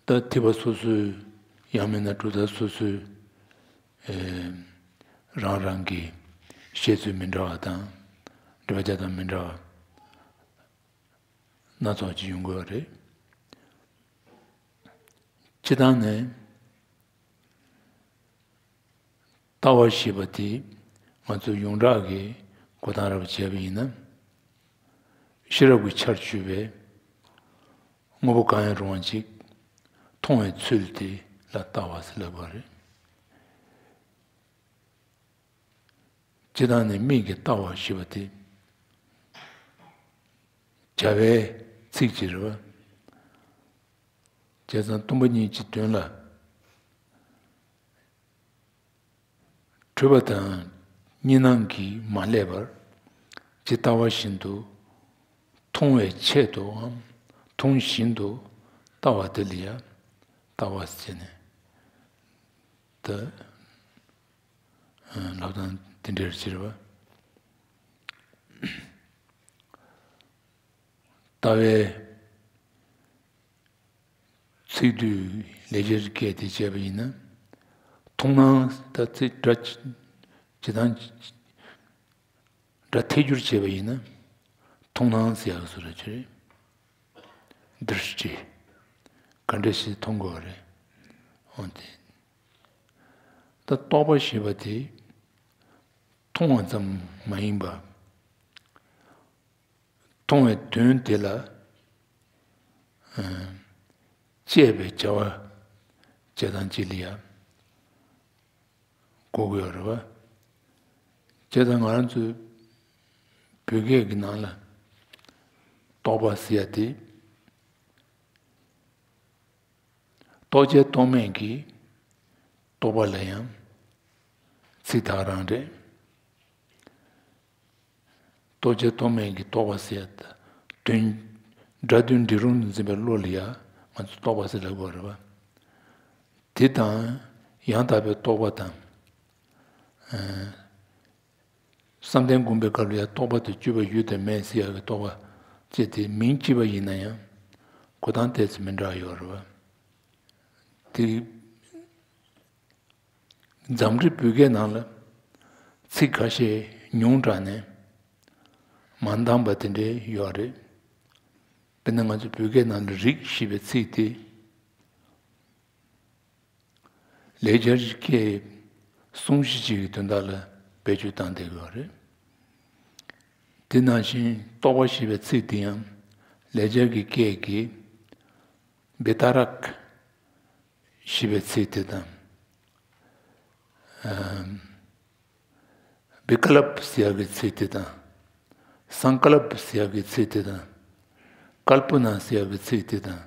ད་ཐེག་པ་སོ་སོའི་ཡང་མིན་ན་གྲུབ་མཐའ་སོ་སོའི་ཨེ་རང་རང་གི་བཤད་ཚུལ་མི་འདྲ་བ་དང་། འགྲེལ་པ་རྒྱག་སྟངས་མི་འདྲ་བ་སྣ་ཚོགས་ཅིག་ཡོང་གི་ཡོད་རེད། སྤྱིར་བཏང་ནས། ལྟ་བ་ཞེས་པ་དེ་ང་ཚོས་ཡོངས་གྲགས་ཀྱི་གོ་སྟངས་རབ་བྱས་པ་ཡིན་ན། ཤེས་རབ་ཀྱི་ཆར་ཆུད་པའི་དངོས་པོ་གང་ཡང་རུང་བ་ཅིག་མཐོང་བའི་ཚུལ་དེ་ལ་ལྟ་བ་ཟེར་ལབ་པ་རེད། སྤྱིར་བཏང་ནས་མིག་གིས་ལྟ་བ་ཞེས་པ་དེ་བྱ་བའི་ཚིག་ཅིག་རེད་པ། བྱས་ཙང་སྟོང་པ་ཉིད་ཀྱི་དོན་ལ། འཁྲུལ་པ་དང་གཉིས་སྣང་གིས་མ་བསླད་པར་ཇི་ལྟ་བ་བཞིན་དུ་མཐོང་བའི་ཆེད་དུའམ་མཐོང་བཞིན་དུ་ལྟ་བ་དེ་ལ་ཡང་ལྟ་བ་ཟེར་ནས། ད་ལབ་སྟངས་དེ་འདྲ་ཅིག་རེད་པ། ལྟ་བའི་ཚིག་སྡུད་ལེགས་སྦྱར་གྱི་སྐད་དེ་བྱས་པ་ཡིན་ན། མཐོང་སྣང་ད་ཚིག་སྒྲ་ཇི་ལྟར་སྒྲ་ཐད་སྦྱོར་བྱས་པ་ཡིན་ན། མཐོང་སྣང་ཟེར་ཡག་བཟོ་འདྲ་ཅིག་རེད། དྲི་ཤྲི། ག་འདྲ་ཞིག་མཐོང་དགོས་པ་རེད། འོན་ཏེ། ད་རྟོག་པ་ཞེས་པ་དེ་མཐོང་བ་ཙམ་མ་ཡིན་པ། མཐོང་བའི་དོན་དེ་ལ་དཔྱད་པའི་བྱ་བ་བྱེད་སྟངས་ཅིག་ལ་ཡང་གོ་དགོས་ཡོད་རེད་པ། བྱས་ཙང་ང་རང་ཚོའི་བོད་སྐད་ཀྱི་ནང་ལ་རྟོག་པ་ཟེར་ཡ་དེ། རྟོག་བཅས་རྟོག་མེད་ཀྱི་རྟོག་པ་ལ་ཡང་ཚིག་ད་ག་རང་རེད། རྟོག་བཅས་རྟོག་མེད་ཀྱི་རྟོག་པ་ཟེར་ཡ་ད། དོན། སྒྲ་དོན་འབྲི་རུང་དུ་འཛིན་པའི་བློ་ལ་ཡང་ང་ཚོ་རྟོག་པ་ཟེར་ལབ་དགོས་རེད་པ། དེ་དང་ཡང་དག་པའི་རྟོག་པ་དང་། ཨ། བསམ་གཏན་སྒོམ་པའི་སྐབས་ལ་ཡང་རྟོག་པ་དང་བཅས་པ་ཡོད་དམ་མེད་ཟེར་ཡག་གི་རྟོག་པ་བཅས་ཏེ་མིང་གཅིག་པ་ཡིན་ན་ཡང་གོ་སྟངས་ཏོག་ཙམ་མི་འདྲ་བ་ཡོད་རེད་པ། དེ། འཛམ་གླིང་བོད་སྐད་ནང་ལ་ཚིག་ཁ་ཤས་ཉུང་དྲགས་ནས་མ་འདང་པ་དེ་འདྲ་ཡོད་རེད། དཔེར་ན་ང་ཚོ་བོད་སྐད་ནང་ལ་རིགས་ཞེས་པའི་ཚིག་དེ། ལེགས་སྦྱར་གྱི་སྐད་གསུང་གཞི་གཅིག་གི་དོན་དག་ལ་བེད་སྤྱོད་བཏང་བསྡད་ཡོད་རེད། དེ་ནང་བཞིན་རྟོག་པ་ཞེས་པའི་ཚིག་དེ་ཡང་ལེགས་སྦྱར་གྱི་སྐད་ཀྱི་བི་ཏ་རཀ་ཞེས་པའི་ཚིག་དེ་དང་། ཨམ། བི་ཀ་ལབ་ཟེར་ཡག་གི་ཚིག་དེ་དང་། སང་ཀ་ལབ་ཟེར་ཡག་གི་ཚིག་དེ་དང་། ཀལ་པ་ན་ཟེར་ཡག་གི་ཚིག་དེ་དང་།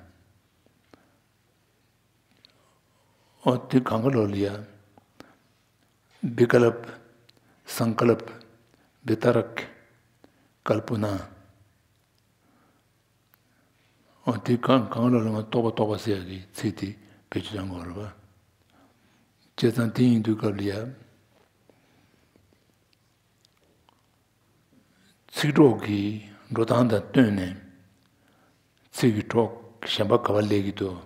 ཨོ་དེ་གང་ག་ལོ་ལ་ཡ། བི་ཀ་ལབ། སང་ཀ་ལབ། བི་ཏ་རཀ། ཀལ་པ་ན། ཨོ་དེ་གང་གང་ལོ་ལ་ང་རྟོག་པ་རྟོག་པ་ཟེར་ཡག་གི་ཚིག་དེ་བེད་སྤྱོད་བཏང་དགོས་རེད་པ། བྱས་ཙང་དེ་ཡིན་དུས་སྐབས་ལ་ཡ། ཚིག་གྲོགས་ཀྱི་འགྲོ་སྟངས་དང་བསྟུན་ནས་ཚིག་གི་གྲོགས་གཞན་པ་ག་པར་སླེབས་ཀྱི་འདུག་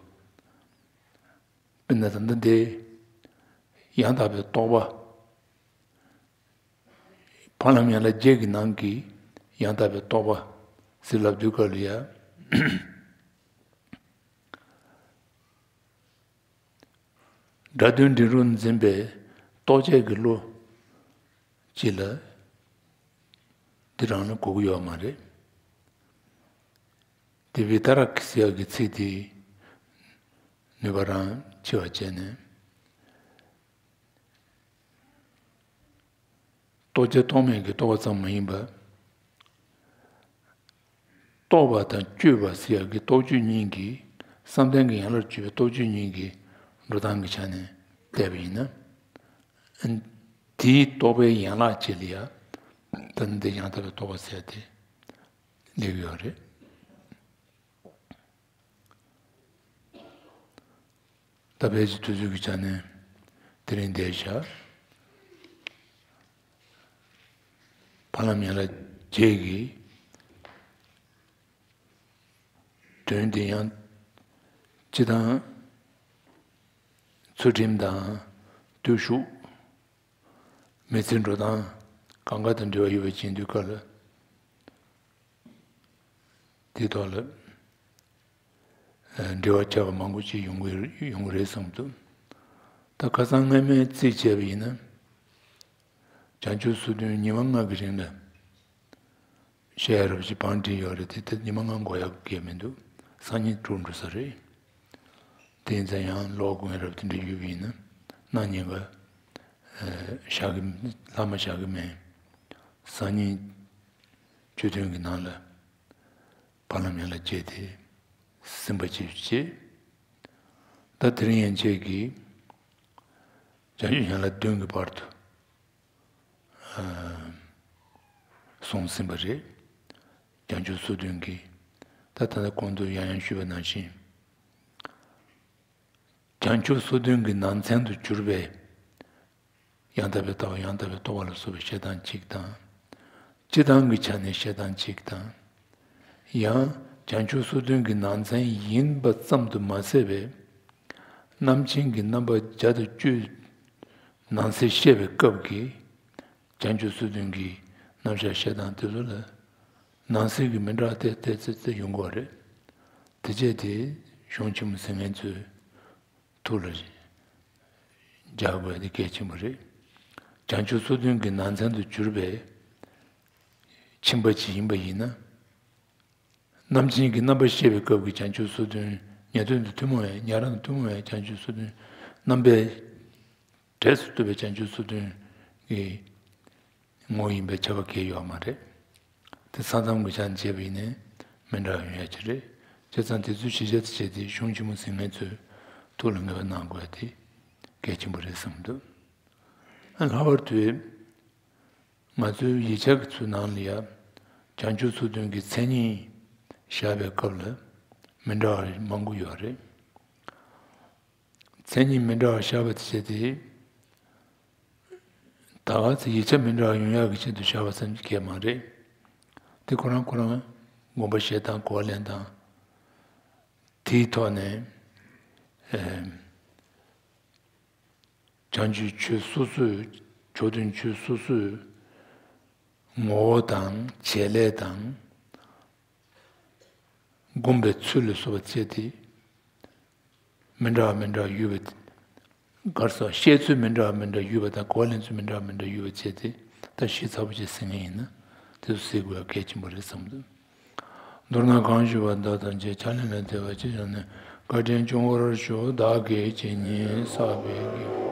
དཔེར་ན་ད་ལྟ་འདི་ཡང་དག་པའི་རྟོག་པ། ཕ་ལམ་ཡན་ལག་བརྒྱད་ཀྱི་ནང་གི་ཡང་དག་པའི་རྟོགས་པ་ཟེར་ལབ་དུས་སྐབས་ལ་ཡ། སྒྲ་དོན་འབྲིང་རུ་འཛིན་པའི་རྟོག་བཅས་ཀྱི་བློ་ཅིག་ལ་འདི་རང་ལ་གོ་གི་ཡོད་མ་རེད། དེ་བི་ཏ་ར་ཀི་ཟེར་ཡག་གི་ཚིག་དེ་ནུས་པ་རང་ཆེ་བ་བྱས་ནས། རྟོགས་བྱ་རྟོག་མེད་ཀྱི་རྟོགས་པ་ཙམ་མ་ཡིན་པར། རྟོགས་པ་དང་དཔྱོད་པ་ཟེར་ཡག་གི་རྟོགས་བཅུད་གཉིས་ཀྱི། བསམ་གཏན་གྱི་ཡན་ལག་བརྒྱད་པའི་རྟོགས་བཅུད་གཉིས་ཀྱི་འགྲོ་སྟངས་ཀྱི་ཆ་ནས་བལྟས་པ་ཡིན་ན། དེའི་རྟོགས་པའི་ཡན་ལག་ཅིག་ལ་ཡ། ད་ནི་འདི་ཡང་དག་པའི་རྟོགས་པ་ཟེར་ཏེ་སླེབས་ཡོད་རེད། ད་ཕལ་ཆེར་དུས་ཚོད་ཀྱི་ཆ་ནས་དེ་རིང་འདིར་བཞག་ཕ་ལམ་ཡན་ལག་བརྒྱད་ཀྱི་དོན་དེ་ཡང་སྤྱི་དང་ཚུལ་ཁྲིམས་དང་བརྟུལ་ཞུགས། མི་ཚེའི་འགྲོ་སྟངས་གང་ག་དང་འབྲེལ་བ་ཡོད་པ་ཅིག་ཡིན་དུས་སྐབས་ལ། དེའི་ཐོག་ལ་འབྲེལ་བ་ཆགས་པ་མང་པོ་ཅིག་ཡོང་གི་ཡོང་གི་རེད་བསམ་འདུག་ད་ཁ་སང་སྔ་མའི་རྩིས་བྱས་པ་ཡིན་ན། བྱང་ཆུབ་སོ་བདུན་ཉི་མ་ལྔ་གི་རིང་ལ། བཤད་ཡ་རབ་ཅིག་བང་བསྒྲིགས་ཡོད་རེད་དེ། དེ་ཉི་མ་ལྔ་འགོར་ཡག་གི་མི་འདུག་སང་ཉིན་དྲུག་འགྲོ་ས་རེད། དེ་ཡིན་ཙང་ཡང་ཀློག་དགོས་ཡ་རབ་དེ་འདྲ་ཡོད་པ་ཡིན་ན། གནངས་ཉིན་ཀ་བཞག་གི། ལྷག་མ་བཞག་གི་མེད། སང་ཉིན་ཆོས་ཐུན་གྱི་ནང་ལ་ཕ་ལམ་ཡན་ལག་བརྒྱད་དེ་ཟིན་པ་ཅིག་བྱེད། ད་དེ་རིང་ཡན་ཆད་ཀྱི་བྱང་ཆུབ་ཡན་ལག་བདུན་གྱི་བར་དུ། གསུངས་ཟིན་པ་རེད། བྱང་ཆུབ་སོ་བདུན་གྱི། ད་ད་ལྟ་གོང་དུ་ཡང་ཡང་ཞུས་པ་ནང་བཞིན། བྱང་ཆུབ་སོ་བདུན་གྱི་ནང་ཚན་དུ་གྱུར་པའི་ཡང་དག་པའི་ལྟ་བ། ཡང་དག་པའི་རྟོགས་པ་ལ་སོགས་པའི་བཤད་སྟངས་གཅིག་དང་། སྤྱི་དང་གི་ཆ་ནས་བཤད་སྟངས་གཅིག་དང་། ཡང་བྱང་ཆུབ་སོ་བདུན་གྱི་ནང་ཚན་ཡིན་པ་ཙམ་དུ་མ་ཟད་པའི། རྣམ་མཁྱེན་གྱི་རྣམ་པ་བརྒྱ་དང་བཅུ་ནང་གསེས་བཤད་པའི་སྐབས་ཀྱི་བྱང་ཆུབ་སོ་བདུན་གྱི་རྣམ་གཞག་བཤད་སྟངས་དེ་ཚོ་ལ་ནང་གསེས་ཀྱི་མི་འདྲ་བ་ཏོག་ཙམ་ཏོག་ཙམ་ཡོང་གི་ཡོད་རེད། དེ་བྱས་ཏེ་གཞུང་ཆེན་མོ་ཟིན་མཁན་ཚོས་ཐུགས་ལ་འཇགས་དགོས་དེ་གལ་ཆེན་པོ་རེད། བྱང་ཆུབ་སོ་བདུན་གྱི་ནང་ཚན་དུ་གྱུར་པའི་ཁྱིམ་པ་ཅིག་ཡིན་པ་ཡིན་ན། རྣམ་མཁྱེན་གྱི་རྣམ་པ་བཤད་པའི་སྐབས་ཀྱི་བྱང་ཆུབ་སོ་བདུན། ཉན་ཐོས་དང་ཐུན་མོང་བའི། ཉན་རང་དང་ཐུན་མོང་བའི་བྱང་ཆུབ་སོ་བདུན། རྣམ་པའི་གྲས་སུ་གཏུགས་པའི་བྱང་ཆུབ་སོ་བདུན་གྱི་ངོ་བོ་ཡིན་པས་ཁྱབ་པ་གང་ཡང་ཡོད་མ་རེད། དེ་ས་མཚམས་ཀྱི་ཆ་ནས་བྱས་པ་ཡིན་ནའི་མི་འདྲ་བ་ཡོང་ཡ་ཅིག་རེད། བྱས་ཙང་དེ་ཚོའི་ཤེས་བྱ་དེ་བྱས་ཏེ་གཞུང་ཆེན་མོ་ཟིན་མཁན་ཚོས་ཐུགས་ལ་ངེས་པ་གནང་དགོས་དེ་གལ་ཆེན་པོ་རེད་བསམ་འདུག་ཨ། ལྷག་པར་དུ། ང་ཚོའི་ཡིག་ཆ་གི་ཚོའི་ནང་ལ་ཡང་བྱང་ཆུབ་སོ་བདུན་གྱི་མཚན་ཉིད་བཞག་པའི་སྐབས་ལ་མི་འདྲ་བ་མང་པོ་ཡོད་རེད། མཚན་ཉིད་མི་འདྲ་བ་བཞག་པ་དེ་བྱས་ཏེ། ད་ག་ཚོད་ཡིག་ཆ་མི་འདྲ་བ་ཡོང་ཡག་གི་ཆེད་དུ་བཞག་པ་ཙམ་གྱི་སྐད་མ་རེད། དེ་ཁོ་རང་ཁོ་རང་དགོངས་པ་བཞེས་སྟངས། གོ་བ་ལེན་སྟངས། དེའི་ཐོག་ནས། ཨེ། བྱང་ཆུབ་ཆོས་སོ་སོའི། ཕྱོགས་མཐུན་ཆོས་སོ་སོའི་ངོ་བོ་དང་བྱེད་ལས་དང་སྒོམ་པའི་ཚུལ་ལ་སོགས་པ་བྱས་ཏེ། མི་འདྲ་བ་མི་འདྲ་བ་ཡོད་པ། ག་རེ་ཟེར། བཤད་ཚུལ་མི་འདྲ་བ་མི་འདྲ་བ་ཡོད་པ་དང་། གོ་བ་ལེན་ཚུལ་མི་འདྲ་བ་མི་འདྲ་བ་ཡོད་པ་བྱས་ཏེ། ད་ཞིབ་ཚགས་པོ་བྱས་ཟིན་མཁན་ཡིན་ན། དེ་ཚོ་ཟེར་དགོས་ཡ་གལ་ཆེན་པོ་རེད་བསམ་འདུག་མདོར་ན་གང་ཞུ་བ་དག་ཐམས་ཅད། ཕྱག་ལེན་ལ་དད་པ་ཆེར་བྱུང་ནས། བཀའ་དྲིན་སྐྱོང་བར་ཤོག་བདག་གིས་ཇི་སྙེད་བསགས་པའི་དགེ།